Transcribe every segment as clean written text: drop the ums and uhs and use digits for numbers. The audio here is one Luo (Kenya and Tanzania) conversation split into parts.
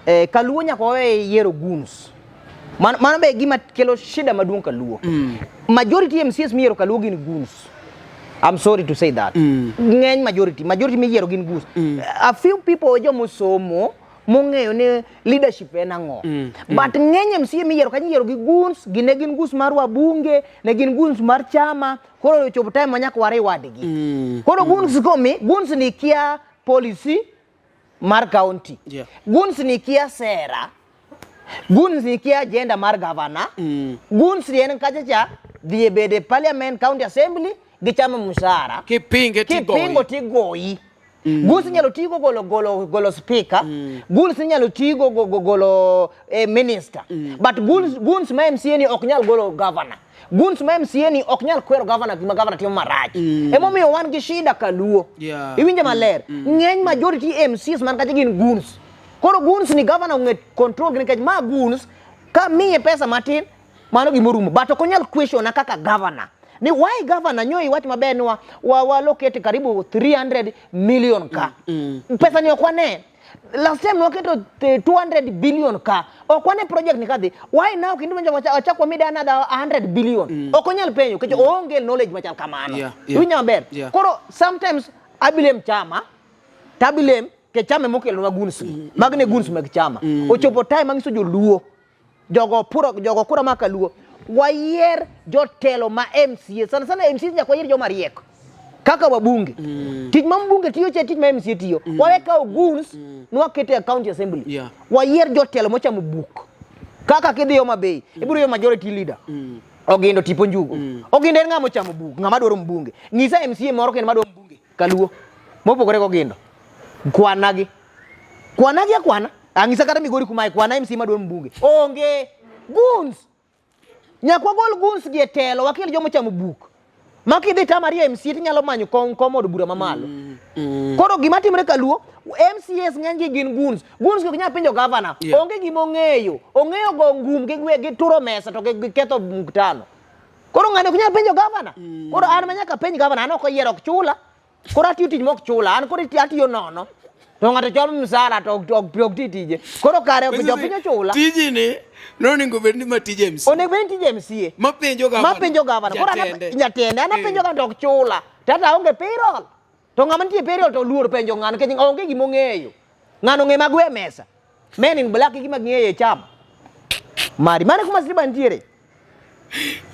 Eh, kaluo nyaka wawe yiero goons. Mano, mano be gima kelo shida maduong' kaluo. Majority MCAs miyiero kaluo gin goons. I'm sorry to say that. Ng'eny majority, majority miyiero gin goons. A few people jomosomo mong'eyo ni leadership en ang'o. But ng'eny MCA miyiero kanyo iyiero gi goons, gi ne gin goons mar wabunge, ne gin goons mar chama, koro ochopo time ma nyaka wariwad gi. Koro goons komi, goons ni kia policy mar county. Goons ni kia sera. Goons ni kia agenda mar governor. Goons ni en kacha cha dhi e bede parliament county assembly gichamo mshahara. Kipinge tigoyi. Kipingo tigoyi. Goons inyalo tigo golo golo golo speaker. Goons inyalo tigo go, go, golo eh, minister. But goons, goons ma MCA ni ok nyal golo governor. Goons ma MCA ni ok nyal kwero governor gima governor timo marach. Emomiyo wan gi shida kaluo. Iwinjo maler. Ng'eny majority MCs man kacha gin goons. Koro goons ni governor ong'e control gi nikech ma goons ka miye pesa matin mano gimorumo. But ok onyal question na kaka governor. Ni why governor nyo iwach maber ni wa, wa, wa allocate karibu 300 million ka. Pesa ni ok wane. Last time waketo 200 billion ka. Ok wane project ni kadhi. Why now kendo manjo wachak wamida another 100 billion. Ok onyal penjo nikech oonge knowledge machal kamano. Iwinjo maber. Koro sometimes I blame chama. To blame ke chama mokelonwa goons gi. Magi ne goons mag chama. Ochopo time manyiso joluo. Jogo puro jogo kura ma kaluo. Wayier jotelo ma MCA. Sana sana MCA nyaka wayier joma riek. Kaka wabunge. Tich ma mbunge tiyo cha tich ma MCA tiyo. Wawe kawo goons nwakete e county assembly. Wayier jotelo mochamo buk. Kaka kidhi Homa Bay, ibiro yudo majority leader. Ogindo tipo njugo. Ogindo en ng'ama ochamo buk, ng'ama dwaro mbunge. Nyisa MCA moro kendo madwaro mbunge kaluo. Mopogore gogindo. Kwanagi. Kwanagi akwana. Ang'isa kata Migori kuma kwana MCA madwaro mbunge. Onge. Goons. Nyaka wagol goons gi e telo, wakel joma ochamo buk. Ma kidhi tamari e MCA tinyalo manyo kom kom od bura mamalo. Koro gima timore kaluo, MCAs ng'eny gi gin goons. Goons ok nyal penjo governor. Onge gima ong'eyo. Ong'eyo go ngum gi gwe gi turo mesa to gi ketho mkutano. Koro ng'ani ok nyal penjo governor. Koro an ma nyaka penj governor, an ok oyiero ok chula. Koro atiyo tich mok chula, an koro atiyo nono. To ng'ato chamo msara to ok ok ok ti tije. Koro kare ok jopiny ochula. Tiji ni nonego bed ni ma tij MC. Onego bed ni tij MCA. Mapenjo gavana. Mapenjo gavana. Koro an Jatende. jatende, an apenjo gavana to ok chula. Tata aonge payroll. To ng'ama nitie payroll to oluor penjo ng'ano nikech onge gima ong'eyo. Ng'ano ong'e mag we mesa. Men in black gima ging'eyo e chama. Mari, mano e kuma Sriba nitiere.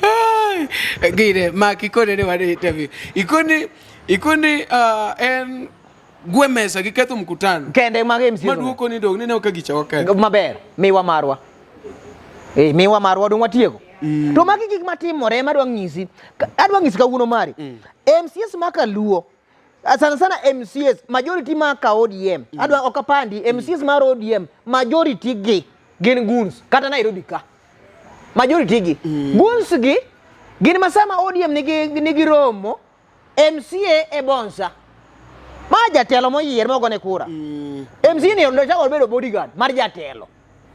Ai, Gine, mak ikone ni wadhi interview. Ikoni, ikoni uh, en gwe mesa gi ketho mkutano. Kende mag MCA. Maduoko ni dong' nineno ka gicha oketho. Maber, miwa marwa. Eh, miwa marwa dong' watieko. To magi gik matimore madwa ng'isi. Adwa ng'isi kawuono mari. MCAs ma kaluo Ah, sana sana MCAs majority ma ka ODM. Adwa ok apandi MCAs mar ODM majority gi gin goons kata Nairobi ka. Majority gi. Goons gi gin ma sama ODM nigi nigi romo MCA e bonsa. Ma jatelo moyier mogone kura. MCA ni ochako obedo bodyguard mar jatelo.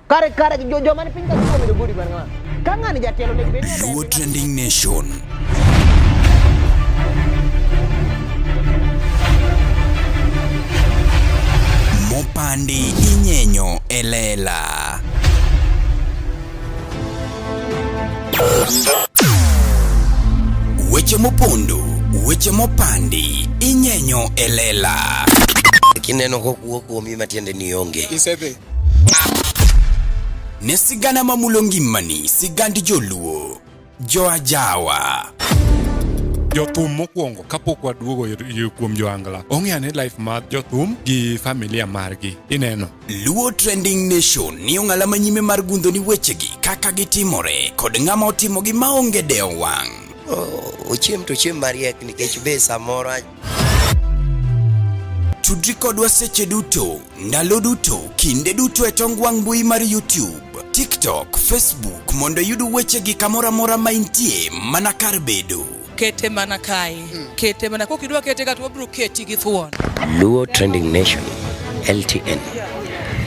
Kare kare jo joma ni piny ka obedo bodyguard ng'ama. Ka ng'ani jatelo onego bed ni Luo Trending Nation. Mopandi inyenyo e lela. Weche mopondo, weche mopandi inyenyo e lela. Kineno kokuo kuomi matiende ni onge. Isedhi. Ne sigana mamulo ngimani, sigand joluo, joajawa. Jothum mokwongo kapok waduogo kuom joangla ong'e ane life mar jothum gi familia margi ineno. Luo Trending Nation ni ong'ala manyime mar gundho ni wechegi kaka gitimore kod ng'ama otimogi maonge dewo wang'. Ochiem to ochiem mariek nikech be samoro Tudri kodwa seche duto, ndalo duto, kinde duto e tong wang' mbui mar YouTube, TikTok, Facebook mondo iyud wechegi kamoro amora ma intie mana kar bedo. Kete mana kae. Kete mana kok idwa kete ka to wabiro keti gi thuon. Luo Trending Nation, LTN,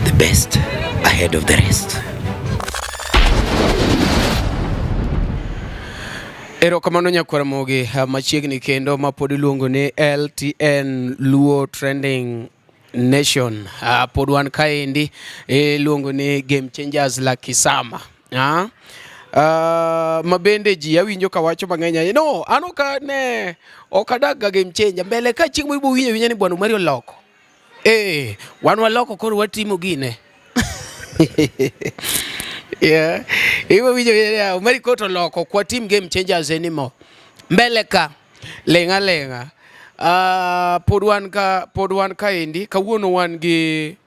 the best ahead of the rest. Erokamano nyakwar Ramogi, machiegni kendo ma pod iluongo ni LTN Luo Trending. Nation. Pod wan kaendi iluongo ni Game Changers la Kisama. Ma bende ji awinjo ka wacho mang'eny ahinya. No, an ok ane ok adak ga Game Changer. Mbele ka chieng' moro ibo winjo awinja ni Bwana Omari oloko. Eh, wan waloko koro watimo gine. Yeah. Ibo winjo yeah, Omari koro oloko ok watim Game Changers anymore. Mbele ka ling'a ling'a. Pod wan kaendi kawuono wan gi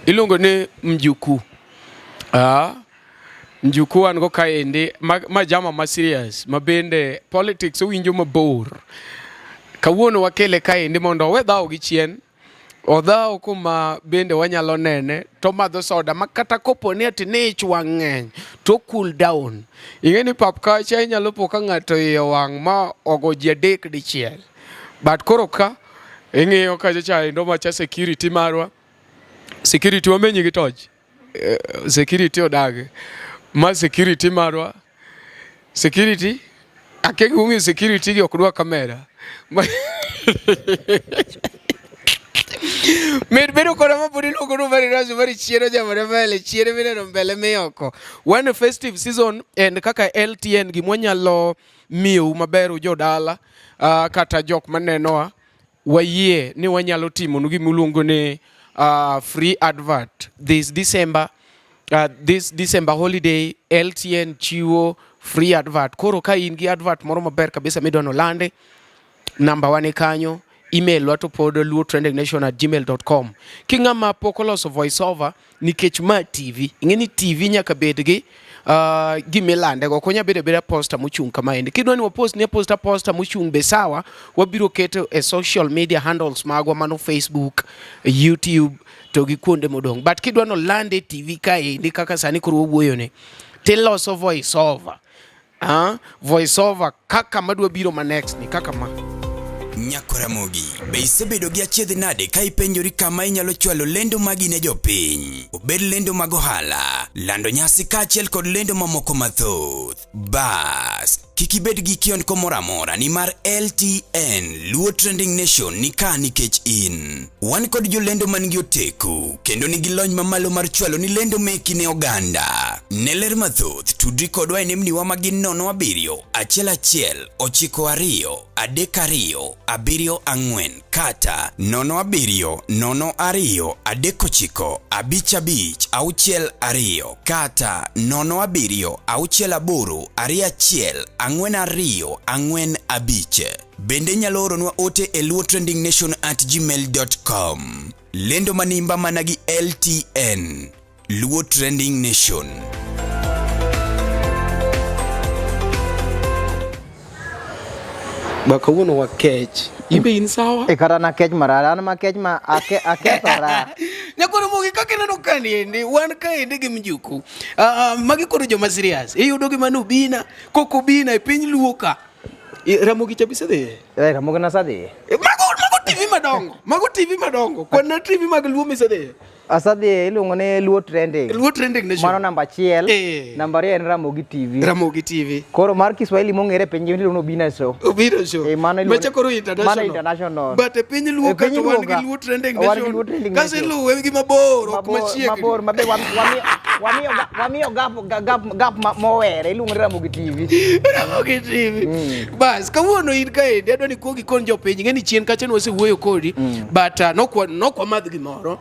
iluongo ni mjukuu. Mjukuu wan go kaendi ma jama ma serious ma bende politics owinjo mabor. Kawuono wakele kaendi mondo owe dhawo gi chien. Odhawo kuma bende wanyalo nene to madho soda ma kata kopo ni ati ni ich wang' ng'eny to cool down. Ing'e ni pap kacha inyalo po ka ng'ato iye owang' ma ogo ji adek dichiel. But koro ka ing'iyo kacha cha endo macha security marwa. Security wamenyi gi toch. Security odagi. Ma security marwa. Security akia gimomiyo security gi ok dwa kamera. Med bedo koda ma pod iluongo ni Omari Razo mari chiero jamore mbele chiero mineno mbele mioko. Wan e festive season and kaka LTN gima wanyalo miyou maber ujodala kata jok manenowa wayie ni wanyalo timonu gima iluongo ni free advert this December. This December holiday LTN chiwo free advert. Koro ka in gi advert moro maber kabisa midwa nolande, namba wa ni kanyo, email wa to pod luotrendingnation@gmail.com. Ki ng'ama pok oloso voice over nikech ma TV, ing'e ni TV nyaka bed gi gimilande go, ok onya bedo abeda poster mochung' kamaendi. Kidwa ni wapost ni poster poster mochung' be sawa, wabiro keto e social media handles magwa mano Facebook, YouTube to gi kuonde modong'. But kidwa ni olande e TV kaendi kaka sani koro wawuoyo ni, tiloso voice over. Voice over kaka madwa biro ma next ni kaka ma. Nyakoramogi, be isebedo gi achiedh nade ka ipenjori kama inyalo chwalo lendo magi ne jopiny? Obed lendo mag ohala, lando nyasi kaachiel kod lendo mamoko mathoth. Bas, kik ibed gi kiondko moro amora nimar LTN Luo Trending Nation ni ka nikech in. Wan kod jolendo man gi oteku kendo nigi lony mamalo mar chwalo ni lendo meki ne oganda. Ne ler mathoth, tudri kodwa e nembniwa ma gin 07 11 92 32 74 kata 07 02 39 55 62 kata 07 68 21 42 45. Bende inyalo oronwa ote e luotrendingnation@gmail.com. Lendo manimba mana gi LTN. Luo Trending Nation. Ba kawuono wakech. Imbe in sawa? E kata nakech marara, an makech ma akethora. Nyakoro mogi kaka ineno ka niendi, wan kaendi gi mjuku. Magi koro joma serious. Iyudo gi mano Obina, kok Obina e piny Luo ka. Ramogi cha bisedhiye? Eh, Ramogi nasedhiye. Mago TV madongo. Mago TV madongo. Kwan TV mag Luo misedhiye. Asadhi iluongo ni Luo Trending. Luo Trending Nation. Mano namba achiel. Eh. Namba ariyo en Ramogi TV. Ramogi TV. Koro mar Kiswahili mong'ere e piny ngima iluongo ni Obina Show. Obina Show. Eh, mano iluongo Macha koro international. Mano international. But e piny Luo E piny ka to wan Luo ka, gi Luo Trending wan gi Nation. Luo Trending Kaso Nation. iluwe gi mabor, ok Mabor, machiegni. mabor, mabe wamiyo gap mowere iluongo ni Ramogi TV. Ramogi TV. Bas, kawuono in kaendi adwa ni kuong ikon jopiny, ing'e ni chien kacha ne wasewuoyo kodi, but nokwa madh gimoro.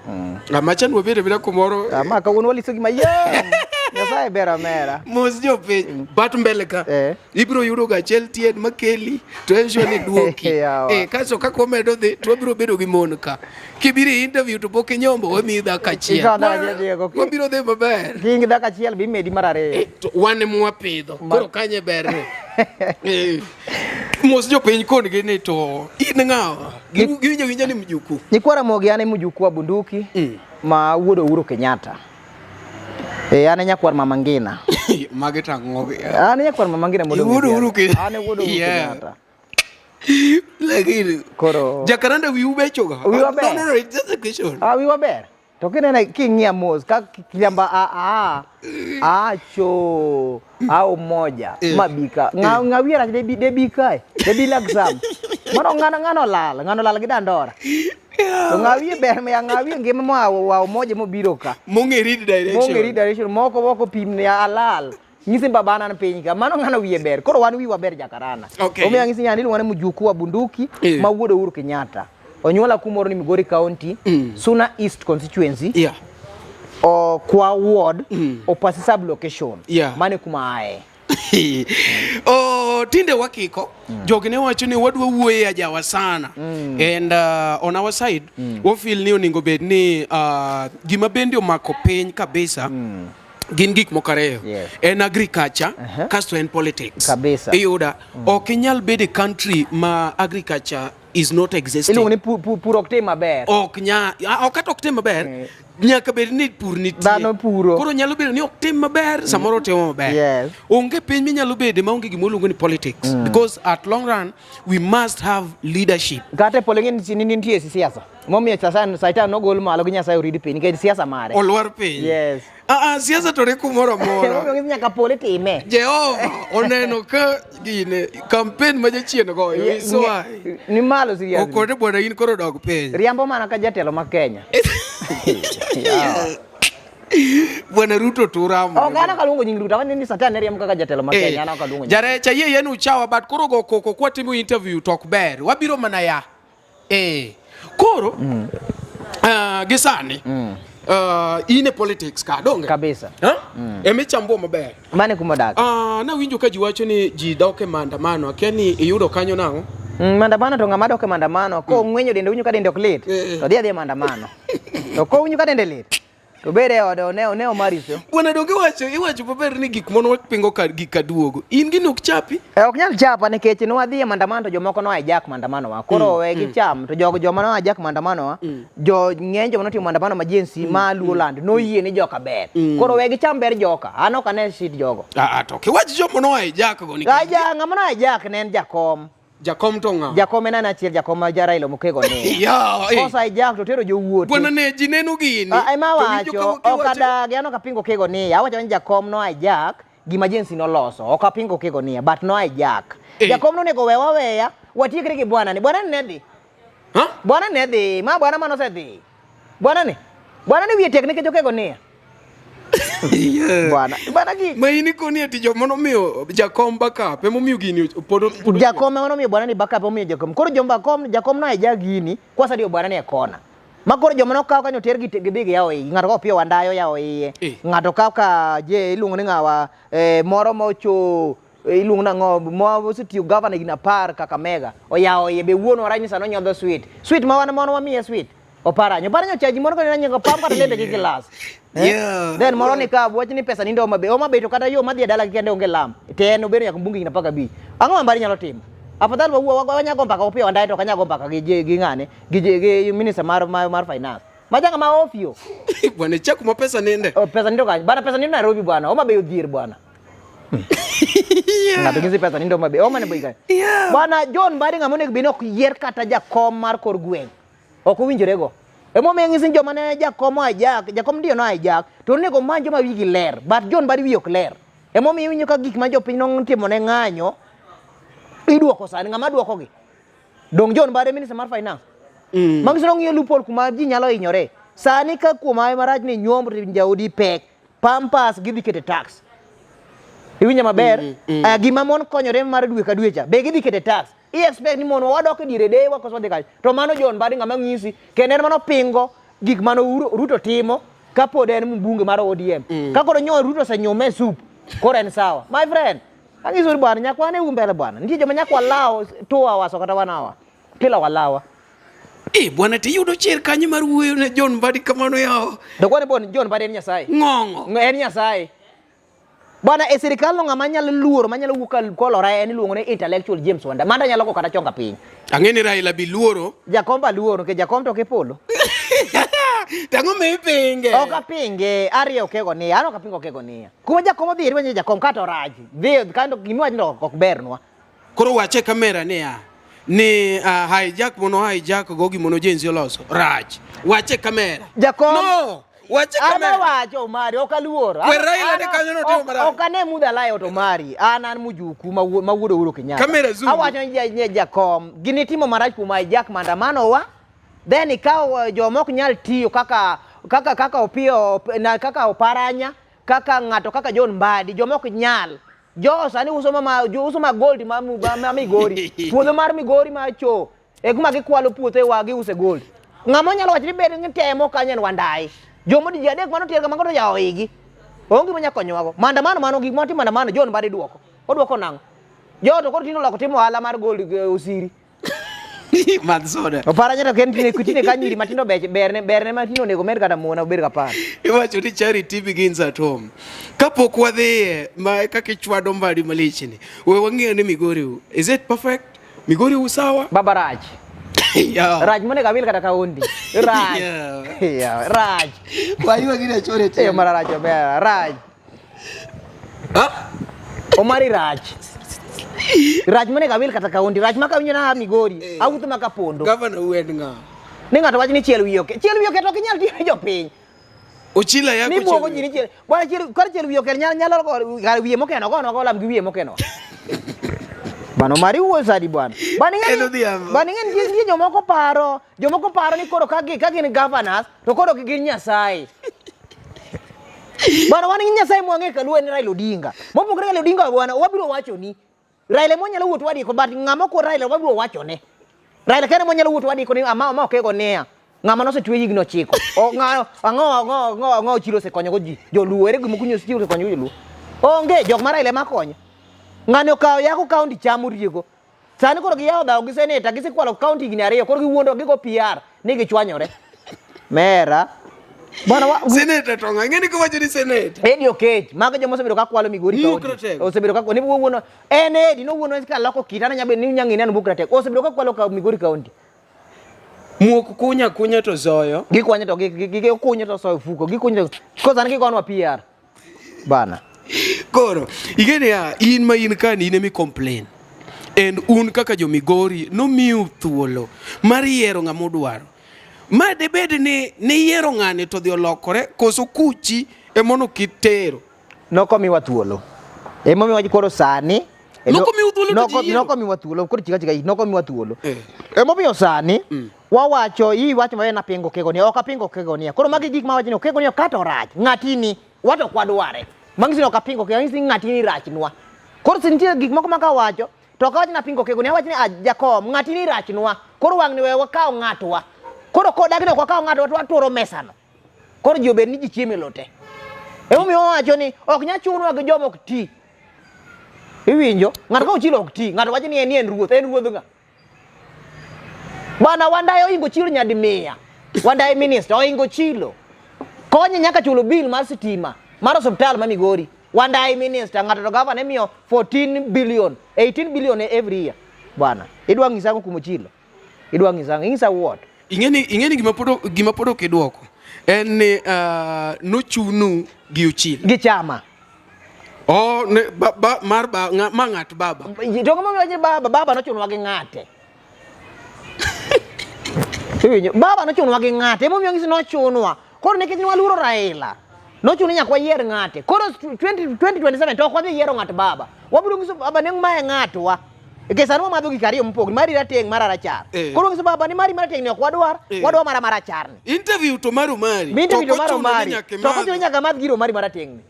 Macha ne wabedo abeda kumoro. Ma kawuono waliso gima yom. Nyasaye ber omera. Mos jopiny, but mbele ka. Eh. Ibiro yudo ga achiel tien makeli to en sure ni duoki. Yawa. Kaso kaka wamedo dhi to wabiro bedo gi mon ka. Kibiro e interview to pok inyombo wamiyi dhako achiel. Ikawo dhako achiel Diego. Wabiro dhi maber. Kingi dhako achiel be imedi mar ariyo. To wan ema wapidho. Koro kanye berne. Mos jopiny kon-gi ni to in ng'awa? Giwinjo winja ni mjukuu. Nyikwa Ramogi an e mjukuu wa bunduki ma wuod Uhuru Kenyatta. An e nyakwar Mama Ngina. Magi to ang'o gi? An e nyakwar Mama Ngina modong' e Wuod Uhuru Siaya. Kenyatta. An e wuod Uhuru Yeah. Kenyatta. Lakini Koro Jacaranda wiu bechoga. Wiwa ber. No, no, no, it's just a question. Ah, wiwa ber. To kinene king'iya mos ka kiamba a a a cho au moja mabika. Nga nga wiya rach debi debi kae. Debi laksam. Mano ng'ano ng'ano lal, ng'ano lal gi dandora. To ng'awi ber ma ng'awi ngima mo wa umoja mobiro ka. Mong'e read direction. Mong'e read direction moko moko pim ne alal. Nyisi babana an piny ka. Mano ng'ano wiye ber. Koro wan wiwa ber jakarana. Okay. Omiyo ang'isi nyani iluongo ni mjukuu wa bunduki Eh. ma wuod Uhuru Kenyatta. Onyuola kumoro ni Migori County, Suna East constituency. Yeah. O, kwa ward, Opasi sub location. Yeah. Mane kuma aye. Oh, tinde wakiko jogi ne wacho ni wadwa wuoye ajawa sana and on our side wafeel ni oningo bed ni gima bende omako piny kabisa gin gik moko ariyo Yes. en agriculture kasto en politics Kabisa. iyuda ok inyal bedo e country ma agriculture is not existing Iluongo ni pur ok tim maber. ok nya ah, ok kata ok tim maber nyaka bed ni pur nitie Dhano puro. koro nyalo bedo ni ok tim maber samoro otimo maber Yes. onge piny minyalo bede maonge gima oluongo ni politics because at long run we must have leadership Kata e polo ing'e ni nitie siasa. Momiyo satan Satan nogol malo gi Nyasaye orid piny nikech siasa mare. olwar piny Yes. Ah, ah, siasa to ni kumoro amora Emomiyo nyaka polo itime. Jehova oneno ka gine campaign ma jachien goyo iswai Ni malo seriously. okone bwana in koro dog piny Riambo mana ka jatelo ma Kenya. bwana Ruto turamo Ok an ok aluongo nying Ruto, awacho ni Satan ne riembo kaka jatelo ma Kenya, an ok aluongo nying. Jarecha yie yien uchawa but koro go koko kwatimo interview to ok ber wabiro mana ya eh koro gi sani in e politics ka donge Kabisa. Ha? Emichambua maber Mane kuma odak. Nawinjo ka ji wacho ni ji dok e maandamano akia ni iyudo kanyo nang'o Maandamano to ng'ama dok e maandamano kong'wenyo dende winjo ka dende ok lit Eh. to dhi adhiya e maandamano. To kowinjo ka dende lit to bed e ode one one omariso. Bwana donge iwacho iwacho maber ni gik mono wapingo ka gik kaduogo in gini ok chapi E, ok nyal chapa nikech nwadhi e maandamano to jomoko no hijack maandamano wa. Koro we gicham to jogo joma no hijack maandamano wa jo ng'eny joma notimo maandamano ma Gen Z ma Luoland noyie ni joka ber. Koro we gicham ber joka. An ok ane shit jogo. Ah, to kiwach joma no hijack go nikech Aja ng'ama no hijack ne en jakom. Jakom to ng'a? Jakom en an achiel jakom ma ja Raila Mokego ni. Ya, eh. Kosa hijack to tero jowuoth. Bwana ne ji neno gini. Ah, ema to winjo awacho, ka ok kiwacho- adagi, an ok apingo Kego niya, awacho ni jakom no hijack gima Gen Z noloso, ok apingo Kego niya, but no hijack. Eh. Jakom nonego wewa aweya, watiekre gi bwana ni, bwana ni ne dhi. Ha? Bwana ne dhi, ma bwana mane osedhi. Bwana ni, bwana ni wiye tek nikech okego niya. Yeah. Bwana, bwana gi Ma in ikoni ati joma nomiyo jakom backup emomiyo gini pod pod jakom ema nomiyo bwana ni backup omiyo jakom. Koro jomba kom, jakom no hijack gini, kwasa diyo bwana ni e kona. Ma koro joma nokaw kanyo oter gi gidhi giyawo iye. Ng'ato ka Opiyo Wandayi oyawo iye. Eh. Ng'ato kaw ka je iluongo ni ng'awa moro mocho iluongo nang'o ma osetiyo gavana higni 10 Kakamega oyawo iye be wuon warach ni sano onyodho sweet. Sweet ma wan mono wamiye sweet. Oparanya. Oparanya ochaji moro kane nyaka pam kata lembe gi gilas. Eh? Yeah. Then moro ni ka wach ni pesa nindo Homa Bay. Homa Bay to kata yo madhi e dala gi kende onge lam. Te en obedo nyaka mbunge higni 15. Ang'o ma Mbadi nyalo timo? Afadhali wawuo wanyago mbaka Opiyo Wandayi to ok anyago mbaka gi gi ng'ane gi gi minister mar mar, mar finance. Majanga ma ofio. Bwana chak kuma pesa ninde. Oh, pesa nindo kanyo. Bana pesa nindo Nairobi bwana. Homa Bay odhier bwana. Ng'ato nyisi pesa nindo Homa Bay. Homa ne boy kanyo. Yeah. Bwana John Mbadi ng'ama onego bed ni ok yier kata jakom mar kor gweng'. Ok owinjore go. Emomiyo ang'isi ni joma ne jakom o hijack, jakom ndio no hijack, to onego omany joma wigi ler. But John Mbadi wiye ok ler. Emomiyo iwinjo ka gik ma jopiny notimo ne ng'anyo iduoko sani, ng'ama duokogi? Dong John Mbadi minister mar finance. Manyiso ni ong'iyo loophole kuma ji nyalo hinyore. Sani ka kuom hawi marach ni nyuomb to jaodi pek, pampers gidhi kete tax. Iwinjo maber? Gima mon konyore mar dwe ka dwe cha, be gidhi kete tax. I expect ni mon wadok e diere dewa koso wadhi kacha. To mano John Mbadi ng'ama ng'isi, kendo en mano pingo gik mane Ruto timo kapod en mbunge mar ODM. Ka koro nyo Ruto osenyume e soup, koro en sawa. My friend, ang'iso ni bwana, nyaka wane u mbele bwana. Nitie joma nyaka walaw 2 hours kata 1 hour. Kila walawa. Eh, bwana tiyudo chir kanyo mar wuoyo ne John Mbadi kamano yawa. To kwani bon John Mbadi en Nyasaye. Ng'ong'o. En Nyasaye. Bwana e sirikal no ng'ama nyalo luoro manyalo wuok ka kolora en iluongo ni intellectual James Wanda. Manda nyalo go kata chonga piny. Ang'e ni Raila bi luoro. Jakom ba luoro nikech jakom to kipolo. Tang'o mi ipinge? Ok apinge, ariyo okego niya, an ok apingo okego niya. Kuma jakom odhi irwenyo jakom kata orach. Dhi kando gimiwacho no ok bernwa. Koro wache kamera niya ni hijack mono hijack go gimono Gen Z oloso rach. Wache kamera. Jakom No. Wach e An kamera. awacho Omari, ok aluor. Kwer Raila ni kanyo notimo marach. Ok ane mudha layo to Omari, an an mujuku ma wuod Uhuru Kenyatta. Kamera zoom. Awacho ni jakom, gini timo marach kuom hijack maandamano wa, then ikawo joma ok nyal tiyo kaka kaka kaka Opiyo na kaka Oparanya, kaka ng'ato kaka John Mbadi, joma ok nyal. Jo sani uso mama, jo uso ma gold ma, ma, ma Migori. Puodho mar Migori ma cho. E kuma gikwalo puothe wa giuse gold. Ng'ama nyalo wacho ni bed ni temo kanyo en Wandayi. Joma ji adek mano tier kamago to yawo igi. Onge gima nyalo konyowago. Maandamano mano gik motimo maandamano John Mbadi duoko. Oduoko nang'o? Jo to koro tinde oloko timo ohala mar gold osiri. Madh soda. Oparanya to ken tine tine ka nyiri matindo bech berne berne matindo onego med kata muona obed kapar. Iwacho ni charity begins at home. Kapok wadhiye ma kaka ichwado mbadi malich ni. We wang'iyo ni Migori u. Is it perfect? Migori u sawa? Baba rach. Yeah. Rach monego awil kata kaondi. Rach. Yeah. Yeah, rach. Waywa gini achore Eh, tena. mara rach omera, rach. Ah, Omari rach. Rach monego awil kata kaondi. Rach ma kawinjo na Migori, Eh. awuotho ma kapondo. Governor u en ng'a? Ni ng'ato wacho ni chiel wiye oke. Chiel wiye oke to ok inyal tiyo ne jopiny. Ochila yako Ni buogo chiel ji ni chiel. Bwana chiel kar chiel wiye oke nyalo nyalo kar wiye mokeno gono go lam gi wiye mokeno. Bwana Omari wuoyo sadi bwana. Bwana ing'e En ni odhiambo. bwana ing'e ni nitie jomoko paro, jomoko paro ni koro ka gin governors to koro gin Nyasaye. Bwana wan gi Nyasaye mwang'e kaluo en Raila Odinga. Mopogore Raila Odinga bwana wabiro wacho ni Raila monyalo wuotho wadiko but ng'ama ok Raila wabiro wacho ne. Raila kende monyalo wuotho wadiko ni ama ama okego niya. Ng'ama nosetwe higni ochiko. O ng'a ang'o ang'o ang'o ang'o chiro osekonyo go ji. Joluo ere gima kunyo chiro osekonyo go joluo. Onge jok ma Raila ema konyo. Ng'ani okawo yako kaunti chamo riego. Sani koro giyawo dhawo gi seneta gisekwalo kaunti higni ariyo koro giwuondo gigo PR ni gichwanyore. Mera. Bwana wa Seneta to ng'a? Ing'e ni kiwacho ni seneta. Eddie Okech, mago joma osebedo ka kwalo Migori Muok kaunti. ratego. Osebedo ka ni wuono en Eddie nowuono ka loko kita na nyabe ni nyangi neno buk ratego. Osebedo ka kwalo ka Migori kaunti. Muok kunya kunya to zoyo. Gikwanyo to gikunyo to soyo fuko, gikunyo to ko sani gigonwa PR. Bana. Koro, ing'e niya, in ma in ka ni in emi complain. And un kaka jo Migori nomiu thuolo mar yiero ng'ama udwaro. Ma debed ni niyiero ng'ani to dhi olokore koso kuchi emono kitero. Nokomiwa thuolo. Emomiyo wach koro sani Nokomiu thuolo to ji yiero. Nokomiwa thuolo koro chika chika nokomiwa thuolo. Eh. Emomiyo sani wawacho iwacho maber napingo Kego ni ok apingo Kego ni. Koro magi gik mawacho ni Kego ni kata orach ng'atini wato ok wadware. Mang'isi ni ok apingo Kego ang'isi ni ng'atini rachnwa. Koro si nitie gik moko ma kawacho to ok awach ni apingo Kego ni awach ni ah, jakom ng'atini rachnwa. Koro wang'ni we wakaw ng'atwa. Koro kodagi ni ok wakaw ng'atwa to waturo mesano. Koro ji obed ni ji chiemo e lo te. Emomiyo wawacho ni ok nyal chunwa gi joma ok ti. Iwinjo? Ng'ato ka ochilo ok ti, ng'ato wacho ni en ni en ruoth, en ruodh ng'a? Bwana Wandayi ohingo chilo nyadi mia. Wandayi minister ohingo chilo. Konye nyaka chulo bill mar sitima mar osiptal ma Migori. Wandayi minister ng'ato to gavana imiyo 14 billion, 18 billion every year. Bwana, idwa ng'isa ang'o kuom Ochilo? Idwa ng'isa ang'o? Ing'isa what? Ing'eni ing'eni gima pod gima pod ok idwoko en ni nochunu gi Ochilo. Gi chama. Oh, ne, ba, ba, mar ba, nga, ma ng'at baba. To gima omiyo wacho ni baba, baba nochunwa gi ng'ate. Iwinjo? Baba nochunwa gi ng'ate. Emomiyo ng'isi nochunwa. Koro nikech ne waluoro Raila, nochuno ni nyaka wayier ng'ate. Koro 20, 2027 to ok wadhi yiero ng'at baba. Wabiro nyiso baba ni mae ng'atwa. Nikech sani wamadho gik ariyo mopogore, mari rateng' mara rachar. Eh. Koro nyiso baba ni mari marateng' ni ok wadwar, Eh. wadwa mara marachar ni. Interview to mar Omari. Mi interview to ok mar ochuno ni Omari. nyaka To ok ochuno ni imadh. nyaka madh gir Omari marateng' ni.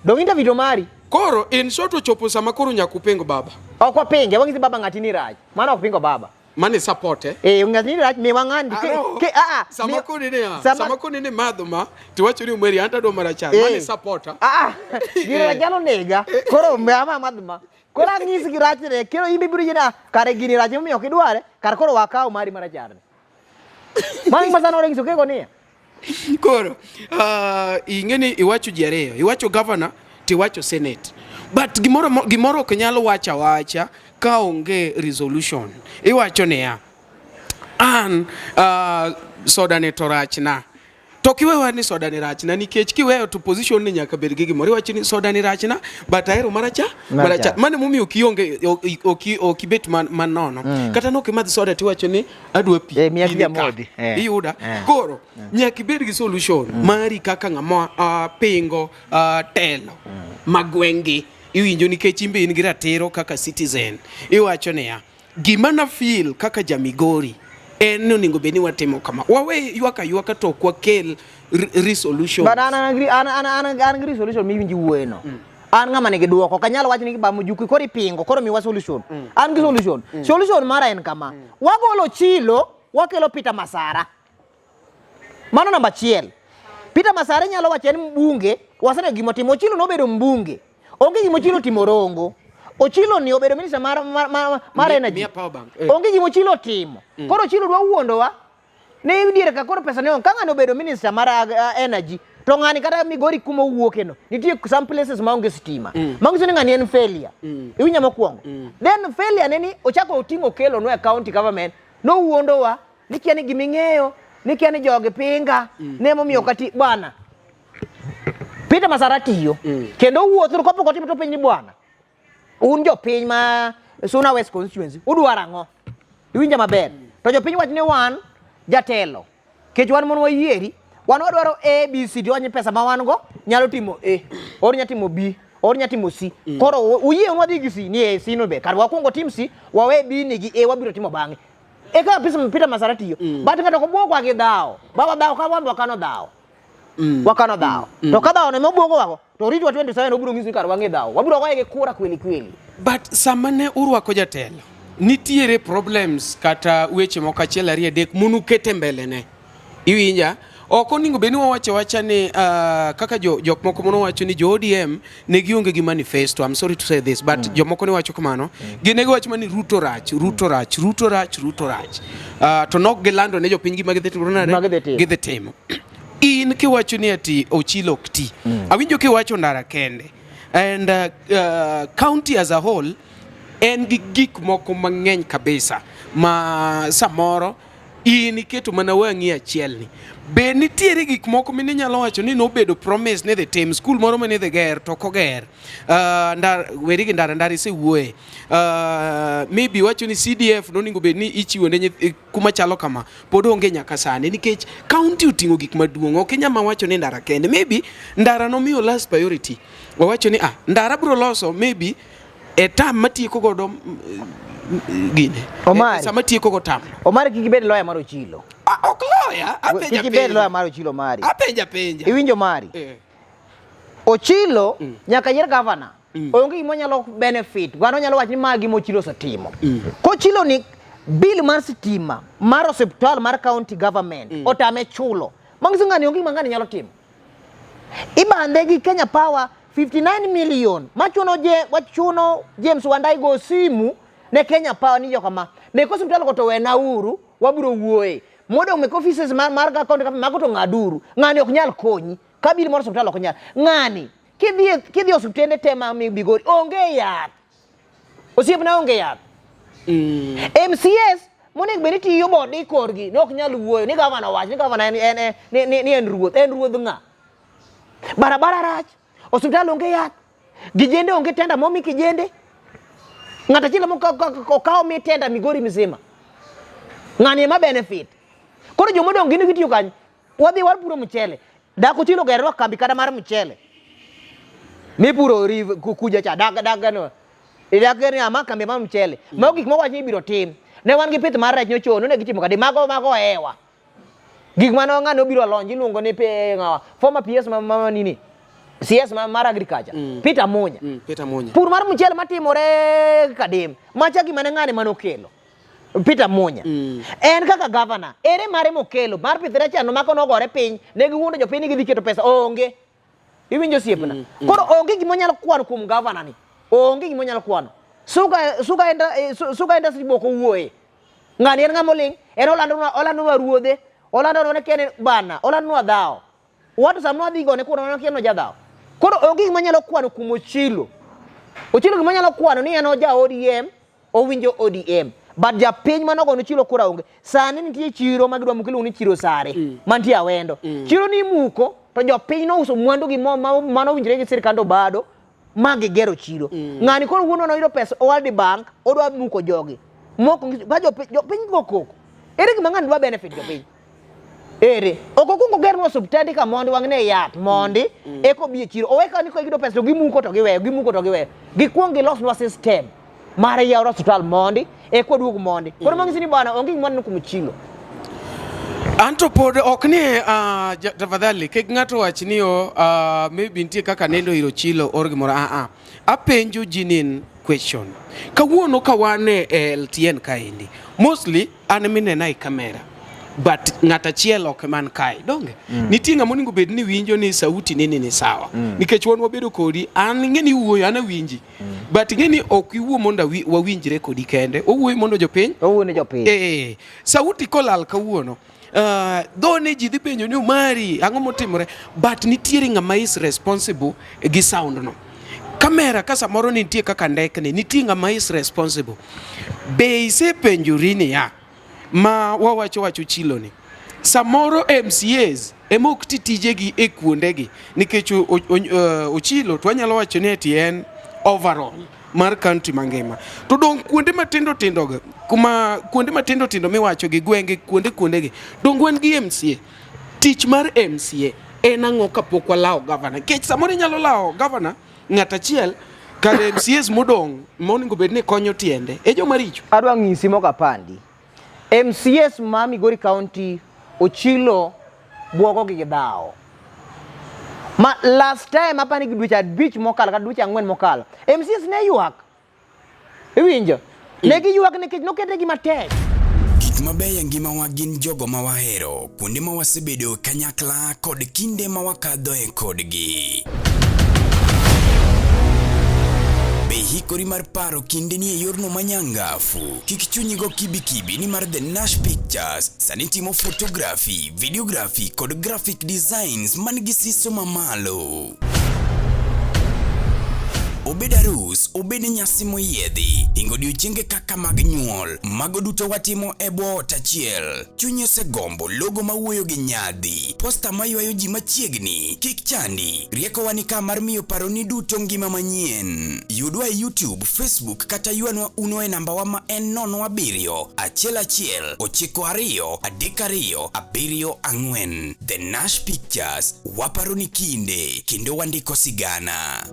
Dong interview to mari. Koro in short ochopo sama koro nyaka uping baba. Ok wapinge, wang'isi baba ng'ati ni rach. Mano ok pingo baba. Mane support eh? Eh, ng'ati ni rach, miwa ng'ani. Ke, Aro, ke, a a. sama koni niya, sama- sama koni ni madho ma, tiwacho ni Omari an tadwa marachar, Eh. mane supporter. Ah, ah, gino rach nyalo nega. Koro ama madh ma. Koro ang'isi gi rachne, koro in ibiro yiena kare gini rach emomiyo ok idware, kar koro wakaw mari marachar ni. Mano gima sani orengiso kego niya. Koro, ing'e ni iwacho ji ariyo, iwacho governor to iwacho senate. But gimoro, gimoro ok nyal wacho awacha ka onge resolution. Iwacho niya, an soda ni to rachna. To kiwewa ni soda ni rachna nikech kiweyo to position ni nyaka bed gi gimoro. Iwacho ni soda ni rachna but ahero maracha maracha. Mano momiyo ok ionge ok ok ibet man manono. Kata nok imadh soda tiwacho ni adwa pi. Eh, miya Pi pi ni ka. amodhi, eh. Iyuda. Eh. Koro nyaka ibed gi solution mari kaka ng'ama pingo telo ma gweng'gi. Iwinjo nikech in be in gi ratiro kaka citizen. Iwacho niya, gima na feel kaka ja Migori en ni onego bed ni watimo kama. Wawe ywak aywaka to ok wakel resolution. But an an an an an an gi resolution miwinjo wuoye no. An ng'ama nigi duoko, ok anyal wacho ni bamo juki koro ipingo, koro miwa solution. An gi solution. Solution mara en kama. Wagolo Chilo, wakelo Peter Masara. Mano namba achiel. Peter Masara nyalo wacho en mbunge, waseneno gima otimo. Ochilo nobedo mbunge. Onge gima Ochilo otimo Rongo. Ochilo ni obedo minister mar mar mar, mar energy. Miya power bank. Eh. Onge gima Ochilo otimo. Koro Ochilo dwa wuondowa ni diere ka koro pesa ne onge. Ka ng'ani obedo minister mar energy to ng'ani kata Migori kuma owuoke no nitie some places ma onge stima. Manyiso ni ng'ani en failure. Iwinja mokwongo. Then failure ne ni ochako oting'o kelo nwa e county government nowuondowa ni kia ni giming'eyo ni kia ni jogi pinga ne momiyo kati bwana Peter Masara tiyo kendo owuotho kapok otimo to penj ni bwana un jopiny ma Suna West constituency udwaro ang'o iwinja maber to jopiny wach ni wan jatelo kech wan mon wayieri wan wadwaro A B C D wach ni pesa ma wan go nyalo timo A or nyalo timo B or nyalo timo C koro uyie un wadhi gi C ni e C no be kar wakwongo tim C wawe B ni gi A wabiro timo bang'e eka Peter Masara tiyo but ng'ato ok obwogwa gi dhawo baba dhawo ka wan wakano dhawo wakano dhawo to ka dhawo no ema obwogowago to oritwa 27 obiro nyisi ni kar wang'e dhawo wabiro goye gi kura kweli kweli. But sama ne urwako jatelo, nitiere problems kata weche moko achiel ariyo adek munukete mbele ne. Iwinja? Ok oningo bed ni wawacho awacha ni kaka jo, jok moko monowacho ni jo ODM ne gionge gi manifesto. I'm sorry to say this, but jomoko ne wacho kamano. Gin ne giwacho mana ni Ruto rach, Ruto rach, Ruto rach, Ruto rach. To nok gilando ne jopiny gima gidhi timo nade? Gima gidhi timo. Gidhi timo. In kiwacho ni ati Ochilo ok ti. Awinjo kiwacho ndara kende. And county as a whole en gi gik moko mang'eny kabisa ma samoro in iketo mana wang'i achiel ni. Be nitiere gik moko mininyalo wacho ni nobedo promise ni dhi tim skul moro mane idhi ger to ok oger. Ndar, weri gi ndara ndara isewuoye. Maybe wacho ni CDF nonego bed ni ichiwo ne kuma chalo kama pod onge nyaka sani nikech county oting'o gik maduong', ok inyal wacho ni ndara kende. Maybe ndara nomiyo last priority, wawacho ni ndara bro loso maybe e term matieko godo gine Omari. sama tieko go term. Omari kik ibed lawyer mar Ochilo. Ok lawyer, apenja Kik ibed lawyer mar Ochilo Omari. Apenja penja. Iwinjo Omari? Ochilo nyaka yier governor. Onge gima onyalo benefit. Gwano nyalo wacho ni ma gima Ochilo osetimo. Kochilo ni bill mar sitima mar osiptal mar county government otame chulo. Manyiso ng'ani onge gima ng'ani nyalo timo. Ibande gi Kenya Power 59 million machuno je wachuno James Wandai go simu ne Kenya Power ni jokama mek osiptal go to wena uru wabiro wuoye modong' mek offices mar mar county government mago to ng'aduru ng'ani ok nyal konyi ka bill mar osiptal ok nyal ng'ani kidhi kidhi osiptende te ma Migori onge yath osiepna onge yath MCS monego bed ni tiyo bodi korgi ne ok nyal wuoyo ni gavana owach ni gavana en en ni, ni, ni en ruoth en ruodh ng'a barabara rach osiptal onge yath kijende onge tenda momi kijende ng'ato achiel okawo mi tenda Migori mzima ng'ani ema benefit koro jomodong' gin gitiyo kanyo wadhi wapuro mchele dak Ochilo gerwa kambi kata mar mchele mipuro riv kuja cha dak dak no dak ni ama kambi mar mchele mago gik moko ni ibiro tim ne wan gi pith mar rech nyocho ne gitimo kadi mago mago hewa gik mane ng'ano obiro lonj iluongo ni pe ng'awa former PS ma, ma nini CS ma, mar agriculture Peter Munya Peter Munya pur mar mchele matimore Kadim macha gima ne ng'ane mane okelo Peter Munya en kaka governor ere mare mokelo mar pith rech no mako nogore piny ne giwuondo jopiny ni gidhi keto pesa onge iwinjo osiepna koro onge gima onyalo kwano kuom governor ni onge gima onyalo kwano suga suga enda, suga industry bok owuoye ng'ani en ng'ama oling' en olandonwa olandonwa ruodhe olandonwa ne kene bana olandonwa dhawo watu sama wadhi gone kura wan kieno jadhawo koro onge gima nyalo kwano kuom Ochilo Ochilo gima nyalo kwano ni en oja ODM owinjo ODM. But japiny mane ogone Ochilo kura onge. Sani nitie chiro ma gidwa muko iluongo ni chiro sare mantie Awendo. Chiro ni imuko to jopiny nouso mwandu gi mo ma- mano owinjore gi sirkand Obado ma gigero chiro. Ng'ani koro wuonwa noyudo pesa World Bank odwa muko jogi. Moko ka jopiny jopiny go koko. Ere gima ng'ani dwa benefit jopiny? Ere. Ok okwongo gernwa osiptande ka mondi wang'ne yath mondi eka obi e chiro. Owe ka ni kogiyudo pesa to gimuko to giweyo, gimuko to giweyo. Gikwong gilosnwa system mar yawo osiptal mondi eka waduog mondi. Koro mang'isi ni bwana onge gima waneno kuom Ochilo. Anto pod ok ni uh, tafadhali kik ng'ato wach ni o uh, maybe nitie kaka nendo ir Ochilo or gimoro ah ah. Apenjo genuine question. Kawuono ka wan e LTN kaendi, mostly an minena e kamera but ng'at achiel ok man kae donge mm. nitie ng'ama onego bed ni winjo ni sauti nini ni sawa mm. nikech wan wabedo kodi an ing'e ni iwuoyo an awinji mm. but ing'e ni ok iwuo mondo wawinjre kodi kende owuoyo mondo jopiny owuoyo ne jopiny eh sauti kolal kawuono Uh, dho ni ji dhi penjo ni Omari ang'o motimore but nitiere ng'ama is responsible gi sound no kamera ka samoro nitie kaka ndekni nitie ng'ama is responsible be isepenjori niya ma wawacho wacho chilo ni samoro MCAs ema ok ti tijegi e kuondegi nikech Ochilo to wanyalo wacho ni ati en overall mar county mangima to dong kuonde matindo tindo go kuma kuonde matindo tindo miwacho gi gwenge kuonde kuondegi dong wan gi MCA tich mar MCA en ang'o kapok walawo gavana nikech samoro inyalo lawo gavana ng'at achiel kare MCAs modong' monego bed ni konyo tiende e joma richo Adwa ng'isi mok apandi. MCAs ma Migori County Ochilo bwogo gi dhawo. Ma last time apani gi dweche abich mokalo kata dweche ang'wen mokalo. MCAs ne ywak. Iwinjo? Ne giywak nikech noketegi matek. Gik mabeyo e ngimawa gin jogo ma wahero, kuonde ma wasebedoe kanyakla kod kinde ma wakadhoe kodgi. Be ihikori mar paro kindeni e yorno manyangafu? Kik chunyi go kibikibi nimar The Nash Pictures sani timo photography, videography kod graphic designs man gi siso mamalo. Obed arus, obed nyasi moyiedhi, hingo odiochienge kaka mag nyuol, mago duto watimo e bwo ot achiel. Chunyi osegombo logo mawuoyo gi nyadhi, posta maywayo ji machiegni, kik chandi, riekowa ni ka mar miyo paroni duto ngima manyien. Yudwa e YouTube, Facebook kata ywanwa uno e nambawa ma en 07 11 92 32 74. The Nash Pictures, waparo ni kinde kendo wandiko sigana.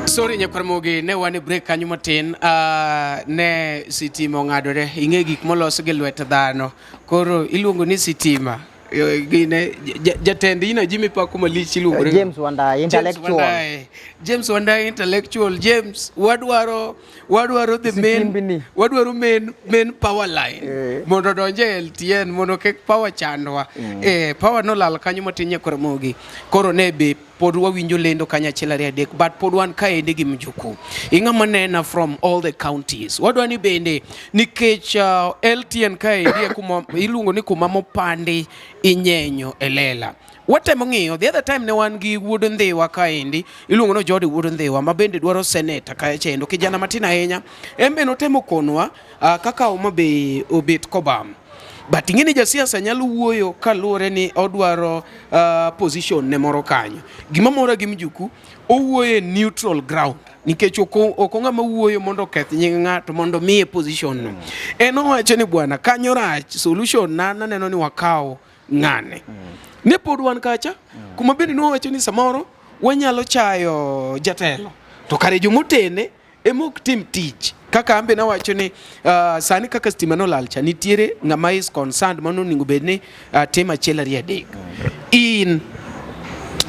Sorry nyakwar Mogi, ne wan e break kanyo matin. Uh, ne sitima ong'adore. Ing'e gik molos gi lwet dhano. Koro iluongo ni sitima. Eh, Gine jatend ina ji mipako malich iluongo ni James Wandayi, intellectual. James Wandayi, James Wandayi intellectual. James, wadwaro wadwaro the main Sitimbni. wadwaro main main power line Eh. mondo odonj e LTN mondo kik power chandwa. Eh, power nolal kanyo matin nyakwar Mogi. Koro ne be pod wawinjo lendo kanyo achiel ariyo adek but pod wan kaendi gi mjuku. Ing'ama nena from all the counties. Wadwa ni bende nikech uh, LTN kaendi e kuma iluongo ni kuma mopandi inyenyo e lela. Watemo ng'iyo the other time ne wan gi wuod Ndhiwa kaendi iluongo ni Ojode wuod Ndhiwa ma bende dwaro seneta kacha endo kijana matin ahinya en be notemo konwa uh, kaka Homa Bay obet kobam but ing'e ni jasiasa nyalo wuoyo kaluwore ni odwaro uh, position ne moro kanyo gima mora gi mjuku owuoyo e neutral ground nikech ok ok ong'ama wuoyo mondo oketh nying ng'ato mondo miye position no en owacho ni bwana kanyo rach solution na naneno ni wakaw ng'ane ne pod wan kacha kuma bende nowacho ni samoro wanyalo chayo jatelo to kare jomotene ema ok tim tich kaka an be nawacho ni uh, sani kaka stima nolal cha nitiere ng'ama is concerned mano onego bed ni uh, tim achiel ariyo adek in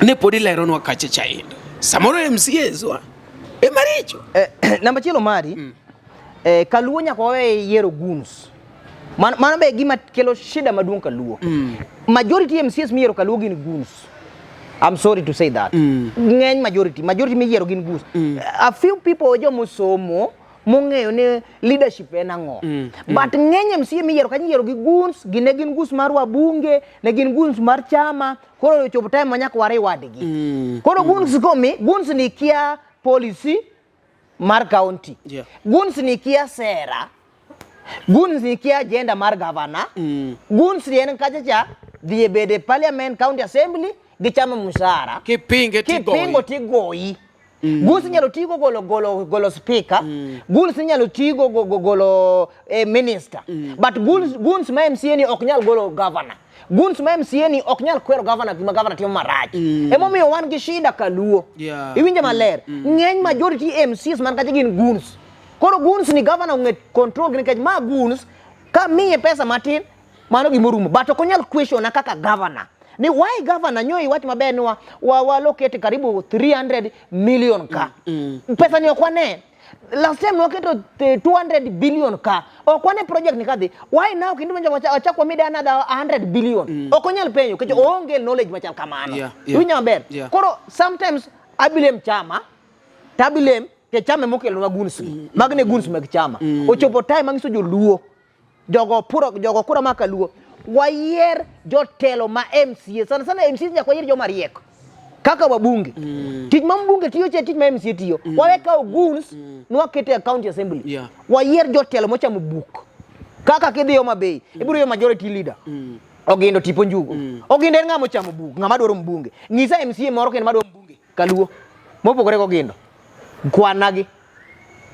ne pod ileronwa kacha chaendo samoro MCAs wa ema richo Eh, namba achiel Omari mm. eh, kaluo nyaka wawe yiero goons mano, mano be gima kelo shida maduong' kaluo mm. majority MCAs miyiero kaluo gin goons I'm sorry to say that mm. ng'eny majority majority miyiero gin goons mm. a few people jomosomo mong'eyo ni leadership en ang'o mm. but ng'eny MCA miyiero kanyo iyiero gi goons gi ne gin goons mar wabunge ne gin goons mar chama koro ochopo time ma nyaka wariwadgi mm. koro goons komi goons ni kia policy mar county. Yeah. Goons ni kia sera. Goons ni kia agenda mar governor. Goons ni en kacha cha dhi e bede parliament county assembly gichamo mshahara. Kipinge tigoyi. Kipingo tigoyi. Goons inyalo tigo golo golo golo speaker. Goons inyalo tigo go, go, golo eh, minister. But goons, goons ma MCA ni ok nyal golo governor. Goons ma MCA ni ok nyal kwero governor gima governor timo marach. Emomiyo wan gi shida kaluo. Yeah. Iwinjo maler. Ng'eny majority MCs man kacha gin goons. Koro goons ni governor ong'e control gi nikech ma goons ka miye pesa matin mano gimorumo but ok onyal question na kaka governor ni why governor nyo iwach maber ni wa, wa, wa allocate karibu 300 million ka pesa ni ok wane last time waketo 200 billion ka ok wane project ni kadhi why now kendo manjo wachak wamide another 100 billion ok onyal penjo nikech oonge knowledge machal kamano Yeah, yeah. Iwinjo maber Yeah. koro sometimes I blame chama tabilem ke chama mokelonwa goons gi magi ne goons mag chama ochopo time manyiso joluo jogo puro jogo kura ma kaluo wayier jotelo ma MCA sana sana MCA nyaka wayier joma riek kaka wabunge tich ma mbunge tiyo cha tich ma MCA tiyo wawe kawo goons nwakete e county assembly Yeah. wayier jotelo mochamo buk kaka kidhi Homa Bay ibiro yudo majority leader Ogindo tipo njugo Ogindo en ng'ama ochamo buk ng'ama dwaro mbunge ng'isa MCA moro kendo madwaro mbunge kaluo mopogore gogindo kwanagi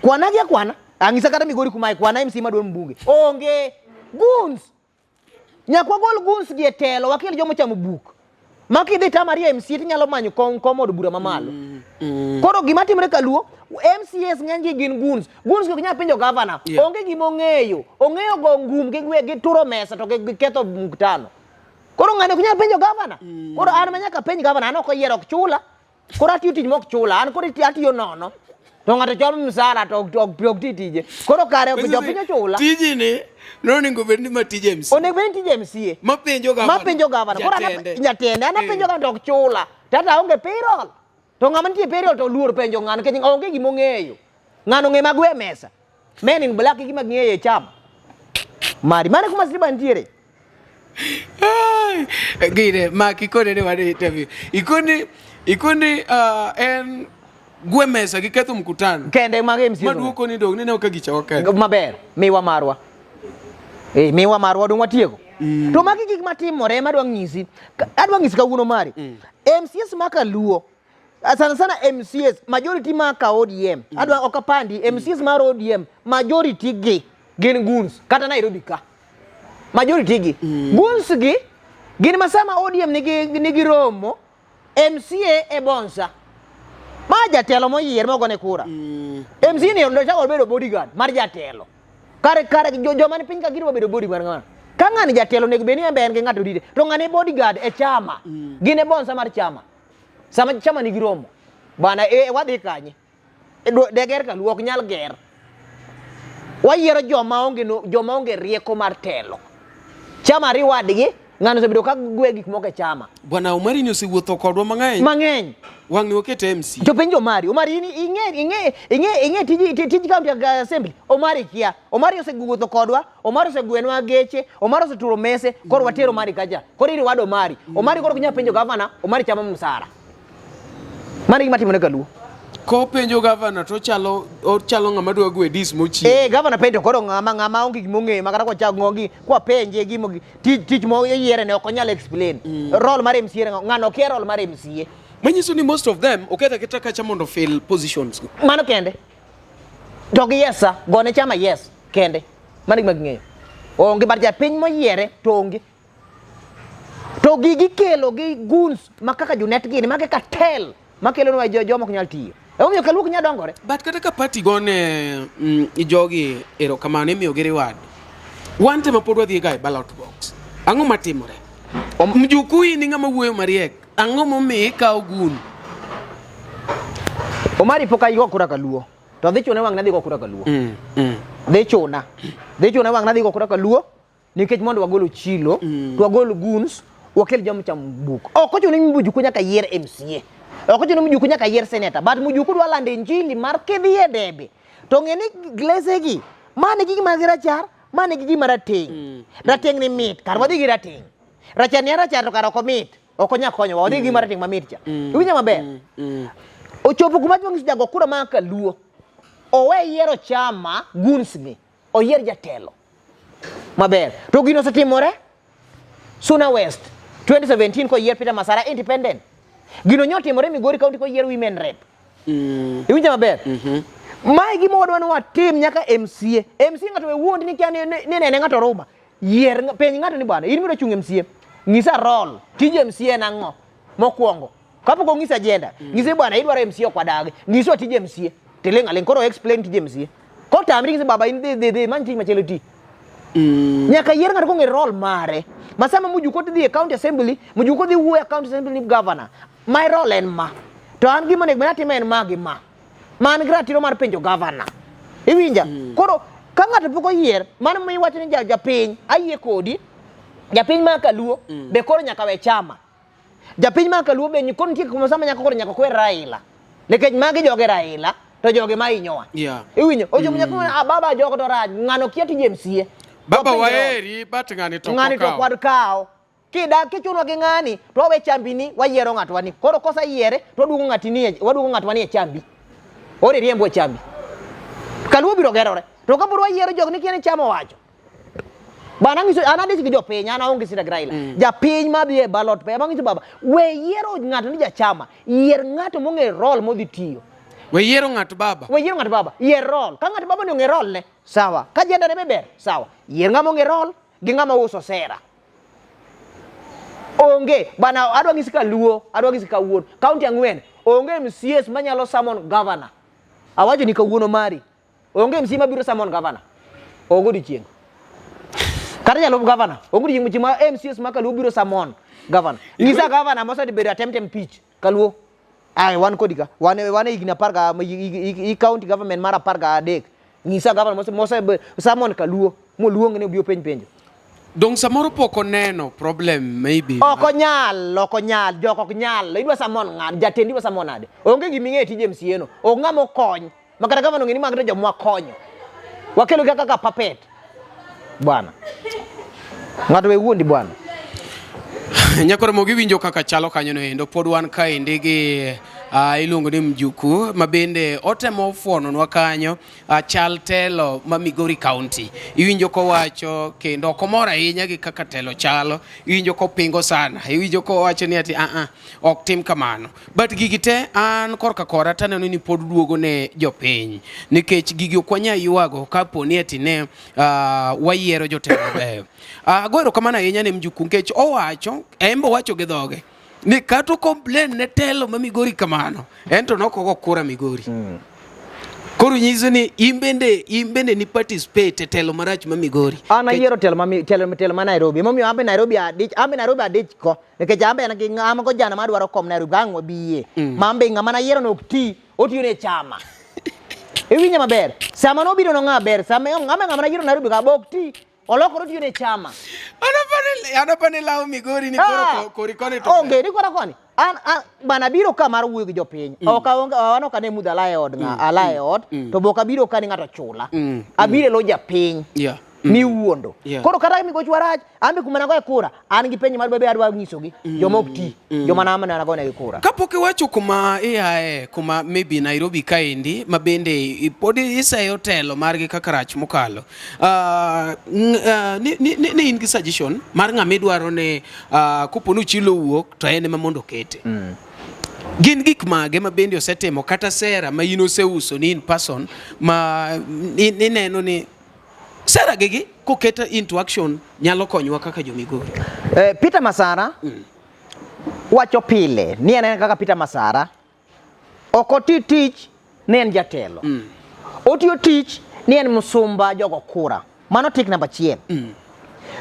kwanagi akwana ang'isa kata Migori kumae kwana MCA madwaro mbunge onge goons nyaka wagol goons gi e telo wakel joma ochamo buk ma kidhi tamari e MCA tinyalo manyo kom, kom od bura mamalo koro gima timore kaluo MCAs ng'eny gi gin goons goons gi ok nyal penjo governor Yeah. onge gima ong'eyo ong'eyo go ngum gi gwe gi turo mesa to gi gi ketho mkutano koro ng'ani ok nyal penjo governor koro an ma nyaka penj governor an ok oyiero ok chula koro atiyo tich mok chula an koro atiyo nono to ng'ato chamo msara to ok ok ok ti tije koro kare ok jopiny ochula Tiji ni nonego bed ni ma tij MC. onego bed ni tij MCA Mapenjo gavana. mapenjo gavana koro an Jatende. jatende an apenjo gavana to ok chula tata aonge payroll to ng'ama nitie payroll to oluor penjo ng'ano nikech onge gima ong'eyo ng'ano ong'e magwe e mesa men in black e gima ging'eyo e chama mari mano e kuma stima nitiere Ai, Gine, mak ikone ni wadhi interview. Ikoni, ikoni en gwe mesa gi ketho mkutano. kende mag MCA Maduoko ni dong nineno ka gicha oketho. maber miwa marwa eh miwa marwa dong watieko to magi gik matimore madwa ng'isi adwa ng'isi kawuono mari MCS maka luo sana sana MCS majority maka ODM adwa ok apandi MCS mar ODM majority gi gin goons kata Nairobi ka majority gi goons gi gin ma sama ODM nigi nigi romo MCA e bonsa ma jatelo moyier mogone kura MCA ni ochako bedo bodyguard mar jatelo kare kare jo, joma ni piny ka gidwa bedo bodyguard ng'ano ka ng'ani jatelo onego bed ni en be en gi ng'ato rite to ng'ani e bodyguard e chama gin e bonsa mar chama sama chama nigi romo bana e, wadhi kanye E, deger kaluo ok nyal ger wayiero joma onge no, joma onge rieko mar telo chama reward gi ng'ano osebedo ka gwe gik moko e chama Bwana Omari ni osewuotho kodwa mang'eny. mang'eny Wang'ni wakete MC. to penjo Omari Omari in ing'e ing'e ing'e ing'e tij tij county assembly Omari kia Omari osewuotho kodwa Omari osegwenwa geche Omari oseturo mese koro watero Omari kacha koro iri wado Omari Omari koro ok nyal penjo gavana Omari chamo msara mano e gima timore kaluo Kopenjo gavana to ochalo ochalo ng'ama dwa gwe dis mochiw. Eh, gavana penjo koro ng'ama ng'ama onge gima ong'eyo ma kata kwachak ng'ogi kwapenje gimo tich tich moyiere ne ok onyal explain role mar MCA ne ng'ano kia role mar MCA Manyiso ni most of them oket aketa kacha mondo fill positions go. mano kende to gi yes sir gone chama yes kende mano e gima ging'eyo onge but japiny moyiere to onge to gigi kelo gi goons ma kaka junet gini ma kaka tel makelonwa joma ok nyal tiyo emomiyo kaluo ok nyal dongore But kata ka party gone jogi erokamano imiyogi reward. Wan tema pod wadhi ga e ballot box. Ang'o matimore? Mjukuu in ng'ama wuoyo mariek. Ang'o momiyo ikawo gun? Omari pok ago kura kaluo to dhi chune wang' nadhi go kura kaluo dhi chuna dhi chuna wang' nadhi go kura kaluo nikech mondo wagol ochilo to wagol goons wakel joma chamo buk ok ochuno ni mjuku nyaka yier MCA ok ochuno ni mjuku nyaka yier senator but mjuku dwa lando injili mar kidhi e debe to ng'e ni glese gi ma nigi gima rachar ma nigi gima rateng' rateng' ni mit kar wadhi gi rateng' rachar ni en rachar to kar ok omit ok onya konyowa wadhi gi gima rateng' mamit cha iwinjo maber ochopo kuma dwa nyiso jago kura ma kaluo Owe yiero chama goons gi, oyier jatelo maber. To gino osetimore Suna West 2017 koyier Peter Masara independent. Gino nyotimore Migori County koyier women rep. Iwinja maber? Mae gima wadwa ni watim nyaka MCA. MCA ng'ato we wuondi ni kia ni ni nene ng'ato ruma. Yier penj ng'ato ni bwana, in midwa chung' MCA. Nyisa role, tij MCA en ang'o? Mokwongo. Kapok onyisi agenda, nyise bwana idwaro MCA ok wadagi. Nyiswa tij MCA. Tiling' aling' koro explain tij MCA. Kotamri nyise baba in dhi dhi dhi many tich machielo ti. Nyaka yier ng'ato kong'e role mare. Ma sama Mujuko dhi e county assembly, Mujuko dhi wuoyo e county assembly ni governor. My role en ma. To an gima onego bed ni atimo en ma gi ma. Ma an gi ratiro mar penjo governor. Iwinja? Koro ka ng'ato pok oyier, mano miyo iwacho ni japiny ayie kodi. Japiny ma kaluo be koro nyaka we chama. Japiny ma kaluo be koro nitie kuma sama nyaka koro nyaka kwer Raila. Nikech magi joge Raila to joge ma hinyowa. Iwinjo? Ochopo nyaka ah, baba jogo to rach, ng'ano kia tij MCA. Baba waheri but ng'ani to ng'ani to kwad kawo. Kidak kichunwa gi ng'ani to wawe chambi ni wayiero ng'atwa ni. Koro kosa yiere to waduogo ng'ati ni e- waduogo ng'atwa ni e chambi. Ori riembo e chambi. Kaluo biro gerore. To kapod wayiero jok ni kia ni chama owacho. Bana ngiso an adich gi jopiny, an aonge sida gi Raila. Japiny ma dhi e ballot paper, angiso baba, we yiero ng'ato ni jachama, yier ng'ato mong'e role modhi tiyo. We yiero ng'at baba. We yiero ng'at baba, yier role. Ka ng'at baba ni ong'e role ne, sawa. Ka jenda ne be ber, sawa. Yier ng'ama ong'e role gi ng'ama uso sera. Onge, bana adwa ng'isi ka Luo, adwa ng'isi kawuono. County ang'wen, onge MCAs manyalo summon governor. Awacho ni kawuono mari. Onge MCA mabiro summon governor. Onge odiochieng'. Kata jalup governor, onge odiochieng' ma MCAs ma Kaluo biro summon governor. Nyisa governor mosebedo attempt impeach Kaluo. Ai wan kodi ka. Wan wan e higni apar ga i county government mar 13. Nyisa governor mose mose summon Kaluo moluong ni obi openj penjo. Dong samoro pok oneno problem maybe. Ok onyal, ok onyal, jok ok nyal. Idwa summon ng'ato, jatend idwa summon nade? Onge gima ing'eyo tij MCA no. Onge ng'ama okony. Ma kata gavana ong'e ni magi to joma wakonyo. Wakelo gi kaka puppet. Bwana. Ng'ato we wuondi bwana. Nyakoro mogi winjo kaka chalo kanyo no endo pod wan kaendi gi iluongo ni Mjuku ma bende otemo fuononwa kanyo chal telo ma Migori County. Iwinjo kowacho kendo ok omor ahinya gi kaka telo chalo, iwinjo kopingo sana, iwinjo kowacho ni ati a a ok tim kamano. But gigi te an korka kora taneno ni pod duogo ne jopiny nikech gigi ok wanyal ywago kapo ni ati ne wayiero jotelo mabeyo. Ago erokamano ahinya ne Mjuku nikech owacho, en be owacho gi dhoge ni kata complain ne telo ma Migori kamano, en to nokogo kura Migori. Koro nyiso ni in bende ni participate e telo marach ma Migori. An ayiero telo ma telo telo ma Nairobi. Emomiyo an be Nairobi adich, an be Nairobi adich ko. Nikech an be an gi an go jana madwaro kom Nairobi ang' wabiye. Ma an be ng'ama nayiero no ok ti, otiyo ne chama. Iwinja maber? Sama nobiro no ng'a ber, sama ng'ama ng'ama nayiero Nairobi ka ok ti, olokore otiyo ne chama. Anapani lawo Migori ni koro kori koni to. Onge ni kora koni. An bana biro ka mar wuoyo gi jopiny. Ok aonge an ok ane mudho ala e od ng'a, ala e ot, to bok abiro ka ni ng'ato chula. Abiro e lo japiny. Miwuondo. Koro kata migochwa rach, an be kuma nagoye kura, an gi penjo mar bebe adwa nyisogi, joma ok ti, joma nagonegi kura. Kapok iwacho kuma iae, kuma maybe Nairobi kaendi, ma bende pod iseyo telo margi kaka rach mokalo. Ni in gi suggestion mar ng'ama idwaro ni kopo ni Ochilo owuok to en ema mondo okete. Gin gik mage ma bende osetimo kata sera ma in oseuso ni in person ma ineno ni sera gigi koket into action nyalo konyowa kaka jo Migori? Peter Masara wacho pile ni en kaka Peter Masara ok oti tich ni en jatelo. Otiyo tich ni en msumba jogo kura. Mano tik namba achiel.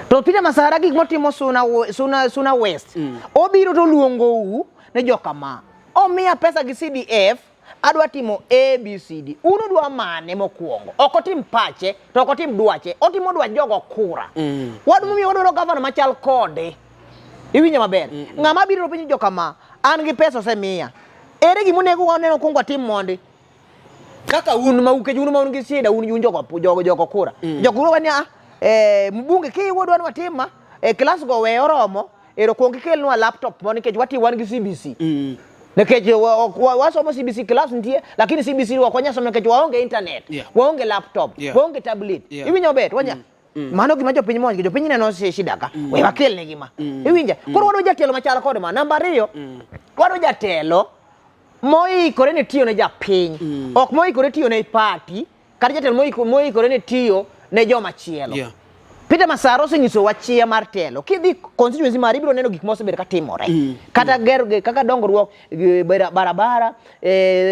To Peter Masara gik motimo Suna West, obiro to luongou ni jokama. Omiya pesa gi CDF, adwa timo ABCD. Un udwa mane mokwongo? Ok otim pache, to ok otim dwache. Otimo dwach jogo kura. Wadwa wadwaro gavana machal kode. Iwinjo maber? Ng'ama biro penjo jokama, an gi pesa osemiya. Ere gima onego waneno kuongo watim mondi? Kaka un ma ukech un ma un gi shida un un jogo jogo kura. Jogo kura wani ah mbunge ki wadwa ni watim ma klas go we oromo ero kuong ikelnwa laptop mo nikech wati wan gi CBC. Nikech wasomo CBC class nitie, lakini CBC ok wanyal somo nikech waonge internet, waonge laptop, waonge tablet. Iwinjo maber? Wanya. Mano gima jopiny monj, jopiny neno shida ka. We wakel negi ma. Iwinja? Koro wadwa jatelo machal kod ma. Namba 2, wadwa jatelo moikore ne tiyo ne japiny. Ok moikore tiyo ne party, kata jatelo moikore ne tiyo ne joma chielo. Peter Masara osenyisowa chia mar telo. Kidhi constituency mari ibiro neno gik mosebedo ka timore. Kata ger kaka dongruok barabara,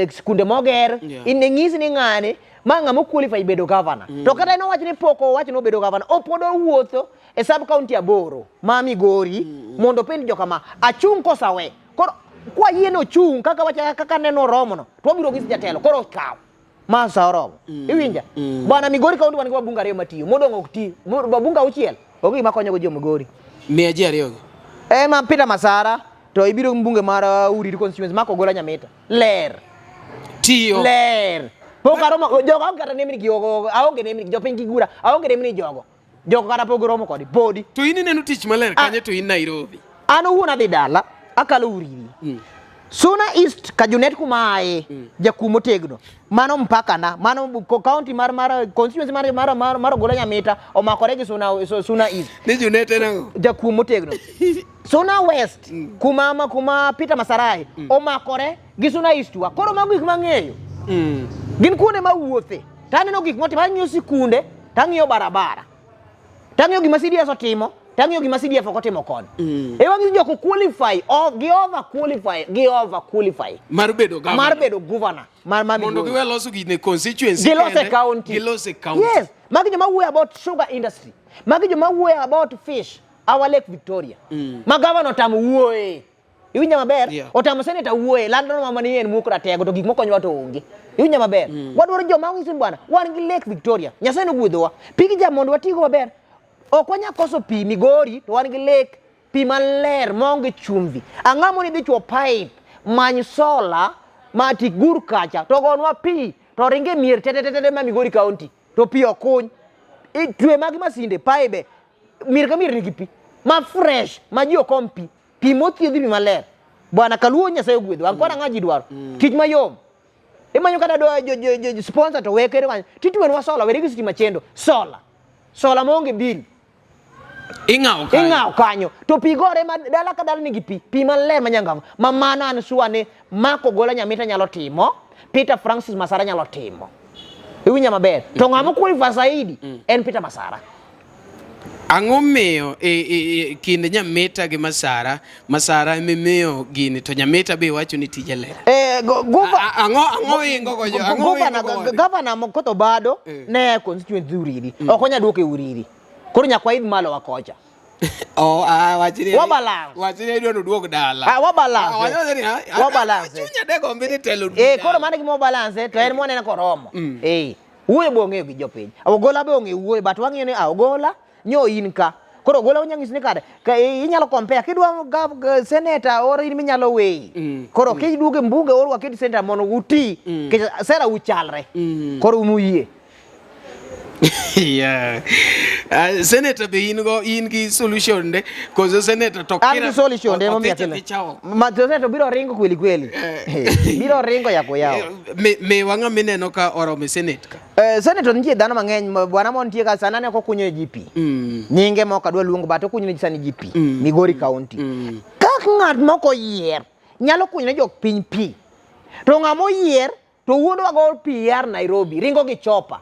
skunde moger, in ng'isi ni ng'ani ma ng'ama qualify bedo governor. To kata en owach ni pok owach ni obedo governor, opod owuotho e sub county 8 ma Migori mondo openj jokama achung' kosa we. Koro kwa yie ni ochung' kaka wacha kaka neno oromo no, to wabiro ng'isi jatelo koro kaw. Ma sa oromo. Iwinja? Bwana Migori kaunti wan gi wabunge 2 matiyo, modong' ok ti. Wabunge 6 onge gima konyogo jo Migori. Miya ji 2 gi. Ema Peter Masara to ibiro mbunge mar Uriri constituency Mark Ogola Nyamita. Ler. Tiyo. Ler. Pok aromo jogo aonge kata nembni gi aonge nembni jopiny kigura aonge nembni jogo. Jogo kata pok romo kodi podi. To in ineno tich maler kanye to in Nairobi. An owuon adhi dala akalo Uriri. Suna East Kajunet kuma aye jakuo motegno. Mano mpaka na mano county mar constituency mar Ogola Nyamita omakore gi Suna East. Ni Junet en ang'o? Jakuo motegno. Suna West kuma Peter Masarai omakore gi Suna East wa. Koro mago gik mang'eyo. Gin kuonde ma wuothe. Taneno gik motimo, ang'iyo sikunde, tang'iyo barabara. Tang'iyo gima CDS otimo, tang'iyo gima CDF ok otimo koni. E wang'iso joko qualify, gi over qualify, gi over qualify. Mar bedo governor. Mar bedo governor. Mar Mondo Migori. giwe loso gine constituency. Gilose kende, county. Gilose county. Yes. Magi joma wuoyo about sugar industry. Magi joma wuoyo about fish. Our Lake Victoria. Ma governor otamo wuoye. Iwinja maber? Otamo senator wuoye, lando mama ni en muok ratego to gik mokonyowa to onge. Iwinja maber? Wadwaro joma ng'iso ni bwana, wan gi Lake Victoria. Nyasaye nogwedhowa. Pigi ja mondo watigo maber. Ok wanyal koso pi Migori to wan gi lake, pi maler maonge chumvi. Ang'o mondo idhi chuo pipe, many solar ma tigur kacha to gonwa pi to ringe mier te te te te ma Migori County to pi okuny. Itwe magi masinde pipe mier ka mier nigi pi ma fresh ma ji ok om pi. Pi mothiedhi pi maler. Bwana Kaluo Nyasaye ogwedho. An kora ng'a ji dwaro. Tich mayom. Imanyo kata do jo sponsor to wekere kanyo. Titwenwa sola, weri gi sitima chendo. Sola. Sola maonge bill. Ing'awo kanyo. Ing'awo kanyo. To pi gore ma dala ka dala nigi pi. Pi maler ma nyangavu. Ma mano an sure ni Mark Ogola Nyamita nyalo timo. Peter Francis Masara nyalo timo. Iwinja maber. To ng'ama qualify zaidi en Peter Masara. Ang'o miyo e kind Nyamita gi Masara, Masara emimiyo gini to Nyamita be iwacho ni tije ler. Ang'o ingo go jo? Ang'o ingo go? Gavana Makoth Obado ne constituency Uriri. Ok onya duoke Uriri. Koro nyaka waidh malo wa kocha. Oh, wachni. Wa balance. Wachni idwa ni oduog dala. Wa balance. Wachni ni Wa balance. Chunya de gombi ni telo. Koro mano gima wa balance to en mwaneno koromo. Wuoyo be ong'eyo gi jopiny. Ogola be ong'eyo wuoyo but wang'iyo ni Ogola nyo in ka. Koro Ogola onya nyisi ni kare ka inyalo compare kidwa senator or in minyalo weyi. Koro kiduogo e mbunge or waket senator mondo uti nikech sera uchalre. Koro un uyie. Yeah. Senator be in go in gi solution de koso senator to An gi solution de momiyo akelo. Ma senator biro ringo kweli kweli. Biro ringo yako yao. Me wang'a mineno ka oromo e senate ka. Senator nitie dhano mang'eny bwana mo nitie ka sana ne ok okunyo ne GP. Nyinge moko adwa luongo but okunyo ne sani GP Migori County. Kak ng'at moko oyier nyalo kunyo ne jok piny pi. To ng'ama oyier to wuondwa go PR Nairobi ringo gi chopa.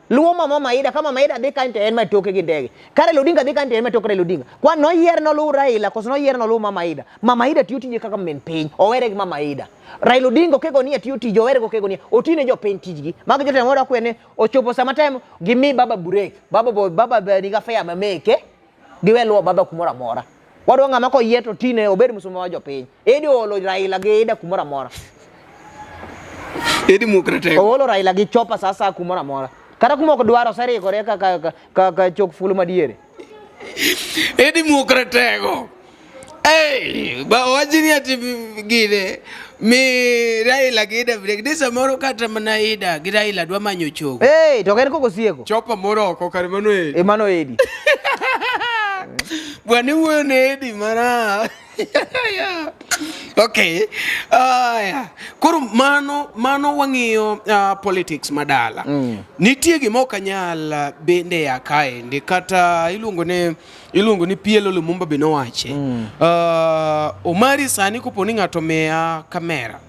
Luwo mama Maida ka mama Maida dhi kanyo to en ma toke gi ndege. Ka Raila Odinga dhi kanyo to en ma toke Raila Odinga. Kwa noyier noluw Raila koso noyier noluw mama Maida. Mama Maida tiyo tije kaka min piny owere gi mama Maida. Raila Odinga okego ni tiyo tije owere go okego ni otine jopiny tijgi. Mago jotelo moro akwe ni ochopo sama time gimi baba break. Baba bo baba be niga fair ma meke. Giwe luwo baba kumoro amora. Wadwa ng'ama koyie to tine obed musumba wa jopiny. Edi olo Raila gi Ida kumoro amora. Edi muk ratego. Oolo Raila gi chopa sasa kumoro amora. Kata kuma ok dwar oserikore ka chok fulu madiere. Edi muk ratego. Hey, ba wachni ati gine mi Raila gi Ida break. Di samoro kata mana Ida gi Raila dwa manyo chogo. Hey, to en koko sieko. Chopa moro oko kar mano Edi. E mano Edi. Bwana iwuoyo ne Edi mara. Okay. Aya. Koro mano mano wang'iyo politics madala. Nitie gima ok anyal bende ya kaendi kata iluongo ni PLO Lumumba be nowache. Omari sani kopo ni ng'ato miya kamera.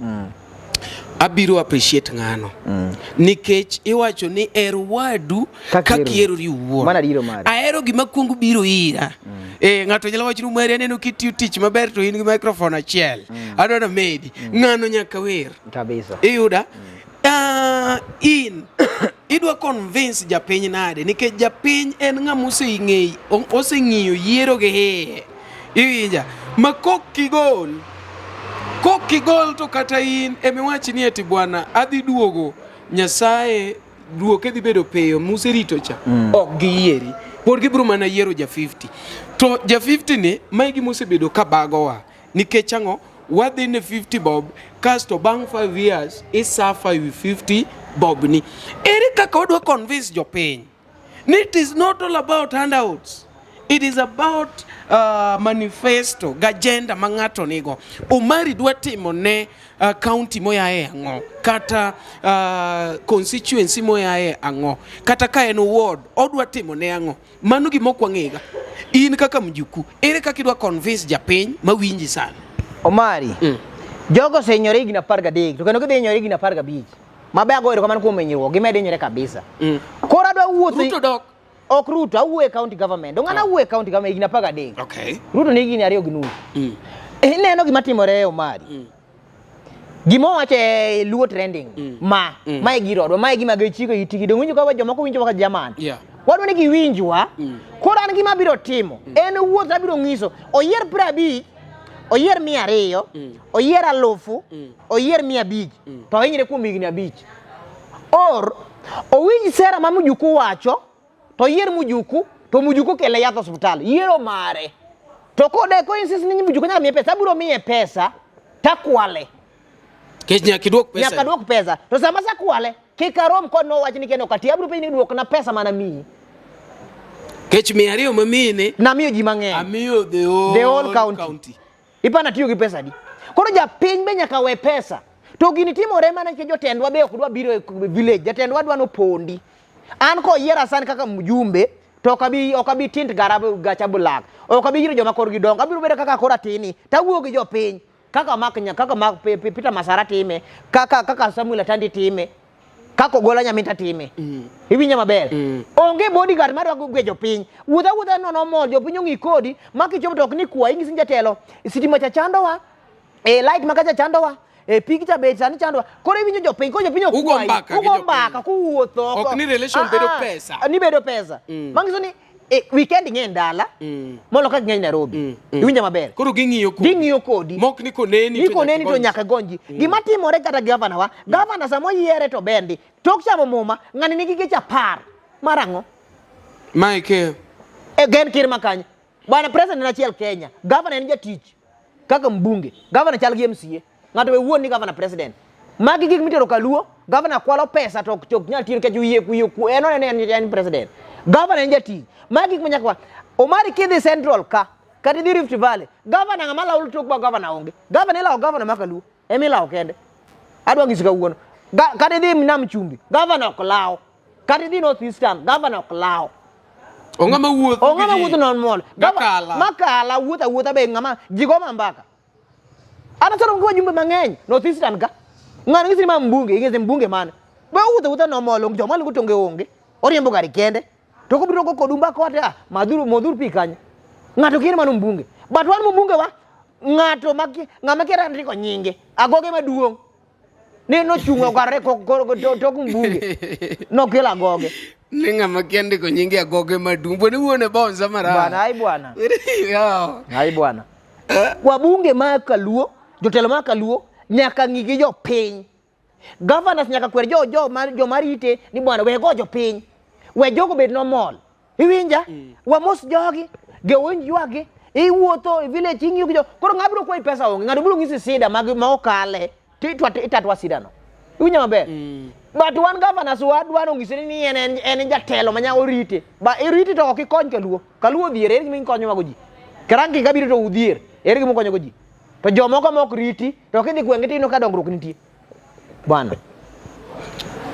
Abiro appreciate ng'ano. Nikech iwacho ni er wadu Kaka kaka ihero. iherori iwuon. Mano adier Omari. Ahero gima kuongo biro ira. Ng'ato nyalo wacho ni Omari aneno kitiyo tich maber to in gi microphone achiel. Adwa namedi. Ng'ano nyaka wer. Kabisa. Iyuda? In idwa convince japiny nade nikech japiny en ng'ama oseng'iyo yiero gi iye. Iwinja? Ma kok igol to kata in emiwach ni eti bwana adhi duogo Nyasaye duoke dhi bedo piyo muserito cha ok giyieri pod gibiro mana yiero ja 50 to ja 50 ni mae gima osebedo ka bagowa nikech ang'o wadhi ne 50 bob kasto bang' 5 years isafa wi 50 bob ni ere kaka wadwa convince jopiny ni it is not all about handouts it is about manifesto gi agenda ma ng'ato nigo Omari dwa timo ne county moyae ang'o kata constituency moyae ang'o kata ka en ward odwa timo ne ang'o mano gima ok wang'ega in kaka mjuku ere kaka idwa convince japiny mawinji sana Omari. Jogo osehinyore higni 13 to kendo gidhi hinyore higni 15. Mabe ago erokamano kuom hinyruok, gimedo hinyore kabisa. Koro adwa wuotho Ruto dok Ok Ruto, awuoyo e county government. Dong' an awuoyo e county government higni 13. Okay. Ruto ni higni 2.5. Ineno gima timore Omari. Gima owacho e Luo trending ma e girodwa, ma e gima gichiko itgi. Dong' winjo ka jomoko winjo kaka jaman. Wadwa ni giwinjwa. Koro an gima abiro timo en wuoth abiro nyiso oyier 50, oyier 200, oyier 1000, oyier 500 to ohinyre kuom higni 5. Or owinj sera ma Mujuku wacho to oyier Mujuku to Mujuku kele yath osiptal yiero mare. To kode ko insist ni Mujuku nyaka miye pesa, abiro miye pesa takwale. Kech nyaka iduok pesa. Nyaka duok pesa. To sama asekwale, kik arom kod nowach ni kendo kati abiro penji ni duokna pesa mana miyi. Kech 200 mamiyi ni Namiyo ji mang'eny. Amiyo the whole, The whole county. Ipana tiyo gi pesa di. Koro japiny be nyaka we pesa. To gini timore mana nikech jotendwa be ok dwa biro e village. Jatendwa dwa nopondi. An koyiera sani kaka mjumbe to ok abi tint gara gacha black. Ok abi yiro joma korgi dongo. Abiro bedo kaka koro atini. Tawuoyo gi jopiny. Kaka Mark nya, kaka Mark Peter Masara time, kaka Samuel Atandi time, kaka Ogola Nyaminta time. Iwinja maber? Onge bodyguard madwa gwe jopiny. Wuotha wuotha nono mol, jopiny ong'i kodi, ma kichopo to ok ni kwayi, ing'isi ni jatelo, sitima cha chandowa, light ma kacha chandowa, pig cha be sani chandowa. Koro iwinjo jopiny, koro jopiny ok Ugo kwayi. mbaka gi Ugo jopiny. mbaka kuwuotho oko. Ok ni relation bedo pesa. Ni bedo pesa. Manyiso ni weekend ng'eny dala, molo ka ng'eny Nairobi. Iwinjo maber? Koro ging'iyo kodi. Ging'iyo kodi. Mok ni koneni Ni koneni to nyaka gonji. Gima timore kata gavana wa, gavana sama oyiere to bendi. Tok chamo muma, ng'ani nigi geche 10. Mar ang'o? Mike. Gen kir makanye. Bwana president en achiel Kenya. Gavana en jatich. Kaka mbunge. Gavana chal gi MCA. Ng'ato be wuon ni gavana president. Magi gik mitero kaluo, gavana kwalo pesa to ok nyal tiyo nikech wiye wiye ku en oneno ni en president. Gavana en jatich. Magi gik manyaka wa. Omari kidhi Central ka, kata idhi Rift Valley, gavana ng'ama lawo tok ba gavana onge. Gavana ilawo gavana ma kaluo, ema ilawo kende. Adwa nyisi kawuono. Kata idhi Nam Chumbi, gavana ok law. Kata idhi North Eastern, gavana ok law. Ong'ama wuotho. Ong'ama wuotho non mol. Makala. Makala wuotho awuotha be ng'ama ji go mbaka. An aseromo gi wajumbe mang'eny North Eastern ka. Ng'ano ng'isi ni ma mbunge, ing'isi mbunge mane. Be owuotho awuotha nomol, joma lugo tonge onge. Oriembo gari kende. To kobiro go kodu mbaka wacho, ah, madhuru modhuru pi kanyo. Ng'ato kier mano mbunge. But wan mbunge wa ng'ato ma ng'ama kier ndiko nyinge, agoge maduong'. Ni nochung'o ogare tok mbunge. Nokelo agoge. Ni ng'ama kia ndiko nyinge agoge maduong'. Bwana wuone bonza marach. Bwana, ai bwana. Ai bwana. Wabunge ma Kaluo, jotelo ma Kaluo nyaka ng'i gi jopiny. Governors nyaka kwer joma rite ni bwana we go jopiny. We jogo bed nomol. Iwinja? Wamos jogi, gewinj ywakgi. Iwuotho e village ing'iyo gi jo. Koro ng'a biro kwayi pesa onge. Ng'ato biro ng'isi sida mag ma okale. To itatwa sida no. Iwinja maber? But wan governors wa dwaro ng'isi ni en jatelo ma nyalo rite. Ba irite to ok ikony Kaluo. Kaluo odhier, ere gima ikonyo wago ji. Ranking kabiro to udhier. Ere gima ukonyogo ji? To jomoko ma ok riti, to kidhi gwenge to ineno ka dongruok nitie. Bwana.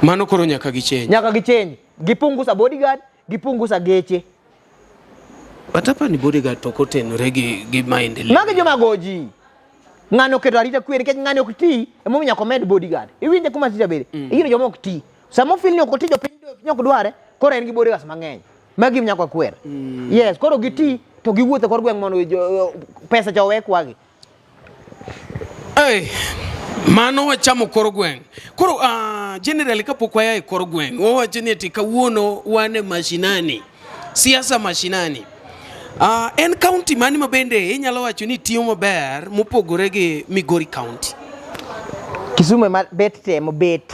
Mano koro nyaka gichenj. Nyaka gichenj. Gipungusa bodyguard, gipungusa geche. But hapa ni bodyguard to ok otenore gi, gi maendeleo. Magi joma go ji. Ng'ano oketo arita kwe nikech ng'ani ok ti, emomiyo nyaka omed bodyguard. Iwinje kuma tich bede. Igino joma ok ti. Sama ofil ni ok oti jopiny piny ok dware, koro en gi bodyguards mang'eny. Magi nyaka kwer. Yes, koro giti to giwuotho e kor gweng' mondo pesa cha owe kwagi. Hey, mano wachamo kor gweng'. Koro generally kapok waya e kor gweng', wawacho ni ati kawuono wan e mashinani. Siasa mashinani. En county mane ma bende inyalo wacho ni tiyo maber mopogore gi Migori County? Kisumu ema bet temo bet.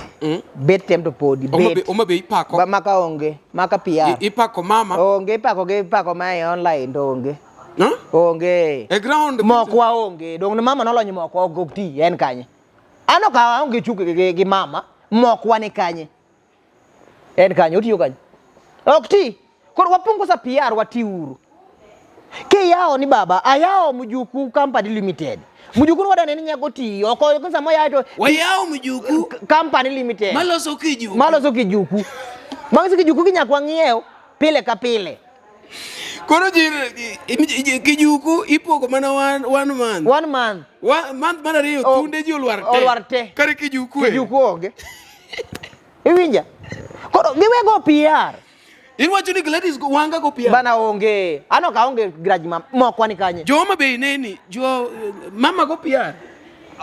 Bet tem to podi bet. Homa Bay ipako. Maka onge, maka PR. Ipako mama. Onge ipako gi ipako ma e online to onge. Huh? Onge. E ground. Mokwa onge. Dong ne mama nolonyo mokwa ok ok ti en kanye. An ok aonge chuki gi mama. Mokwa ni kanye. En kanye otiyo kanye. Ok ti. Koro wapunguza PR watiuru. Kiyawo ni baba ayawo Mjuku Company Limited. Mjuku ni wadane ni nyago tiyo. Ok ok sama yawo to Wayawo Mjuku Company Limited. Maloso kijuku. Maloso kijuku. Bang' kijuku gi nyaka wang'iew pile ka pile. Koro ji kijuku ipogo mana one month. One month. Month mar ariyo thunde ji olwar te. Olwar te. Kare kijuku e. Kijuku onge. Iwinja? Koro giwego PR. Iwacho ni Gladys Wanga go PR. Bana onge. An ok aonge grudge ma mokwa ni kanye. Jo Homa Bay neni, jo mama go PR.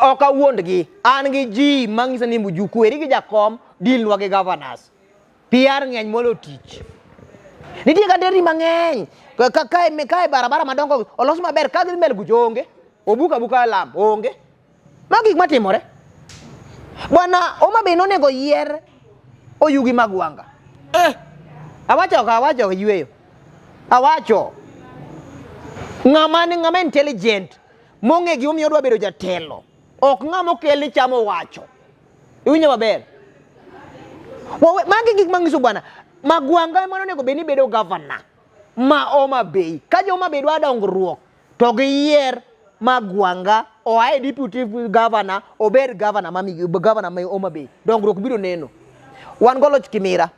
Ok awuondgi. An gi ji mang'isa ni Mjuku eri gi jakom deal nwa gi governors. PR ng'eny molo tich. Nitie ka nderni mang'eny. Kae barabara madongo olos maber ka gidhi mbele kucho onge. Obuk abuka lam onge. Mago gik matimore. Bwana Homa Bay nonego yier Oyugi Magwanga. Awacho ok awacho yueyo. Awacho. Ng'ama ni ng'ama intelligent mong'e gimomiyo odwa bedo jatelo. Ok ng'ama okel ni chamo wacho. Iwinjo maber? Magi gik manyiso bwana. Magwanga ema onego bed ni bedo governor ma Homa Bay. Ka jo Homa Bay dwa dongruok to giyier Magwanga oa e deputy governor obed governor ma governor ma Homa Bay. Dongruok biro neno. Wan goloch Kimira.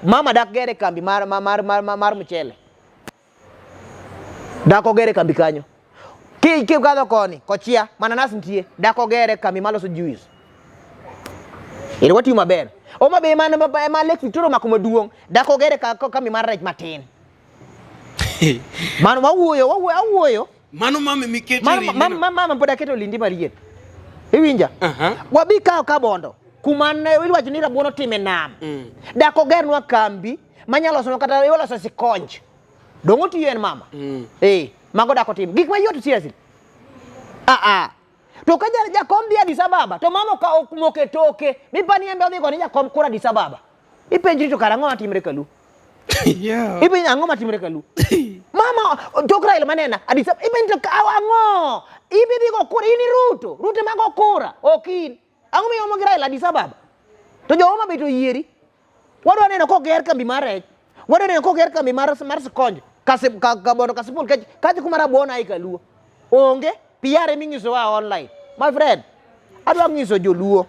Mama dak gere kambi mar mar mar mar mchele. Dak ogere kambi kanyo. Ki kikadho koni kochia mananas nitie. Dak ogere kambi maloso juice. Ere watiyo maber. Homa Bay man ma Lake Victoria omako maduong'. Dak ogere kambi mar rech matin. Mano wawuoyo wawuoyo awuoyo. Mano mama miketo Mano mama mama pod aketo lindi mariet. Iwinja? Wabi kawo Kabondo kuma ne iwacho ni rabuon otime nam. Dak ogernwa kambi manyalo loso kata iloso sikonj. Dong' otiyo en mama. Mago dak otim. Gik mayot seriously. To ka jakom dhi Addis Ababa to mama ok moke toke mipani en be odhi gone jakom kura Addis Ababa. Ipenjri to kara ang'o matimre kalu? Ipenjo ang'o matimre kalu? Mama tok Raila manena Addis Ababa ipenjo to ang'o? Ibi dhi go kura in Ruto. Ruto ema go kura ok in. Ang'o miyomo gi Raila Addis Ababa? To jo Homa Bay to yieri. Wadwa neno koger kambi mar rech. Wadwa neno koger kambi mar skonj. Kabondo Kasipul kech kachi kuma rabuon ae kaluo. Onge PR eminyisowa online. My friend, adwa nyiso joluo.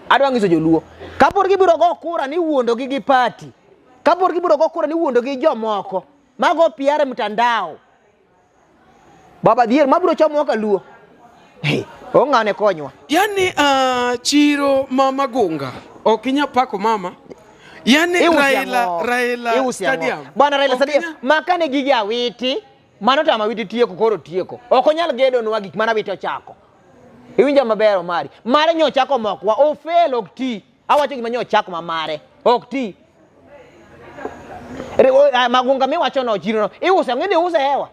Adwa nyiso joluo. Kapod gibiro go kura ni wuondo gi gi party. Kapod gibiro go kura ni wuondo gi jomoko. Mago PR e mtandao. Baba dhier mabiro chomo kaluo. Hey, ong'ane konywa. Yani chiro ma Magunga ok inya pako mama. Yani Raila Stadium. Bwana Raila Stadium. Makane gigi awiti. Mano tama awiti tieko koro tieko. Ok onyal gedo nwa gik mana awiti ochako. Iwinjo maber Omari. Mare nyo ochako mokwa. Ofel ok ti. Awacho gima nyo ochako ma mare. Ok ti. Magunga miwacho no chiro no. Iuse ang'o? Idhi use hewa.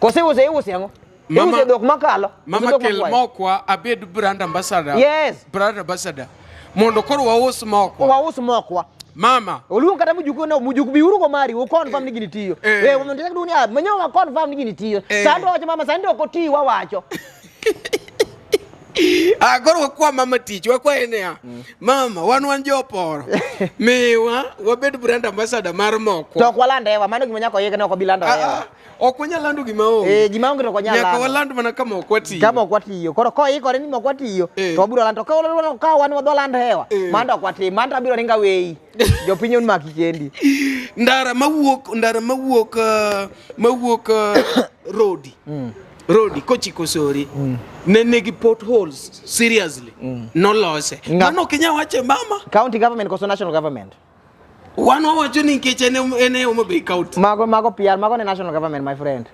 Kose iuse iuse ang'o? Iuse dhok makalo. Mama kel mokwa abed brand ambassador. Yes. Brand ambassador. Mondo koro waus mokwa. Waus mokwa. Mama. Oluong kata mjuku no mjuku biuru go mari u confirm ni gini tiyo. Mondo chak dunia menyo wa confirm ni gini tiyo. Sando wacho mama sando ok oti wawacho. Ah, koro wakwa mama tich, wakwaye niya, mama, wan wan joporo. Miwa wabed brand ambassador mar mokwa. To ok waland hewa, mano gima nyaka oyik ne ok wabi lando Ah, hewa. ah, ok wanyal lando gima onge. Eh, gima onge to ok wanyal Nyaka lando. waland mana kama ok watiyo. Kama ok watiyo. Koro koikore ni mok watiyo, Eh. to wabiro lando. To ka wan wadwa land hewa, mano to ok watim. Mano to abiro ringo aweyi. Jopiny omaki kendi. Ndara mawuok ndara mawuok mawuok Rodi. Rodi kochiko Sori. Ne nigi potholes seriously. Nolose. Mano ok inyal wacho e mama. County government koso national government? Wan wawacho ni nikech en en e Homa Bay County. Mago mago PR, mago ne national government my friend.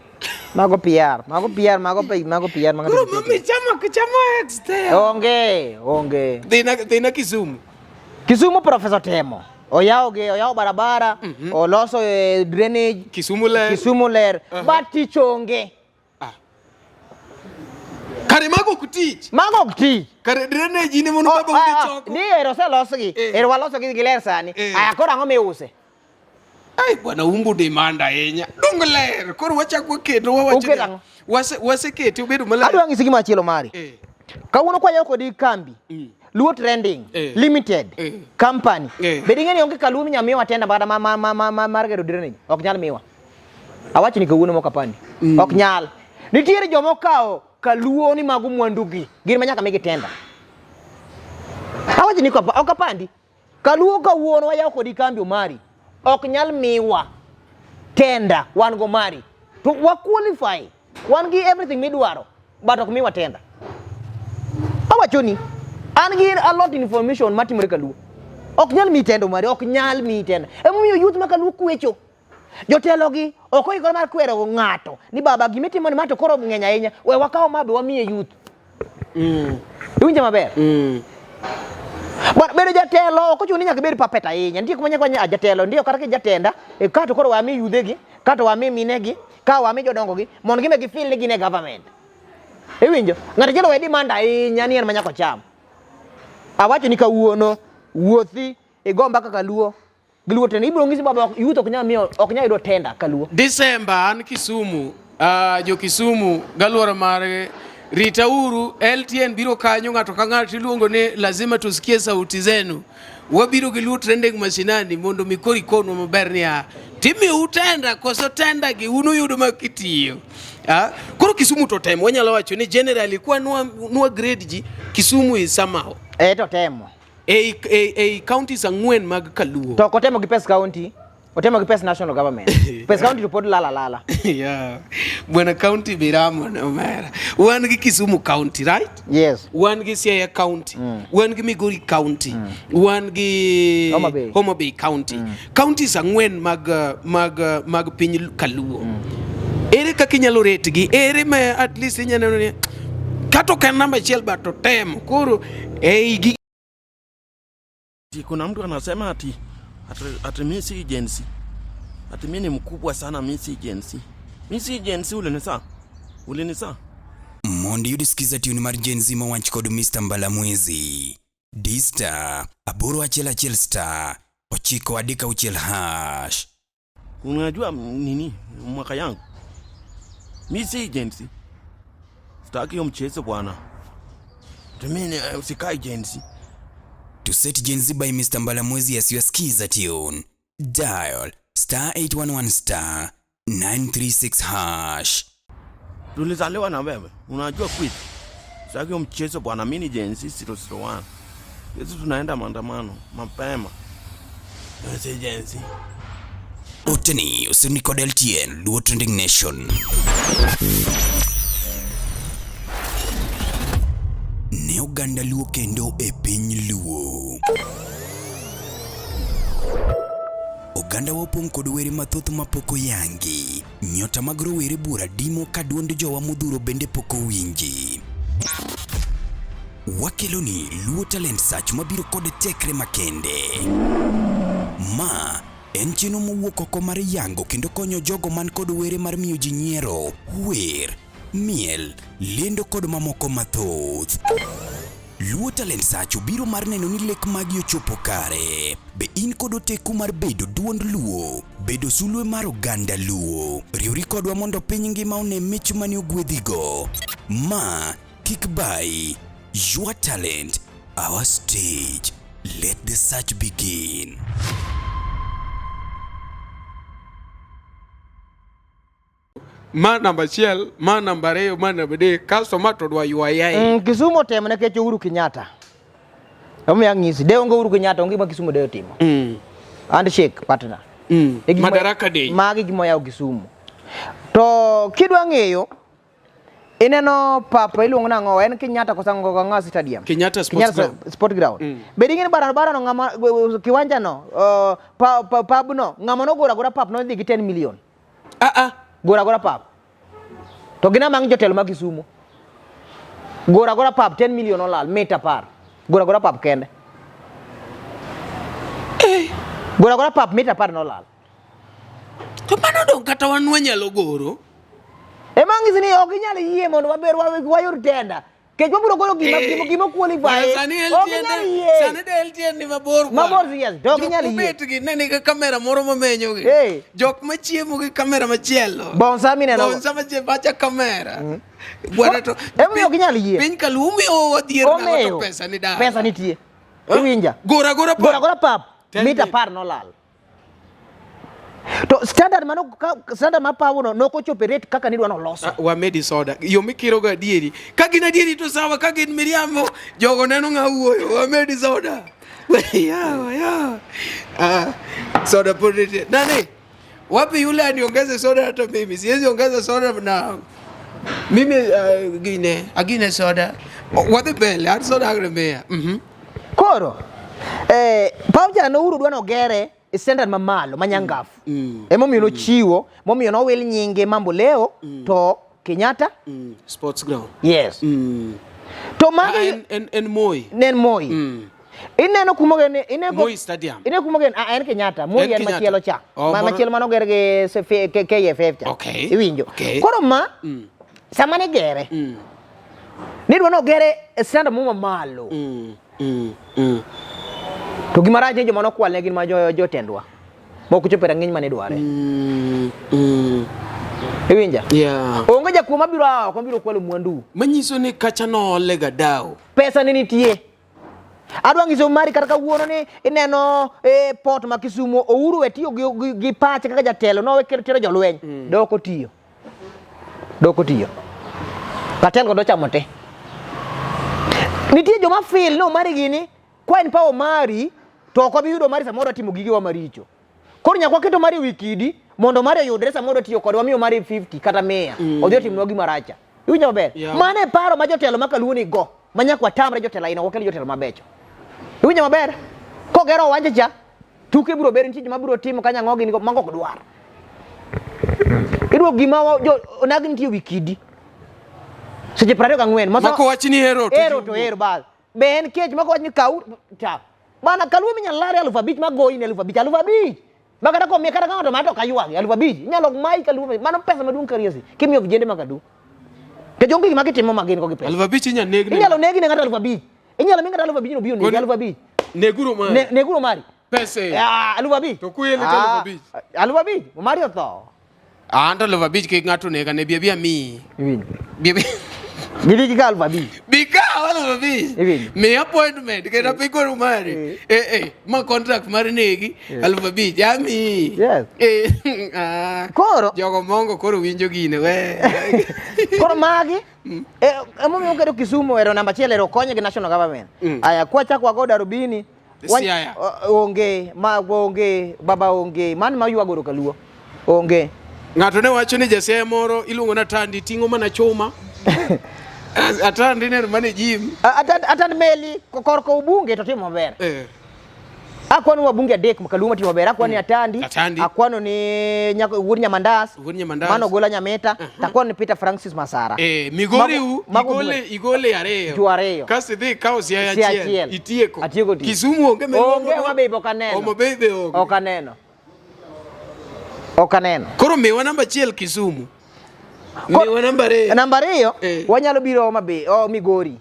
Mago PR, mago PR, mago mago PR, mago Koro mama chama chama ex there. Onge, onge. Dhina dhina Kisumu. Kisumu Professor Temo. Oyawo ge, oyawo barabara, oloso drainage. Kisumu ler. Kisumu ler. But tich onge. Kare mago ok tich. Mago ok tich. Kare drainage in emono baba Ah, udhi ah, choko. Ni ero oselosgi. Ero walosogi giler sani. Aya koro ang'o miuse? Ai bwana umbu demand ahinya. Dong ler. Koro wachak waketo wawacho. Uketo niya, ang'o? Wase wasekete obedo maler. Adwa ng'isi gima chielo mari. Kawuono kwayawo kodi kambi. Luo Trending Limited Company. Bed ing'e ni onge kaluo minya miwa tenda kata ma mar gero drainage. Ok nyal miwa. Awacho ni kawuono mok apandi. Ok nyal. Nitiere joma okawo kaluo ni mago mwandugi. Gin ma nyaka migi tenda. Awacho ni ok apandi. Kaluo kawuono wayawo kodi kambi Omari. Ok nyal miwa tenda wan go mari. To wa qualify. Wan gi everything midwaro. But ok miwa tenda. Awacho ni an gi a lot information matimore kaluo. Ok nyal miyi tenda Omari, ok nyal miyi tenda. Emomiyo youth ma kaluo kwecho. Jotelo gi ok oikore mar kwero ng'ato ni baba gimitimo ni ma to koro ng'eny ahinya. We wakaw ma be wamiye youth. Iwinjo maber? Bwana, bedo jatelo ok ochuno ni nyaka ibed puppet ahinya. Nitie kuma nyaka wanya jatelo ndio kata ki jatenda, e, kato koro wami yudhe gi, kato wami mine gi, ka wami jodongo gi, mondo gime gi feel ni gin e government. Iwinjo? Ng'ato achiel owe demand ahinya ni en ma nyaka ocham. Awacho ni kawuono wuothi igo mbaka kaluo giluo tenda ibiro ng'isi baba youth ok nyal miyo ok nyal yudo tenda kaluo. December an Kisumu, jo Kisumu galuora mar ritauru LTN biro kanyo ng'ato ka ng'ato iluongo ni lazima tusikie sauti zenu. Wabiro gi Luo Trending mashinani mondo mi koro ikonwa maber niya timiyou tenda koso tenda gi un uyudo ma kitiyo. Koro Kisumu to temo wanyalo wacho ni generally kwa nwa grade ji Kisumu is somehow. Eh to temo. Ei counties ang'wen mag Kaluo. To ok otemo gi pes county, otemo gi pes national government. Pes county to pod lala lala. Yeah. Bwana county biramo ne omera. Wan gi Kisumu County, right? Yes. Wan gi Siaya County. Wan gi Migori County. Wan gi Homa Bay. Homa Bay County. Counties ang'wen mag mag mag piny Kaluo. Ere kaka inyalo rate gi? Ere ma at least inyalo neno ni kata ok en namba achiel but otemo. Koro ei gi Ati kuna mtu anasema ati mi si Gen Z. Ati mi ni mkubwa sana, mi si Gen Z. Mi si Gen Z, ulinisa. Ulinisa. Mondo iyud skiza tune mar Gen Z mowach kod Mr. Mbalamwezi. D star 811 star 936 hash. Unajua nini mwaka yangu? Mi si Gen Z. Sitaki hiyo mchezo bwana. Ati mi sikai Gen Z. To set Gen Z by Mr. Mbalamwezi as your skiza tune, dial star 811 star 936 hash. Tulizaliwa na wewe. Unajua quiz. Sitaki hiyo mchezo bwana, mi ni Gen Z 001. Sisi tunaenda maandamano mapema. Mimi si Gen Z. Oteni osirni kod LTN Luo Trending Nation. Ne oganda Luo kendo e piny Luo. Oganda wa opong' kod were mathoth mapok oyangi. Nyota mag rowere buora dimo ka duond jowa modhuro bende pok owinji. Wakeloni Luo Talent Search mabiro kod tekre makende. Ma en chenro mowuok oko mar yango kendo konyo jogo man kod were mar miyo ji nyiero, wer, miel, lendo kod mamoko mathoth. Luo Talent Search obiro mar neno ni lek magi ochopo kare. Be in kod oteku mar bedo duond Luo, bedo sulwe mar oganda Luo? Riwri kodwa mondo piny ngima one mich mane ogwedhigo. Ma kik bayi. Your talent, our stage. Let the search begin. Ma namba achiel, ma namba ariyo, ma namba adek, kasto ma to dwa ywa yaye. Kisumu otemo nikech Uhuru Kenyatta. Omiyo ang'isi, de onge Uhuru Kenyatta, onge gima Kisumu de otimo. Handshake partner. E gima- Madaraka Day. Magi gima oyawo Kisumu. To kidwa ng'eyo, ineno pap iluongo nang'o, en Kenyatta koso ang'o ang'o stadium? Kenyatta Sports Kenyatta Ground. Sport Ground. Bed ing'e ni barabara no ng'ama kiwanja no, pub no, ng'ama nogoro agora pap nodhi gi 10 million. Ah ah. Goro agora pap. To gin amang jotelo ma Kisumu. Goro agora pap 10 million olal, mita 10. Goro agora pap kende. Goro agora pap mita 10 nolal. To mano dong kata wan wanyalo goro. Ema ng'isi ni ok inyal yie mondo waber wayud tenda. Kech wabiro golo gima gima gima qualify. Bwana, sani Ok LTN inyal yie. sani de LTN ni mabor bwana. Mabor yes, to ok inyal yie. Jok mobet gi ne nigi kamera moro mamenyo gi. Eh. Jok machiemo gi kamera machielo. Bonsa mineno. Bonsa machielo pacha kamera. Bwana to Emomiyo ok inyal yie. Piny kaluo miyo wadhier nang'o to Omeyo. pesa ni dala. Pesa nitie. Iwinja. Gora gora pap. Gora gora pap. Ten Mita mil. 10 nolal. To standard mano standard ma pawono nokochopo e rate kaka nidwa noloso. Ah, wamedi soda yo mikirogo adieri ka gin adieri to sawa ka gin miriambo jogo neno ng'a wuoyo wamedi soda yawa yawa ah, soda pod nitie nani wapi yule aniongeze soda hata mimi siwezi ongeza soda na mimi gine agine soda wadhi mbele an soda agre miya Koro paw cha no Uhuru dwa nogere e standard mamalo manyangafu. Emomiyo nochiwo, momiyo nowil nyinge Mambo Leo to Kenyatta. Sports ground. Yes. To magi En Moi. Ne en Moi. Ineno kuma ogene, ineno Moi Stadium. Ineno kuma ogene, ah, en Kenyatta, Moi En en Kenyatta. machielo cha. Oh, Ma moro- machielo mano oger gi KFF cha. Okay. Iwinjo. Okay. Koro ma sama ne gere. Nidwa nogere e standard mo mamalo. To gima rach ni joma nokwal ne gin ma jotendwa. Mok ochopo e rang'iny mane dware. Iwinja? Yeah. Onge jakuo mabiro a oko mabiro kwalo mwandu. Manyiso ni kacha noole ga dawo. Pesa ne nitie. Adwa nyiso mari kata kawuono ni ineno port ma Kisumu Uhuru we tiyo gi pache kaka jatelo nowe tero jolweny. Dok otiyo. Dok otiyo. Katel kod ochamo te. Nitie joma feel ni Omari gini kwa en power mari to ok wabi yudo Omari samoro atimo gigewa maricho. Koro nyaka waket Omari e wi kidi mondo Omari oyudre samoro tiyo kode wamiyo Omari 50 kata 100 odhi otimnwa gima racha. Iwinjo maber? Yeah. Mano e paro ma jotelo ma kaluo ni go ma nyaka watamre jotelo aina wakel jotelo mabecho. Iwinjo maber? Kogero owanja cha tuke biro bedo nitie joma biro timo kanyo ang'o gini go mago ok dwar. Idwa gima onagi nitie wi kidi. Seche 24 Mako wach ni ero to ero to ero bas. Be en kech mako wach ni kaw ta. Bana kaluo minyalo lare 5000 magoyi ni 5000 5000. Ma kata komiye kata ka ng'ato mato ok aywagi 5000 inyalo mayi kaluo mano pesa maduong' kariasi kimiyo vijende mag Kaluo. Nikech onge gima gitimo ma gin go gi pesa. 5000 inyalo neg ne. Inyalo negi ne ng'ato 5000. Inyalo mi ng'ato 5000 obi onegi 5000. Neguru mari. Neguru mari. Pesa. Ah, 5000. To kuyele to 5000. 5000. Mari otho. Ah, anto 5000 kik ng'ato nega ne bi abi amiyi. Iwinjo. Bi abi. Gidhi gi ka 5000. Bi kaw 5000. Iwinjo. Mi appointment kendo piny koro mari. Eh ma contract mar negi 5000 amiyi. Yes. Ah. Koro jogo mongo koro winjo gine we. Koro magi emomiyo oketo Kisumu ero namba achiel ero konye gi national government. Aya kwachako wago Darubini Siaya. Onge ma onge baba onge man ma ywago ro kaluo. Onge. Ng'ato ne wacho ni jasiaya moro iluongo ni Atandi ting'o mana chuma. Atandi ne mana gym. Atandi meli korka ubunge to timo maber. Akwano wabunge adek makaluo matimo maber. Akwano ni Atandi, Atandi. Akwano ni wuod Nyamandas, Wuod Nyamandas. Mano Ogola Nyamita, to akwano ni Peter Francis Masara. Migori u, Mago igole ariyo. Ju ariyo. Kasto idhi ikawo Siaya Siaya achiel. achiel. Itieko. Atieko tich. Kisumu onge Onge Homa Bay pok aneno. Homa Bay be onge. Ok aneno. Ok aneno. Koro miwa namba achiel Kisumu. Miwa namba ariyo. Namba ariyo, wanyalo biro Homa Bay, oh, Migori.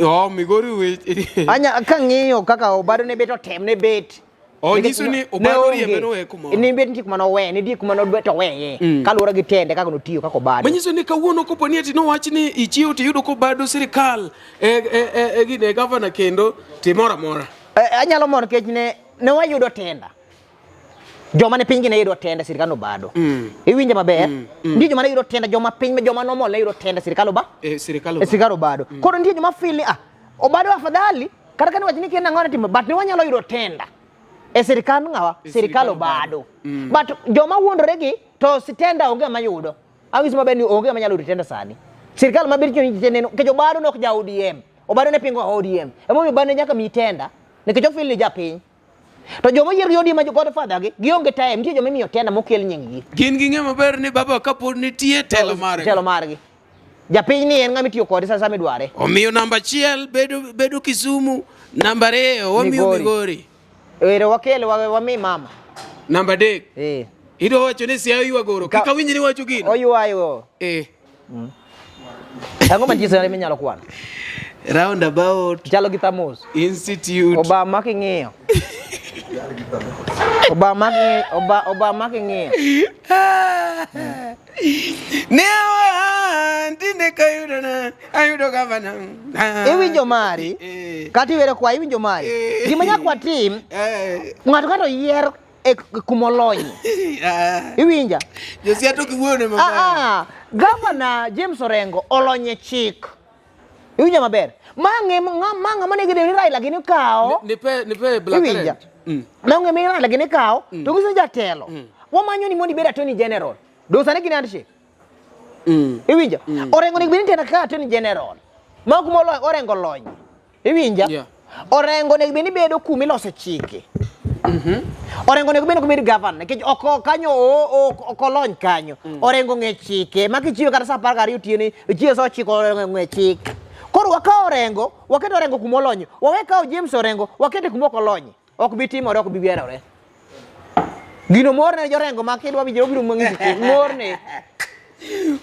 Oh, Migori we. Anya kang'iyo kaka Obado ne bet otem ne bet. Onyiso ni Obado riembe nowe kumoro. Ni nitie kuma nowe, nitie kuma nodwe to weye. Kaluwore gi tende kaka notiyo kaka Obado. Manyiso ni kawuono kopo ni ati nowach ni ichiew tiyudo kobado sirikal e e e, e gine gavana kendo timoro amora. Eh, anyalo mor nikech ne ne wayudo tenda. Joma ne piny gi ne yudo tenda sirikal Obado. Iwinja maber? Nitie joma ne yudo tenda, joma piny joma normal ne yudo tenda sirikal Obado. E sirikal E Obado. sirikal Obado. Koro nitie joma feel ni ah Obado afadhali kata kane wach ni kia nang'o timo but ne wanyalo yudo tenda e sirikal ng'awa E sirikal sirikal Obado. But joma wuondore gi to si tenda onge ng'ama yudo. Awinjo maber ni onge ng'ama nyalo yudo tenda sani. Sirikal mabiro chon neno nikech Obado ne ok ja ODM. Obado ne pingo ODM. Emomiyo Obado ne nyaka miyi tenda nikech ofil ni japiny. To joma oyier gi ODM ma godfather gi gionge time. Nitie joma imiyo tenda mokel nying gi. Gin ging'e maber ni baba kapod nitie telo margi. Telo margi. Japiny ni en ng'ama itiyo kode sa sama idware. Omiyo namba achiel bedo, bedo Kisumu, namba ariyo wamiyo Migori. Migori, Ero wakel wami mama. namba adek Eh. idwa wacho ni Siaya oywa goro, kik awinj ni wacho gino. Oywayo. Eh. Ang'o mantie sani minyalo kwano? Roundabout Chalo gi Thamos. Institute. Obama king'iyo. Obama king'iyo. Obama king'iyo. Ne awa tinde kayudo na ayudo gavana. Iwinjo mari. Eh. Kata iwero kwa iwinjo mari. Eh. Gima nyaka watim, Eh. ng'ato kata oyier e kumolony. Ah. Iwinja? Josia to kiwuone maber. Ah, ah, Gavana James Orengo olony e chik. Iwinjo maber? Ma ng'e ma ng'ama nigi ni Raila gini kawo. Nipe nipe black Iwinja? currant. Mm. Ma ng'e mi Raila gini kawo to nyiso jatelo. Wamanyo ni mondo ibed attorney general. Do sani gin handshake. Iwinjo? Orengo onego bed ni tena kaka attorney general. Ma kuma Orengo olony. Iwinja? Yeah. Orengo onego bed ni bedo kuma ilose chike. Orengo onego bed ni ok obed governor nikech oko kanyo ok olony kanyo. Orengo ng'e chike ma kichiwe kata saa 12 otieno ichiwe saa 9 Orengo ng'e chik. Koro wakawo Orengo, waket Orengo kuma olonye. Wawe kawo James Orengo, wakete kuma ok olonye. Ok bi timore, ok bi gerore. Gino morne jorengo ma kidwa winjo obiro mang'isi chik morne.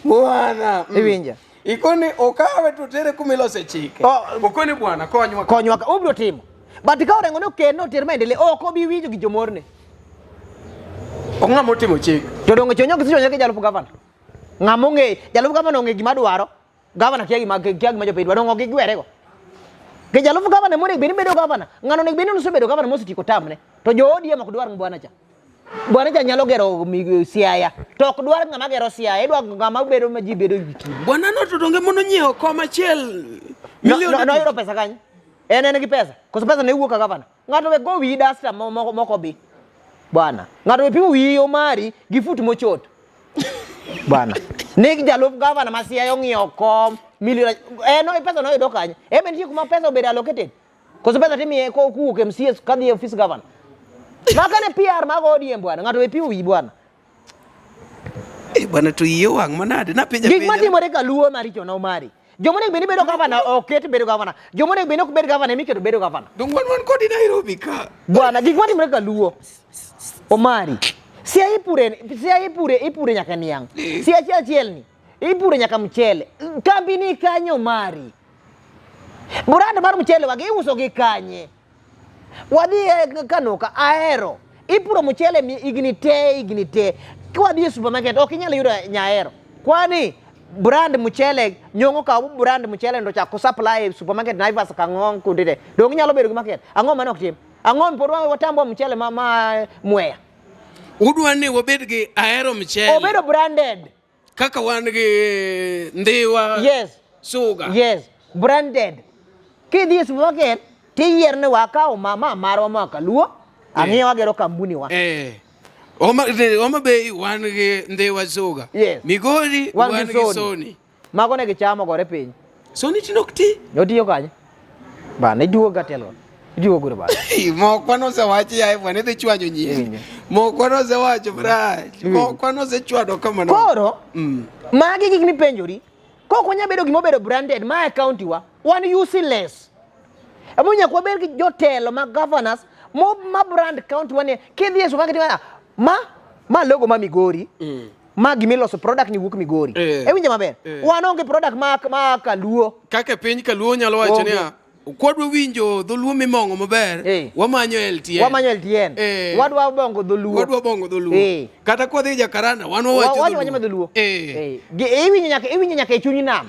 Bwana. Iwinja? Ikoni okawe to tere kuma ilose chike. Oh. Okoni bwana konywa. Konywa ka obiro timo. But ka Orengo ne okel noter maendeleo ok obi winjo gi jomorne. Ok ng'ama otimo chik. To donge chonyo gi chonyo gi jalup gavana. Ng'ama ong'e jalup gavana ong'e gima dwaro. Gavana kia gima kia gima jopiny dwaro donge ok gigwere go. Ke jalup gavana monego bed ni bedo gavana. Ng'ano onego bed ni osebedo gavana mosetieko tamne. To jo ODM ok dwar bwana cha. Bwana cha nyalo gero Siaya. To ok dwar ng'ama gero Siaya, idwa ng'ama bedo ma ji bedo e kidi. Bwana no to donge mono nyiewo kom achiel No, milion no, noyudo pesa kanye? En en gi pesa. Koso pesa ne wuok ka gavana. Ng'ato we go wiyi dasta moko moko bi. Bwana. Ng'ato we pimo wiyi omari gi fut mochot. Bwana. Nik jalup gavana ma Siaya ong'iewo kom milion en no pesa noyudo kanye? En be nitie kuma pesa obedo allocated. Koso pesa timiye ko kuwuok MCS kadhi e ofis gavana. Maka ne PR mag ODM bwana. Ng'ato we pimo wiyi bwana. Eh, bwana to iye wang' manade napenja Gik matimore ka luo maricho na omari. Joma onego bed ni bedo gavana ok ket bedo gavana. Joma onego bed ni ok bed gavana ema iketo bedo gavana. Dong wan wan kodi Nairobi ka. Bwana, gik matimore ka luo omari. Siaya ipure, siaya ipure, ipure nyaka niang'. Siaya achiel achiel ni ipure nyaka mchele. Kambi ni kanye omari? Brand mar mchele wagi iuso gi kanye? Wadhi e Kanoka, Ahero. Ipuro mchele higni te, higni te. Kwadhi e supermarket ok inyal yudo nyaero. Kwani brand mchele nyong'o kaw brand mchele ndo chako supply e supermarket Naivas Kang'ong kuonde te. Donge inyalo bedo gi market? Ang'o mane ok tim? Ang'o pod watambwa mchele ma Mwea? Udwa ni wabed gi Ahero mchele. Obedo branded. Kaka wan gi Ndhiwa. Yes. Suga. Yes, branded. Kidhi e supermarket tiyiero ni wakawo ma marwa ma kaluo, ang'iyo wagero kampuni wa. Eh. Homa Bay wan gi Ndhiwa Suga. Yes. Migori wan gi Sony. Mago ne gichamo gore piny. Sony tinde ok ti. Otiyo kanye? Bana iduogo ga telo. Iduogo gure bana. Mokwa nosewachi yaye bwana idhi chwanyo nyiri. Mokwa nosewacho marach. Mokwa nosechwado kamano. Koro magi gik mipenjori. Kok wanyal bedo gima obedo branded ma e county wa, wan useless. Emomiyo nyaka wabed gi jotelo ma governors mo ma brand county wa ni kidhi e supermarket iwacho, ma logo ma Migori. Ma gimiloso product ni wuok Migori. Iwinjo maber? Wan onge product ma Kaluo. Kaka piny Kaluo nyalo wacho Onge. niya, Kwadwa winjo dholuo mimong'o maber, Eh. wamanyo LTN. Wamanyo LTN. Eh. Wadwa bongo dholuo. Wadwa bongo dholuo. Eh. Kata kwadhi Jakaranda, wan wawacho Wacho wacho dholuo. Eh. Eh. Iwinjo nyaka iwinjo nyaka e chuny nam.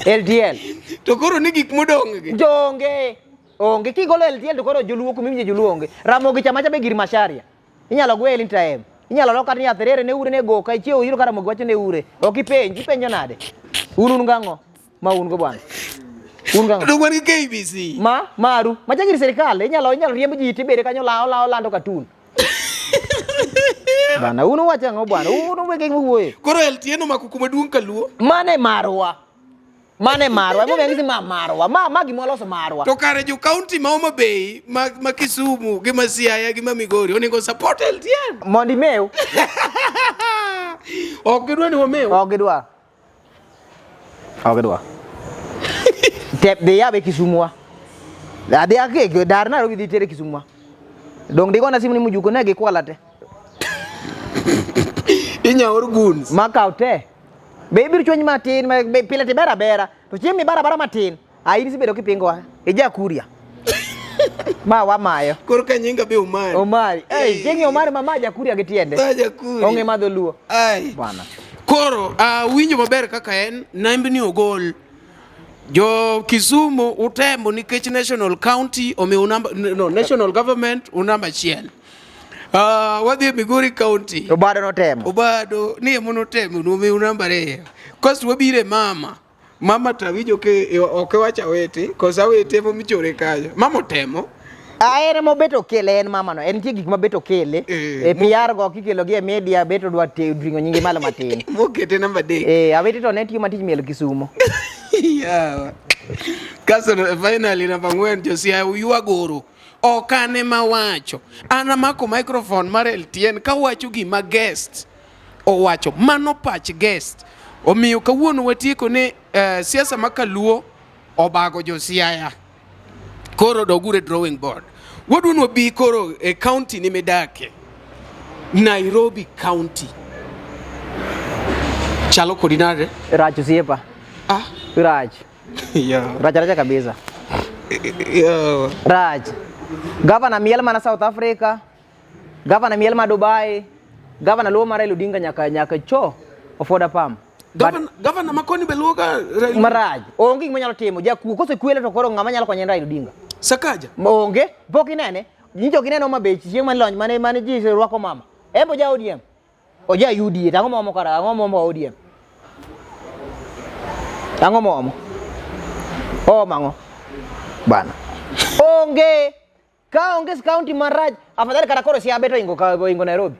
LTN. To koro ni gik modong' gi. Jonge. Onge kigolo LTN to koro joluo kuma iwinje joluo onge. Ramogi chamacha be gir Macharia. Inyalo gwe anytime. Inyalo lok kata ni atherere ne ure ne goka ichiewo yudo ka Ramogi wacho ne ure. Ok ipenj, ipenjo nade? Un un gang'o? Ma un go bwana. Un gang'o? To wan gi KBC. Ma maru. Macha gir sirikal inyalo inyalo riemb ji tibede kanyo lao lao lando katun. Bana un uwacho ang'o bwana? Un uwege wuoye. Koro LTN omako kuma duong' kaluo. Mane marwa. Mane marwa. Emomiyo ang'isi ma marwa. Ma ma gima waloso marwa. To kare jo county ma Homa Bay, ma, ma Kisumu, gi ma Siaya, gi ma Migori onego support LTN. Mondo imew. Ok gidwa ni wamew. Ok gidwa. Ok gidwa. Tep dhi yabe Kisumu wa. Adhi ake dar Nairobi dhi tere Kisumu wa. Dong digona simu ni mujuko ne gikwala te. Inya or goons. Ma kaw te. Be ibiro chwany matin, ma be pile to ibero abera. To chieng' mibaro abara matin, a in isebedo kipingowa. Ija kuria. Ma wamayo. Koro ka nyinga be Omari. Omari. Ei, chieng' Omari ma ma jakuria gi tiende. Ma jakuria. Ong'e madho luo. Ai. Bwana. Koro winjo maber kaka en nembni ogol. Jo Kisumu utemo nikech National County omiyo namba no National Government unamba achiel. Wadhi e Migori County. Obado notemo. Obado ni emo notemo nomiyo namba ariyo. Kasto wabiro e mama. Mama to awinjo ke ok iwach Awiti, koso Awiti emo michore kanyo. Mama otemo. Ah, en ema obet okele en mama no. En nitie gik ma bet okele. Eh, E PR go kikelo gi e media bet odwa ringo nyinge malo matin. Mokete namba 3. Eh, Awiti to ne tiyo matich miel Kisumo. Yawa. Kasto finally namba 4 Josia uywagoro. Ok an ema wacho. An amako microphone mar LTN kawacho gima guest owacho. Mano pach guest. Omiyo kawuono watieko ni siasa ma kaluo obago jo Siaya. Koro dogure drawing board. Wadwa ni wabi koro e county ni midake. Nairobi County. Chalo kodi nade? Rach osiepa. Ah. Rach. Yeah. Rach racha kabisa. Yeah. Rach. Gavana miel mana South Africa. Gavana miel ma Dubai. Gavana luo mar Raila Odinga nyaka nyaka cho ofoda pam. Gavana, gavana makoni be luo ga Raila. Maraj. Onge gima nyalo timo. Jakuo kosekwele to koro ng'ama nyalo konye en Raila Odinga. Sakaja. Onge. Pok inene. Nyicho ok ineno Homa Bay chieng' mane lony mane mane ji rwako mama. En be oja ODM. Oja UDA. To ang'o moomo kara? Ang'o moomo ODM? Ang'o moomo? Oomo ang'o? Bana. Onge. Ka onge county marach, afadhali kata koro Siaya to oingo ka oingo Nairobi.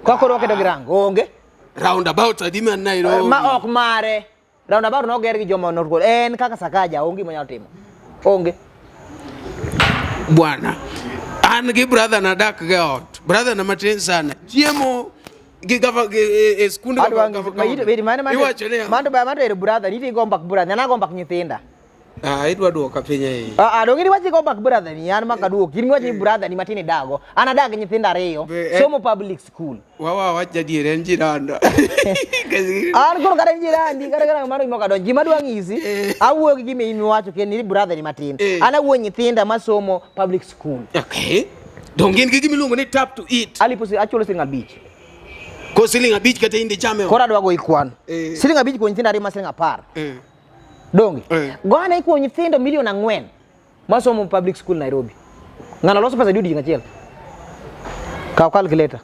Ka koro waketo gi rango, onge. Roundabout adi man Nairobi. Ma ok mare. Roundabout noger gi joma norgo. En kaka Sakaja onge gima onyalo timo. Onge. Bwana. An gi brother na dak ga ot. Brother na matin sana. Chiemo gi gava gi e, e skund Adwa Iwacho ni mano mano ero brother, nitie go mbak brother, an ago mbak nyithinda. Ah, idwa duoka piny ahinya. Ah, ah, donge iwacho go mbak brother ni an maka duoki. In iwacho ni brother ni matin idago. An adak gi nyithindo ariyo, Be, eh. somo public school. Wawa wach jadier en jiranda. An koro kata jirandi kata kata mano gima ok adonj. Gima adwa nyisi, Eh. awuoyo gi gima in iwacho kendo ni brother ni matin. Eh. An awuoyo nyithinda masomo public school. Okay. Donge gin gi gima iluongo ni tap to eat. Alipo achulo siling 5. Ko siling 5 kata in dichame. Koro adwa goyi kwan. Eh. Siling 5 kuom nyithindo ariyo ma siling 10. Eh. Donge? Eh. Gone kuom nyithindo milion 4 masomo public school Nairobi. Ng'ano loso pesa di odiechieng' achiel? Kaw calculator.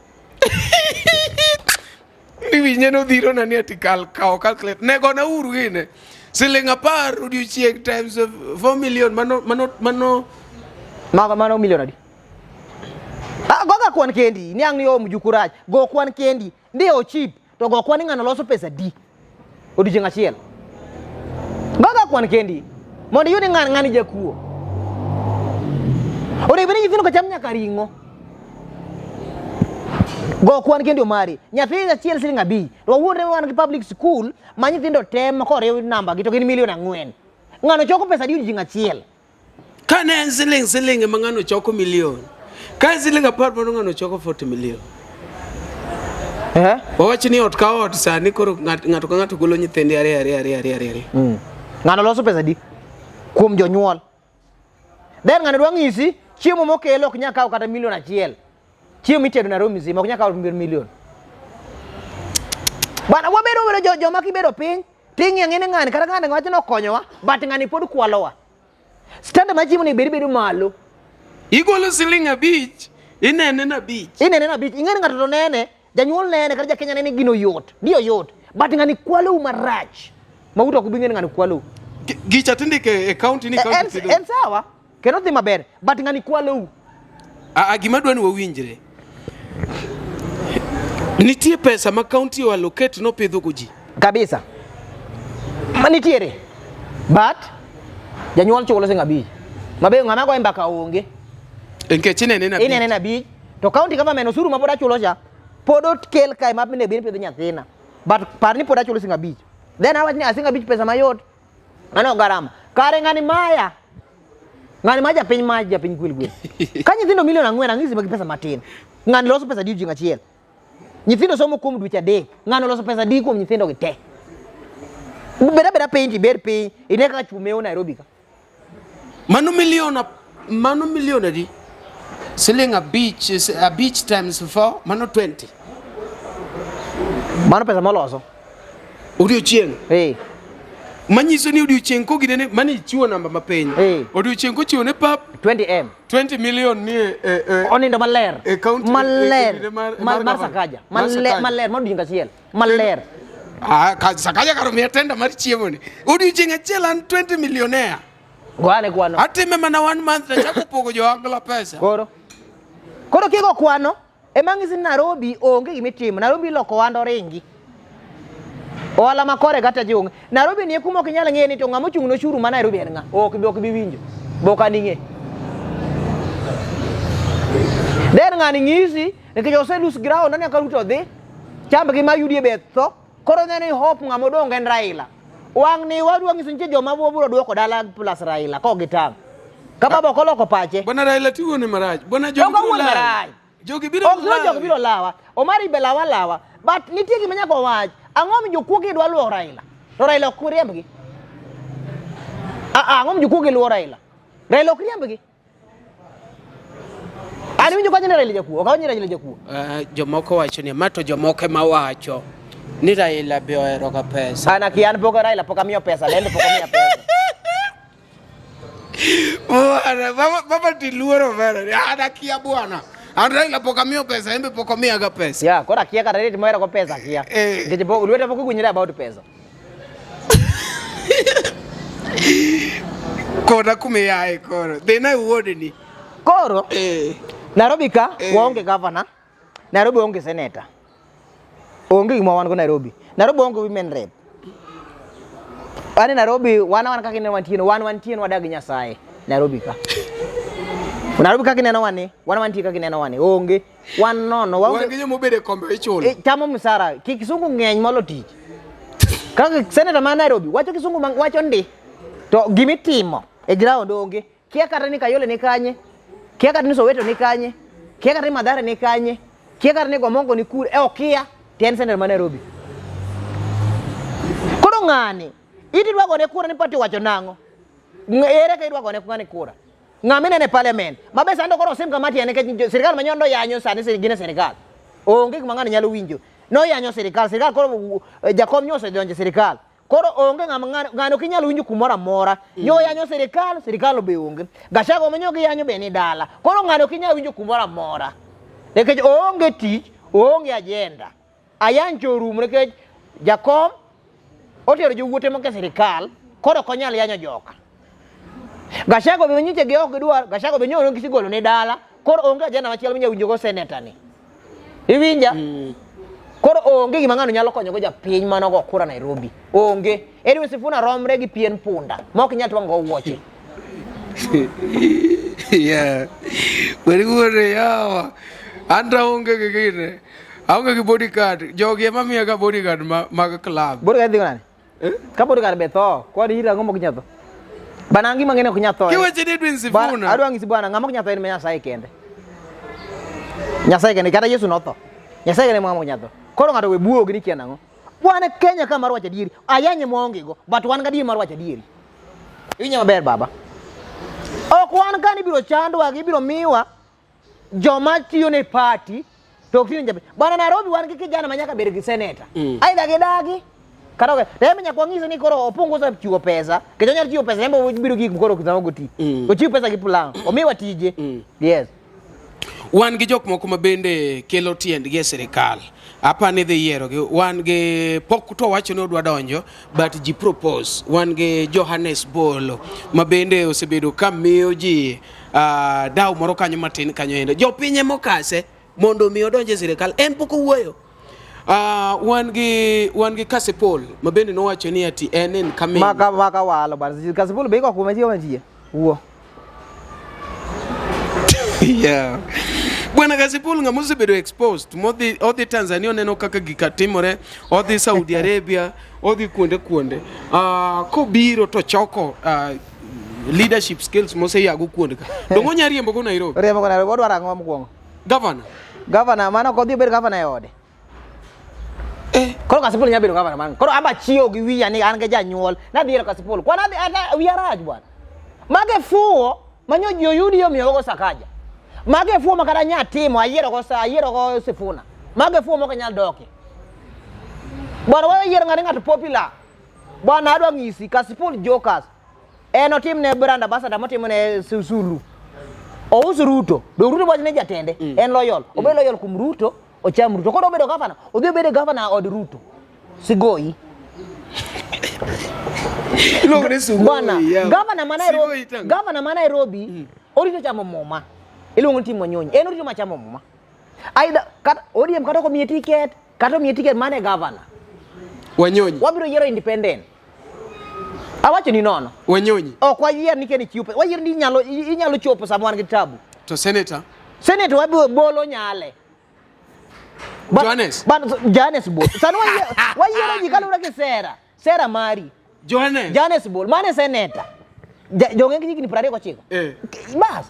Ni winye nodhiro na ni ati kal kaw calculator. Ne gona uru gine. Siling 10 odiochieng' times 4 million mano mano mano Mago mano milion adi? Ah, goga kwan kendi, ni ang' ni o mjuku rach. Go kwan kendi, ndi o cheap, to go kwan ni ng'ano loso pesa di. Odiochieng' achiel. Goga kwan kendi. Mondo iyud ni ng'ani ng'ani jakuo. Onego bed ni nyithindo ka cham nyaka ring'o. Go kwan kendi Omari. Nyathi achiel siling 5. To wawuondre ni wan gi public school ma nyithindo te ma koriw namba gi to gin milion 4. Ng'ano choko pesa di odiochieng' achiel. Ka ne en siling siling ema ng'ano choko milion. Ka en siling 10 mano ng'ano choko 40 million. Eh? Wawach ni ot ka ot sani koro ng'ato ka ng'ato golo nyithinde ariyo ariyo ariyo ariyo ariyo. Ng'ano loso pesa di? Kuom jonyuol. Then ng'ano dwa ng'isi chiemo mokelo ok nyal kawo kata milion achiel. Chiemo mitedo Nairobi mzima ok nyal kawo milion. Bwana wabedo wabedo jo, joma kibedo piny ting'iyo ang'e ni ng'ani kata ng'ani wacho ni okonyowa but ng'ani pod kwalowa. Standard mar chiemo ni bed bedo malo. Igolo siling abich, inene na abich. Inene na abich, ing'e ni ng'ato to nene, janyuol nene kata jakenya nene gino yot, dio yot. But ng'ani kwalou marach. Ma uto ok bi ng'e ni ng'ani kwalou. Gicha tindike e county ni county En, en sawa, kendo dhi maber, but ng'ani kwalou. A gima dwa ni wawinjre. Nitie pesa ma county o allocate nopidho go ji. Kabisa. Ma nitiere. But janyuol chulo siling abich. Mabe ng'ama goyo mbaka onge. Nikech inene na abich. Inene na abich. To county government osuru ma pod achulo cha pod okel kae ma bende pidho nyathina. But par ni pod achulo siling abich. Then awach ni siling abich pesa mayot. Mano garama. Kare ng'ani maya. Ng'ani ma japiny ma japiny gwel gwel. Ka nyithindo milion ang'wen ang'isi gi pesa matin. Ng'ani loso pesa di odiechieng' achiel. Nyithindo somo kuom dweche adek. Ng'ano loso pesa di kuom nyithindo gi te. Bed abeda piny tibed piny ine kaka chwo mewo Nairobi ka. Mano milion mano milion adi? Siling abich abich times 4 mano 20. Mano pesa moloso. Odiochieng'. Eh. Manyiso ni odiochieng' koginene mano ichiwo namba mapiny. Eh. Odiochieng' kochiwo ne pap 20M. 20 million ni e, e, e, Onindo maler. E county- maler. e- e- mar- Mar, mar mar gavana. Sakaja. Mar Maler, Sakaja. maler, mano odiochieng' achiel. Maler. Ah, ka, Sakaja kar omiya tenda mar chiemo ni. Odiochieng' achiel an 20 millionaire. Goane kwano. Atime mana one month achako pogo jo-Angla pesa. Koro. Koro kigo kwano, ema ng'isi ni Nairobi onge gima itimo. Nairobi iloko ohand oringi. Ohala ma kore kata ji onge. Nairobi ni e kuma ok inyal ng'e ni to ng'ama ochung' ne osuru ma Nairobi en ng'a. Ok bi ok bi winjo. Be ok an ing'e. Then ng'ani ng'isi nikech ose lose ground oneno ka Ruto dhi. Chambgi ma UDA be tho. Koro neno ni hope ng'ama odong' en Raila. Wang' ni wadwa nyiso nitie joma biro duoko dala plus Raila kok gitang'. Ka baba ok oloko pache. Bwana Raila tiwuone marach. Bwana jogi Ok biro awuon lawi. marach. Jogi biro Ok siro jogi biro lawa. Omari be lawa lawa. But nitie gima nyaka wach. Ang'o mi jokuoge dwa luwo Raila? To Raila ok riembgi. Ah, ah, ang'o mi jokuoge luwo Raila? Raila ok riembgi. An iwinjo kawacho ni Raila jakuo, ok awach ni Raila jakuo. Jomoko wacho ni ma to jomoko ema wacho ni Raila be ohero ga pesa. An akia, an pok Raila pok amiyo pesa, lendo pok omiya pesa. Bwana, baba baba tiluoro vera. An akia bwana. An Raila pok amiyo pesa, en be pok omiya ga pesa. Yeah, koro akia kata rate mohero go pesa akia. Eh. Nikech pok lweta pok ogwenyore about pesa. Koda kuma iaye koro. Dhina e wuodni. Koro Eh. Nairobi ka Eh. waonge governor, Nairobi waonge senator. Onge gima wan go Nairobi. Nairobi waonge women rep. Wan e Nairobi wan wan kaka ineno wantie no, wan wantie no wadak gi Nyasaye Nairobi ka. Nairobi kaka ineno wan ni, wan wantie kaka ineno wan ni, onge. Wan nono, Wan waonge gi joma obedo e kombe ichulo. E, chamo msara, ki kisungu ng'eny molo tich. Kaka senator ma Nairobi wacho kisungu ma wacho ndi. To gimitimo e ground onge. Kia kata ni Kayole ni kanye, kia kata ni Soweto ni kanye, kia kata ni Mathare ni kanye, kia kata ni Gomongo ni kure, e okia, to en senator ma Nairobi. Koro ng'ani, iti idwa gone kura ni party owacho nang'o? Ere ka idwa gone ng'ani kura? Ng'ama ineno e parliament, ma be sani to koro osim kama tiende nikech sirkal manyien noyanyo sani gin e sirkal. Onge gima ng'ani nyalo winjo. Noyanyo sirkal, sirkal koro jakom nyo osedonjo e sirkal. Koro onge ng'ama ng'ani ok inyal winjo kumoro amora. Nyo yanyo sirkal, sirkal be onge. Gachagua ma nyo giyanyo be ni dala. Koro ng'ani ok inyal winjo kumoro amora. Nikech oonge tich, oonge agenda. Ayancho orumo nikech jakom otero jowuote moko e sirkal, koro ok onyal yanyo joka. Gachagua be nyiche gi ok gidwar, Gachagua be nyo gisigolo ne dala, koro onge agenda machielo minyalo winjo go senator ni. Iwinja? Koro onge gima ng'ano nyalo konyo go japiny mane ogo kura Nairobi. Onge. Edwin Sifuna romre gi pien punda ma ok inyal twang'o go wuoche. Yeah. Beri wuode yawa. An to aonge gi gine. Aonge gi bodyguard. Jogi ema miya ga bodyguard ma, mag club. Bodyguard dhi go nade? Ka bodyguard be tho, kwani ira ang'o mok nyal tho? Bana an gima ng'e ni ok nyal tho. Kiwacho ni Edwin Bana, Sifuna. adwa ng'isi bwana, ng'ama ok nyal tho en Nyasaye kende. Nyasaye kende, kata Yesu notho. Nyasaye kende ema ok nyal tho. Koro ng'ato we buogi ni kia nang'o. Bwana Kenya ka mar wacho adieri, ayanye mwaonge go, but wan gadieri mar wacho adieri. Iwinja maber baba. Ok wan ka ni ibiro chandwa gi ibiro miwa joma tiyo ne party to ok tiyo ne japiny. Bwana Nairobi wan gi kijana ma nyaka bed gi seneta. Aidha gidagi kata ok. To en be nyaka wang'ise ni koro opunguza chiwo pesa. Nikech onyalo chiwo pesa en be obiro gik koro sama goti. Ochiw pesa gi plan. Omiwa tije. Yes. Wan gi jok moko ma bende kelo tiendgi e sirikal. Apa ni dhi yierogi. Wan gi pok to wacho ni odwa donjo but ji propose. Wan gi Johannes Bolo ma bende osebedo ka miyo ji daw moro kanyo matin kanyo endo. Jopiny ema okase mondo mi odonj e sirikal. En pok owuoyo. Wan gi Kasipul ma bende nowacho ni ati en in coming. Maka walo bana. Kasipul be iko kuma chiwo mantie. Wuo. Yeah. Bwana Kasipul ng'ama osebedo exposed modhi odhi Tanzania oneno kaka gika timore, odhi Saudi Arabia, odhi kuonde kuonde. Kobiro to choko leadership skills moseyago kuonde ka. Dongo onya riembo go Nairobi. Riembo go Nairobi odwaro ang'o mokwongo? Governor. Governor mano ok odhi obed governor e ode. Eh. Koro Kasipul nyalo bedo governor man. Koro amba chiewo gi wiya ni an gi janyuol. Nadhi yiero Kasipul. Kwan adhi ata wiya rach bwana. Mage fuwo manyo ji oyudi omiyo go Sakaja. Mage fuwo ma kata nya timo ayiero go sa ayiero go Sifuna. Mage fuwo mok nyal doke. Bwana wewe yiero ng'ani ng'ato popular. Bwana adwa ng'isi Kasipul jokers. En otim ne brand ambassador motimo ne Sulu. Ous Ruto. Do Ruto wacho ne jatende. En loyal. Obed loyal kuom Ruto, ocham Ruto. Koro obedo governor, odhi obedo governor od Ruto. Sigoi. Iluongo ni Sugoi. Bwana, yeah. governor ma Nairobi, Sigoi tango. governor ma Nairobi orito chamo muma. Iluongo ni Tim Wanyonyi. En orito machamo muma. Aidha kata ODM kata ok omiye ticket, kata omiye ticket mane governor. Wanyonyi. Wabiro yiero independent. Awacho ni nono. Wanyonyi. Ok wayier ni keni chiwo pesa. Wayier ni inyalo inyalo chopo sama wan gi tabu. To senator. Senator wabiro bolo nyale. Johannes. But Johannes Bol. Sani wayiero ji kaluwore gi sera. Sera mari. Johannes. Johannes Bol. Mane senator. Jong'e gi higni 29. Eh. Bas.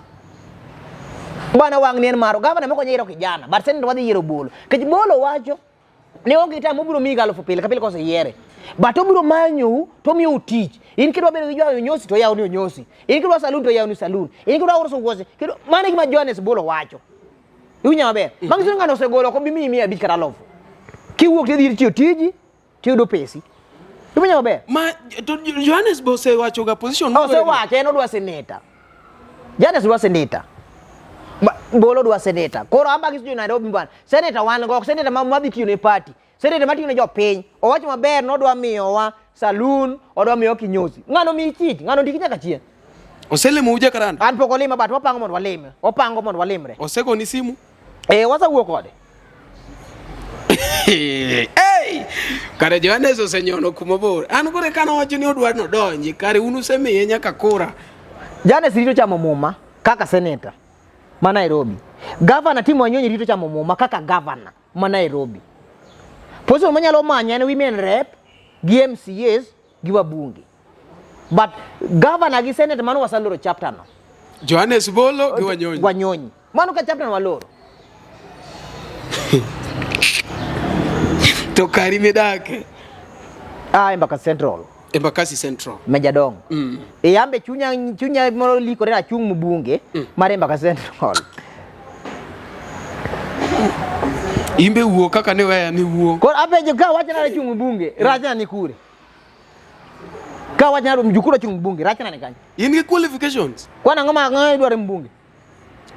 Bwana wang' ni en maro. Gavana moko nyiero kijana. But senator wadhi yiero Bolo. Nikech Bolo wacho ne onge time obiro miyi alufu pile ka pile koseyiere. But obiro manyou to omiyou tich. In kidwa bedo gi jwayo onyosi to oyawoni onyosi. In kidwa saloon to oyawoni saloon. In kidwa uso wuoche. Mano e gima Johannes Bolo wacho. Iwinjo maber? Manyiso ni ng'ano osegolo ok obi miyi 500 kata alufu. Kiwuok tidhi tiyo tiji tiyudo pesi. Iwinjo maber? Ma to Johannes be osewacho ga position. Osewacho en odwa seneta. Johannes dwa seneta. Bolo dwa seneta. Koro amba gi jo Nairobi bwana. Seneta wan go, seneta ma madhi tiyo ne party. Seneta matiyo ne jopiny. Owacho maber nodwa miyowa saloon, odwa miyowa kinyozi. Ng'ano miyi tich, ng'ano ndiki nyaka chieng'. Oselimo u Jacaranda? An pok olima but wapango mondo walime. Wapango mondo walimre. Osegoni simu? Eh, wasewuo kode. Hey! Kare Johannes osenyono kuma bor. An kore kane owacho ni odwa nodonji, kare un usemiye nyaka kura. Johannes rito chamo muma kaka seneta ma Nairobi. Gavana Tim Wanyonyi rito chamo muma kaka gavana ma Nairobi. Position manyalo manyo en women rep gi MCAs gi wabunge. But governor gi senate mano wasaloro chapter no. Johannes Bolo gi Wanyonyi. Wanyonyi. Mano ka chapter no waloro. To kari midake. Ah, Embakasi Central. Embakasi Central. Mejadong. E ambe chunya chunya moro likore na chung mbunge mar Embakasi Central. Imbe wuo kaka ne weya ni wuo. Koro apenjo ka wacho na chung mbunge, rachna ni kure? Ka wacho na mjukuu chung mbunge, rachna ni kanye? In gi qualifications? Kwana ang'o ma ang'o idwaro mbunge?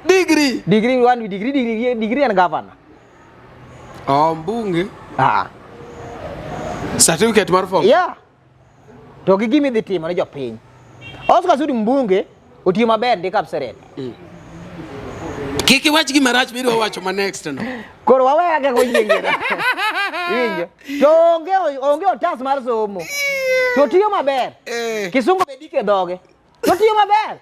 Degree. Degree one degree degree degree en governor. Oh, mbunge. Ah. Certificate mar form. Yeah. To gi gima idhi timo ne jopiny. Oscar Sudi mbunge otiyo maber ndi Kapseret. Kik iwach gima rach midwa wacho ma next no. Koro wawe kaka oyiengera. Iwinjo? To onge onge otas mar somo. To tiyo maber. Kisungu be dike dhoge. To tiyo maber.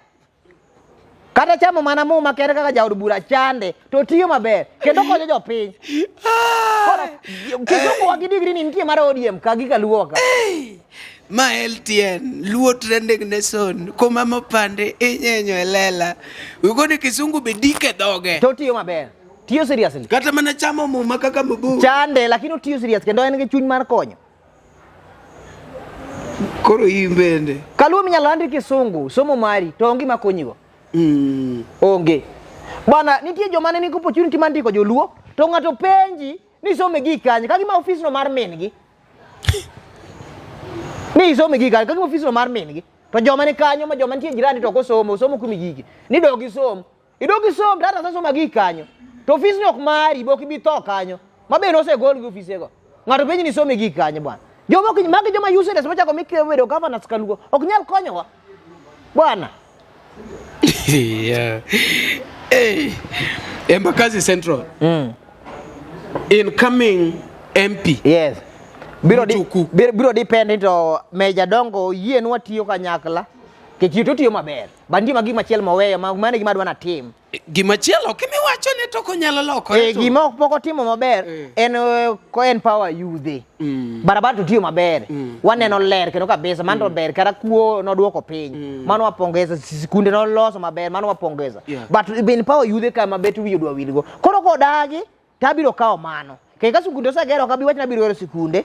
Kata chamo mana muma kende kaka jaod bura chande to tiyo maber kendo konyo jopiny. Koro kisungu wa gi degree ni nitie mar ODM ka gi kaluo ka. Ma LTN, Luo Trending Nation, kuma mopande inyenyo e lela. Wigoni kisungu be dike dhoge. To tiyo maber. Tiyo seriously. Kata mana chamo muma kaka mabur. Chande lakini otiyo serious kendo en gi chuny mar konyo. Koro in bende. Kaluo minyalo landi kisungu, somo mari to onge makonyigo. Onge. Bwana, nitie joma ne nigi opportunity mar ndiko joluo, to ng'ato penji ni isome gik kanye, ka gima ofisno mar min gi. Ni isome gik kanye, ka gima ofisno mar min gi. To joma ni kanyo ma joma nitie jirani to ok osomo, osomo kuma igike. Ni dog isom. Idog isom, to ata somo gik kanyo. To ofisni ok mari, be ok ibi tho kanyo. Ma be nosegol gi ofisego. Ng'ato penji ni isome gik kanye bwana. Joma ok magi joma useless mochako mi bedo governors kaluo ok nyal konyowa. Bwana. Yeah. Hey. Embakasi Central. Incoming MP. Yes. Biro di, Mjuku. biro depend ni to Meja Dongo yienwa tiyo kanyakla. Nikech to tiyo maber. But nitie ma gima chielo moweyo ma mano e gima adwa natim. Gimachielo kimiwacho ni to konyalo lokore. Eh, gima ok pok otimo maber en ko empower youth. Barabara to tiyo maber. Waneno ler kendo kabisa mano to ber kata kuo noduoko piny. Mano wapongeza sikunde noloso maber mano wapongeza. But empower youth ka ma bet wiye odwa wilgo. Koro kodagi to abiro kawo mano. Kendo ka sikunde osegero ok abi wach ni abiro gero sikunde.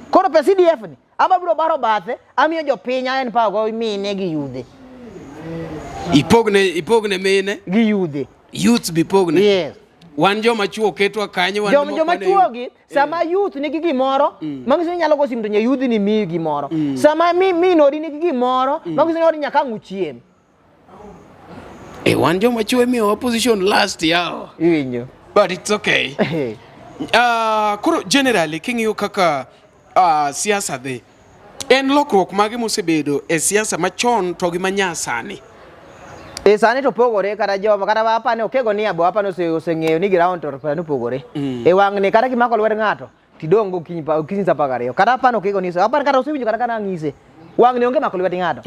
Koro pe CDF ni ama biro baro bathe amiyo jopiny a empower go mine gi yudhe. Ipogne mine gi yudhe. Youths bi pogne. Yes. Wan joma chuo ketwa kanyo wan Joma joma chuo gi sama youth nigi gimoro manyiso ni nyalo go simu to nya youth ni miyi gimoro. Sama mi min odi nigi gimoro manyiso ni odi nyaka ang' uchiem. Eh, wan joma chuo imiyowa position last yawa. Iwinjo. But it's okay. Koro generally king'iyo kaka siasa dhi, en lokruok mage mosebedo e siasa machon to gi manyasani? E sani to pogore kata joma kata apani okego ni abo apani oseng'eyo ni ground to sani opogore. E wang'ni kata kimako lwet ng'ato tidong' go okinyi okinyi saa 12. Kata apani okego ni apani kata osewinjo kata kana ng'ise. Wang'ni onge mako lwet ng'ato.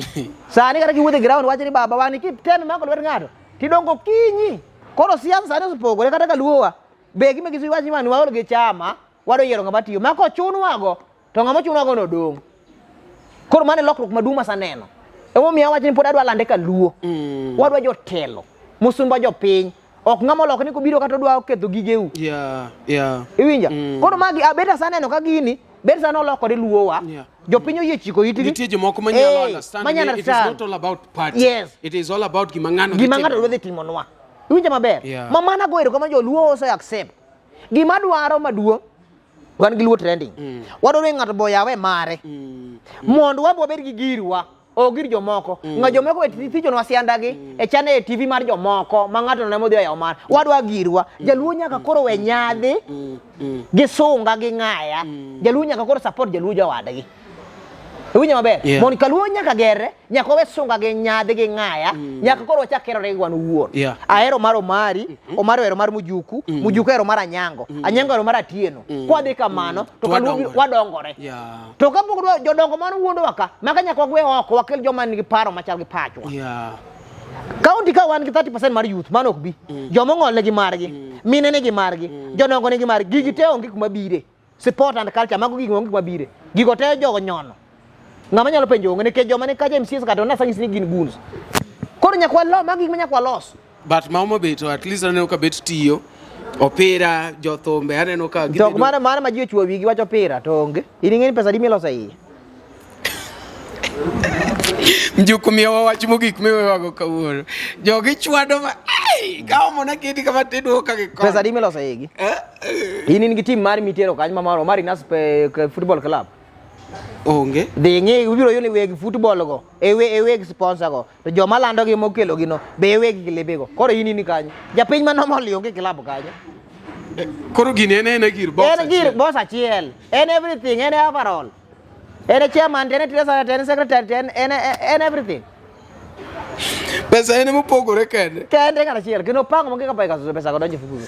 Sani kata kiwuotho e ground wacho ni baba wang'ni kitem mako lwet ng'ato tidong' gokinyi. Koro siasa sani osepogore kata kaluowa. Be gima gisi wacho ni wang'ni waol gi chama wadwa yiero ng'ama tiyo. Ma kochunwago to ng'ama ochunwago no dong'. Koro mano e lokruok maduong' masaneno. Emomiyo awacho ni pod adwa lande kaluo. Wadwa jotelo, musumba jopiny. Ok ng'ama olok ni kobiro kata odwa ketho gigeu. Iwinjo? Koro magi abet asaneno ka gini, bet sani olokore luowa. Jopiny oyie chiko itgi. Nitie jomoko manyalo understand manyalo ni it is understand. not all about party. Yes. It is all about gima ng'ano dhi Gima timo. ng'ato dwa dhi timonwa. Iwinjo maber? Ma mana go erokamano joluo ose accept. Gima dwaro maduong' wan gi Luo trending. Wadwaro ni ng'ato boyawe mare. Mondo wan be wabed gi girwa. Ok gir jomoko. Ng'a jomoko e thichonwa siandagi e chane e TV mar jomoko ma ng'ato neno modhi oyawo mare. Wadwa girwa. Jaluo nyaka koro we nyadhi gi sunga gi ng'aya. Jaluo nyaka koro support jaluo jowadgi. Iwinjo maber? Mondo kaluo nyaka gerre, nyaka wawe sunga gi nyadhi gi ng'aya, nyaka koro wachak kerore gi wan owuon. Ahero mar Omari, Omari ohero mar Mujuku, Mujuku ohero mar Anyango, Anyango ohero mar Atieno. Kwadhi kamano, to kaluo wadongore. To kapok jodongo mano wuondowa ka, maka nyaka wagwe oko, wakel joma nigi paro machal gi pachwa. Kaunti ka wan gi 30% mar youth, mano ok bi. Joma ong'ol nigi margi, mine nigi margi, jodongo nigi margi, gigi te onge kuma bire. Sport and culture, mago gigo onge kuma bire. Gigo te jogo nyono. Ng'ama nyalo penjo onge nikech joma ni kacha MCAs kata nasanyisi ni gin goons. Koro nyaka walo, magi gik ma nyaka walos. But ma Homa Bay to at least aneno ka bet tiyo. Opira, jothumbe aneno ka To ok mano ma ji ochuo wigi wacho opira to onge. In ing'e ni pesa di miloso e iye. Mjuku miyowa wach mogik miwewago kawuono. Jogi chwado ma ai, kaomo na kidi kama tiduoka gi koni. Pesa di miloso e igi. In in gi team mari mitero kanyo ma maro Marinas Football Club. Onge. Dhi ing'i ibiro yudo ni weg football go, e weg sponsor go. To joma lando gi mokelo gi no, be e weg klebe go. Koro in in kanyo. Japiny ma normal onge club kanyo. Koro gini en ena gir box En gir boss achiel. En everything, en overall. En chairman, en treasurer, en secretary, en everything. Pesa en mopogore kende. Kende ng'at achiel, kendo pango monge ka pesa pesa go donjo fuku.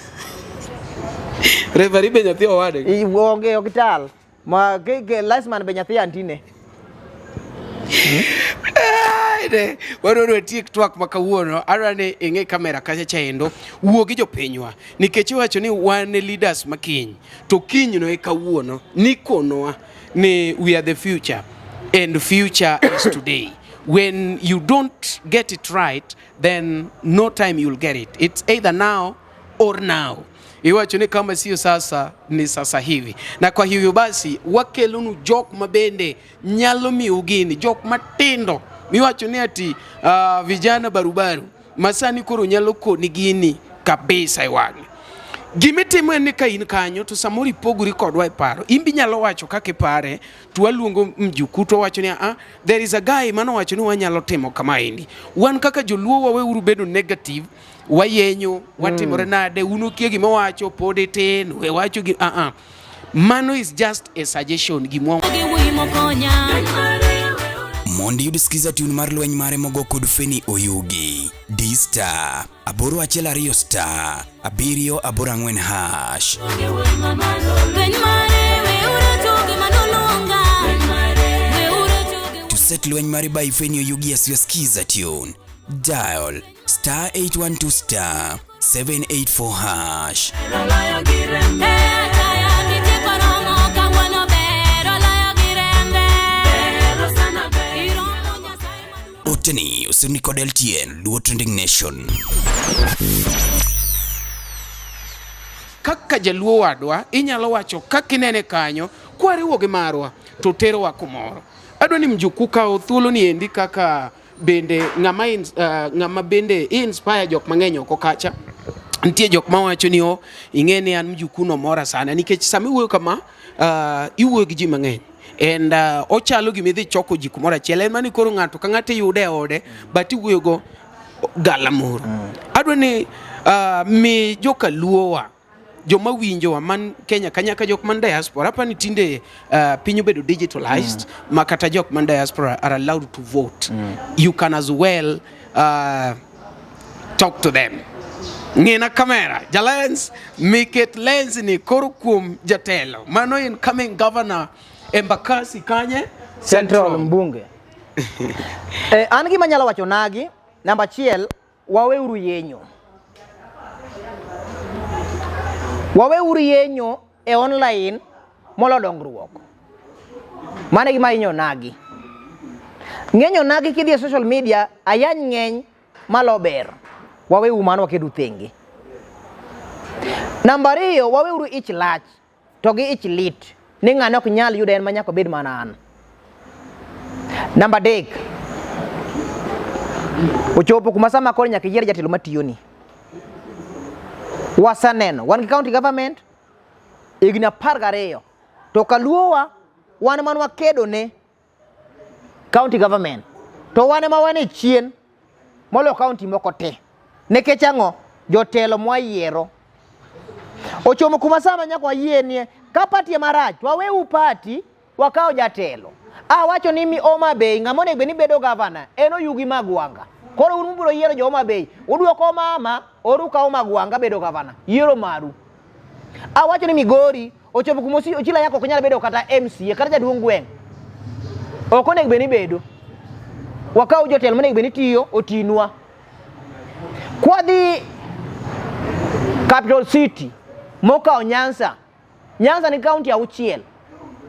Referee be nyathi owadgi. Onge ok tal. Ma ke linesman be nyathi antine. Ne, wadwaro watiek twak ma kawuono. Adwaro ni ing'i kamera kacha chaendo, wuo gi jopinywa. Nikech iwacho ni wan e leaders ma kiny, to kinyno e kawuono. Nikonwa ni we are the future and future is today. When you don't get it right, then no time you'll get it. It's either now or now. Iwacho ni kama sio sasa ni sasa hivi. Na kwa hivyo basi wakelonu jok mabende nyalo miu gini, jok matindo miwacho ni ati vijana barubaru masani koro nyalo koni gini kabisa e wang'e. Gimitimo en ni ka in kanyo to samoro ipogori kodwa e paro. In be inyalo wacho kaka ipare to waluongo mjukuu to wawacho ni ah, there is a guy manowacho ni wanyalo timo kamaendi. Wan kaka joluo waweuru bedo negative, wayenyo, watimore nade, un ukia gima wacho, pod itin, we wacho gi ah ah. Mano is just a suggestion gimwa Mondo iyud skiza tune mar lweny mare mogo kod Feni Oyugi, D star 812 star 784 hash. To set lweny mare by Feni Oyugi as your skiza tune, dial star 812 star 784 hash. Oteni osirni kod LTN Luo Trending Nation. Kaka jaluo wadwa inyalo wacho kaka inene kanyo kwariwo gi marwa to terowa kumoro. Adwa ni mjukuu kawo thuolo ni endi kaka bende ng'ama ng'ama bende inspire jok mang'eny oko kacha. Nitie jok mawacho ni o ing'e ni an mjukuu no mora sana nikech sama iwuoyo kama iwuoyo gi ji mang'eny and ochalo gima idhi choko ji kumoro achiel en mani koro ng'ato ka ng'ato iyude e ode but iwuoyo go galamoro. Adwa ni mi joka luowa joma winjowa man Kenya ka nyaka jok man diaspora apa ni tinde piny obedo digitalized ma kata jok man diaspora are allowed to vote. You can as well talk to them. Ng'ina kamera, jalens, miket lens ni koro kuom jatelo. Mano incoming governor Embakasi kanye? Central mbunge. An gima anyalo wacho nagi, namba achiel, waweuru yenyo. Waweuru yenyo e online molo dongruok. Mano e gima hinyo onagi. Ng'eny onagi kidhi e social media, ayany ng'eny malo ber. Waweuru mano waketu thenge. Namba ariyo, waweuru ich lach to gi ich lit ni ng'ane ok nyal yudo en ma nyaka obed mana an. Namba adek, ochopo kuma sama koro nyaka iyier jatelo matiyoni. Waseneno, wan gi county government higni 12 to kaluowa wan man wakedo ne county government to wan ema wan e chien moloyo county moko te. Nikech ang'o? Jotelo mwayiero ochomo kuma sama nyaka wayienie ka party ema rach waweu party wakaw jatelo. Awacho ni mi Homa Bay ng'ama onego bed ni bedo gavana en Oyugi Magwanga. Koro un ubiro yiero jo Homa Bay, uduoko mama or ukawo Magwanga bedo gavana. Yiero maru. Awacho ni Migori ochopo kuma Ochilo Ayacko ok nyal bedo kata MCA kata jaduong' gweng'. Ok onego bed ni bedo. Wakaw jotelo monego bed ni tiyo otinwa. Kwadhi Capital City mokawo Nyanza. Nyanza ni kaunti 6.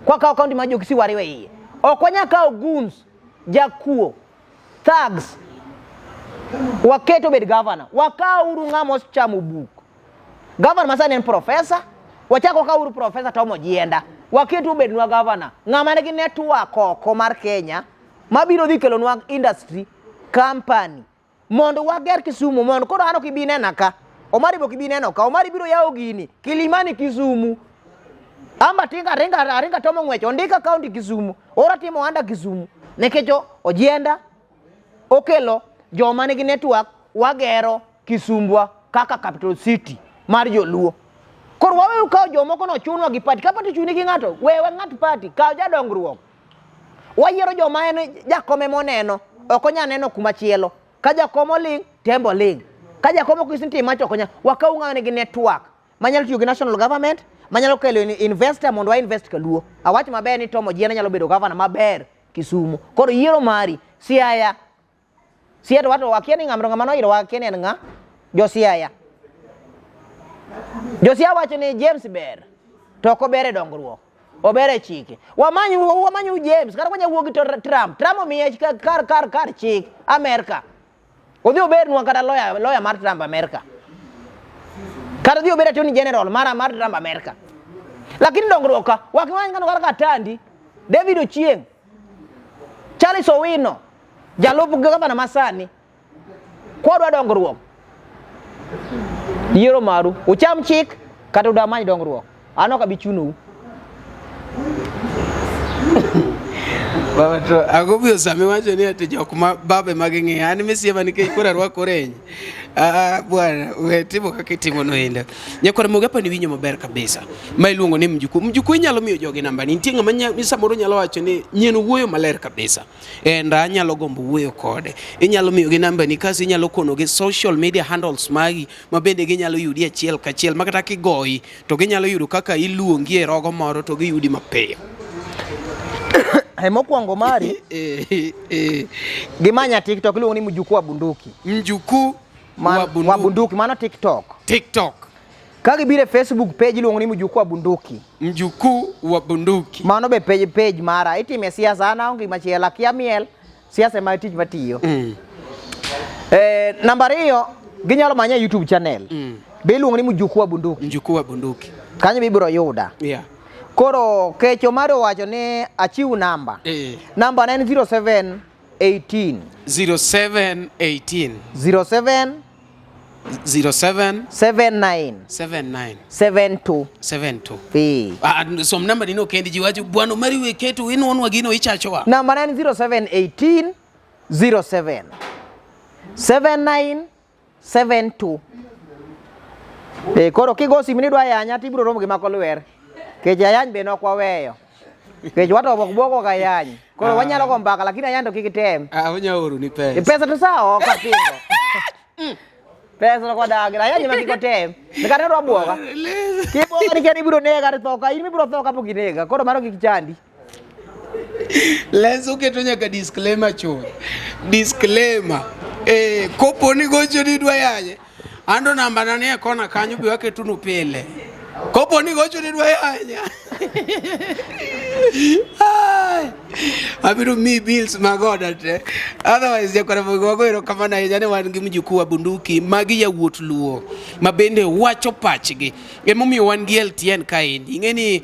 Kwakawo kaunti mar Jokisi wariwe iye. Ok wanyal kawo goons, jakuo, thugs waket obed governor. Wakaw uru ng'ama osechamo buk. Governor masani en professor. Wachak wakaw uru professor Tom Ojienda. Waket obednwa governor. Ng'ama nigi network oko mar Kenya mabiro dhi kelonwa industry company mondo wager Kisumu mondo koro an ok ibi nena ka. Omari be ok ibi neno ka. Omari biro yawo gini Kilimani Kisumu. Amba tinga ringa aringa tomo ng'wech ondika county Kisumu. Ora timo anda Kisumu. Nikech Ojienda okelo joma nigi network wagero Kisumbwa kaka capital city mar joluo. Koro waweuru kawo jomoko no chunwa gi party. Ka party chuni gi ng'ato, wewe ng'at party, kaw jadongruok. Wayiero joma en jakom ema oneno, ok onyal neno kuma chielo. Ka jakom oling', tembo ling'. Ka jakom ok nyis ni tim macha ok onyal. Wakaw ng'ama nigi network manyalo tiyo gi national government, manyalo kelo investor mondo wa invest kaluo. Awach maber ni Tom Ojienda nyalo bedo governor maber Kisumu. Koro yiero mari, Siaya. Siaya to wato wakia ni ng'ama ng'ama noyiero wakia ni en ng'a? Jo Siaya. Jo Siaya wacho ni James ber, to ok ober e dongruok. Ober e chike. Wamanyu James, kata kwanya wuo gi Trump. Trump omiye kar chik Amerka. Odhi obednwa kata lawyer mar Trump Amerka. Kata dhi obed attorney general mara mar Trump America. Lakini dongruok ka wakiwany kano kata Katandi, David Ochieng, Charles Owino, jalup gavana masani. Kwadwa dongruok. Yiero maru, ucham chik kata udamany dongruok. An ok abi chunou. Baba to ang'o miyo sama iwacho ni ati jok ma babe ma ging'iyo an misiema nikech koro arwako orenj. Ah, bwana we timo kaka itimo no endo. Nyakwar Moga pani winjo maber kabisa. Ma iluongo ni mjukuu. Mjukuu inyalo miyo jogi namba ni. Nitie ng'ama samoro nyalo wacho ni nyien wuoyo maler kabisa. And anyalo gombo wuoyo kode. Inyalo miyogi namba ni kaso inyalo konogi social media handles magi ma bende ginyalo yudi achiel kachiel ma kata kigoyi to ginyalo yudo kaka iluongi e rogo moro to giyudi mapiyo. E mokwongo mari Eh, eh, gimanya TikTok iluongo ni mjukuu wa bunduki. Mjukuu wa bunduki. Wa bunduki mano TikTok. TikTok. Ka gibiro e Facebook page iluongo ni mjukuu wa bunduki. Mjukuu wa bunduki. Mano be page, page mara itime siasa an aonge gimachielo akia miel siasa ema tich matiyo. Eh, namba ariyo ginyalo manya e YouTube channel. Be iluongo ni mjukuu wa bunduki. Mjukuu wa bunduki. Kanyo be ibiro yuda. Yeah. Koro Kecho mare owacho ni achiw namba. Namba ne en 0718 0718 07 07 79 79 72 72. Eh. Ah, som namba ni no kendi ji wacho bwana mari we keto inwonwa gino ichachowa. Namba ne en 0718 07 79 72. Eh, koro kigo simu ni idwa yanya to ibiro romo gi mako lwer. Kech ayany be nok waweyo. Kech wato ok bwogo ga yany. Koro wanyalo go mbaka lakini ayany to kik item. Ah, onya oro ni pesa. E pesa to sawa ok apingo. Pesa to kwadagi, ayany ema kik otem. Nikata odwa bwoga. Kibwoga nikech ibiro nega to tho ka in ibiro tho kapok inega. Koro mano kik chandi. Lens oketo nyaka disclaimer chon. Disclaimer. Eh, kopo ni gocho ni dwa yanye. Ando namba na nie kona kanyo bi waketunu pile. Kopo ni gocho ni dwa yanye. Ai. Abiro mi bills mag oda te. Otherwise jakwara wago erokamano ahinya ne wan gi mjukuu wa bunduki magi yawuot Luo ma bende wacho pachgi. Emomiyo wan gi LTN kaendi. Ing'e ni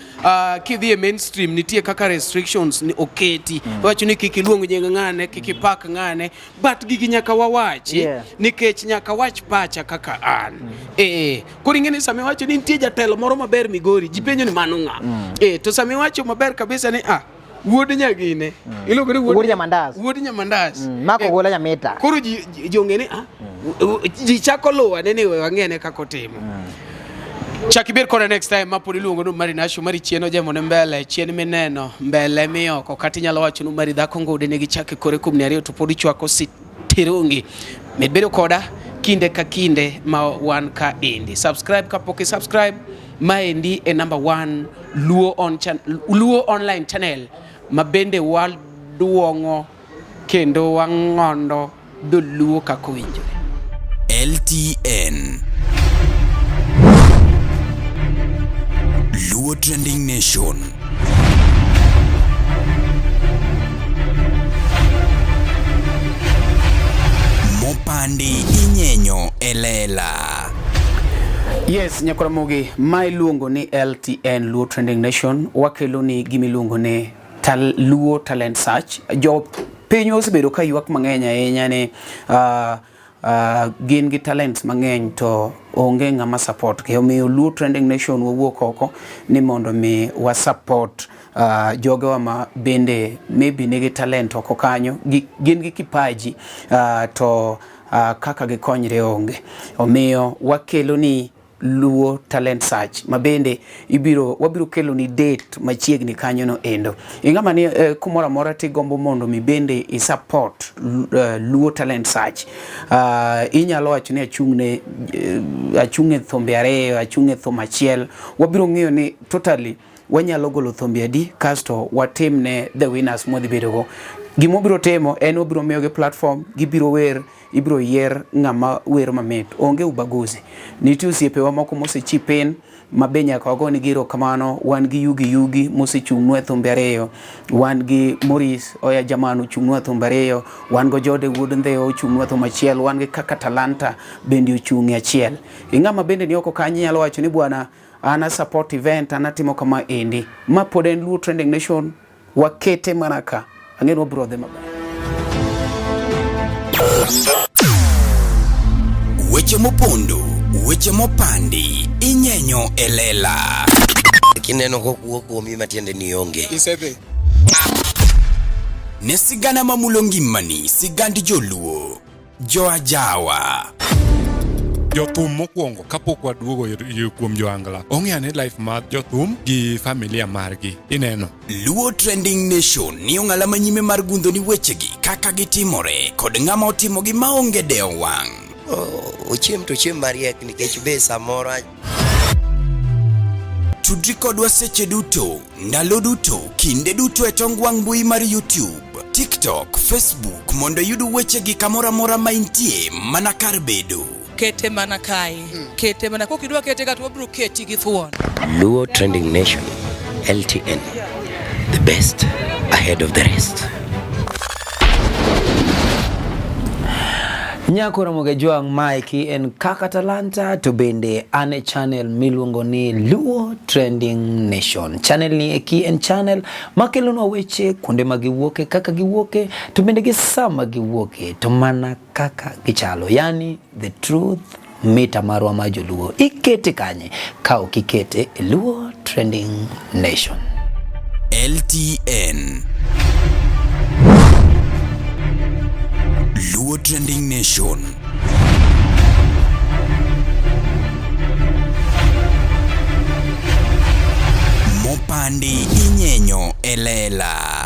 kidhi e mainstream nitie kaka restrictions ni oketi. Wacho ni kik iluong nying ng'ane, kik ipak ng'ane, but gigi nyaka wawachi nikech nyaka wach pacha kaka an. Eh, koro ing'e ni sama iwacho ni nitie jatelo moro maber Migori, ji penjo ni mano ng'a. Eh, to sama iwacho maber kabisa ni ah wuod nyagine. Iluongo ni Wuod Nyamandas. Wuod Nyamandas. Mako gola nyamita. Koro ji ji ong'e ni ah ji chako luwa ne ni we wang'e kaka otimo. Chak ibed koda next time ma pod iluongo ni Mari Nasho Mari chien ojemo ne mbele chien mineno mbele mioko kata inyalo wacho ni Mari dhako ngode nigi chak e kore kumni ariyo to pod ichwako sitirongi. Med bedo koda kinde ka kinde ma wan ka endi. Subscribe kapok i subscribe maendi e number 1 Luo on chan Luo online channel ma bende waduong'o kendo wang'ondo dholuo kaka owinjore. LTN Luo Trending Nation. Mopandi inyenyo e lela. Yes, Nyakwaramogi, ma iluongo ni LTN Luo Trending Nation, wakelo ni gima iluongo ni Luo Talent Search. Jo piny osebedo ka ywak mang'eny ahinya ni gin gi talents mang'eny to onge ng'ama support gi. Omiyo Luo Trending Nation wawuok oko ni mondo mi wa support jogewa ma bende maybe nigi talent oko kanyo, gin gi kipaji to kaka gikonyre onge. Omiyo wakelo ni Luo Talent Search ma bende wabiro kelo ni date machiegni kanyo no endo. Ing'ama ni kumoro amora tigombo mondo mi bende i support Luo Talent Search. Inyalo wacho ni achung' e thumbe ariyo, achung' e thum achiel. Wabiro ng'iyo ni totally wanyalo golo thumbe adi kasto watimne the winners mwadhi bedogo. Gima wabiro timo en wabiro miyogi platform, gibiro wer, ibiro yier ng'ama wer mamit. Onge ubaguzi. Nitie osiepewa moko mose chip in Ma be nyaka wagone gi erokamano. Wan gi Yugi Yugi mosechung'nwa e thumbe ariyo, wan gi Maurice Oya Jaman ochung'nwa e thumbe ariyo, wan go Jode Wuod Ndhewa ochung'nwa e thum achiel, wan gi Kaka Talanta bende ochung' e achiel. Ing'ama bende ni oko kanyo nyalo wacho ni bwana an a support event, an atimo kama endi. Ma pod en Luo Trending Nation, wakete mana ka. Ang'e ni wabiro dhi maber. Weche mopondo, weche mopandi, inyenyo e lela. Kineno kokuo kuomi matiende ni onge. Isedhi. Ne sigana mamulo ngimani, sigand joluo, joajawa. Jothum mokwongo kapok waduogo kuom joangla ong'e ane life mar jothum gi familia margi ineno. Luo Trending Nation ni ong'ala manyime mar gundho ni wechegi kaka gitimore kod ng'ama otimogi maonge dewo wang'. Ochiem to ochiem mariek nikech be samoro Tudri kodwa seche duto, ndalo duto, kinde duto e tong wang' mbui mar YouTube, TikTok, Facebook mondo iyud wechegi kamoro amora ma intie mana kar bedo. Kete mana kae, kete mana kokidwa kete ka to wabiro keti gi thuon. Luo Trending Nation, LTN, the best ahead of the rest. Nyako Ramogi Jwang' maeki en Kaka Talanta to bende an e channel miluongo ni Luo Trending Nation. Channel ni eki en channel makelonwa weche kuonde ma giwuoke, kaka giwuoke, to bende gi sama giwuoke, to mana kaka gichalo. Yani the truth mita marwa ma joluo. Ikete kanye ka ok ikete e Luo Trending Nation. LTN Luo Trending Nation. Mopandi inyenyo e lela.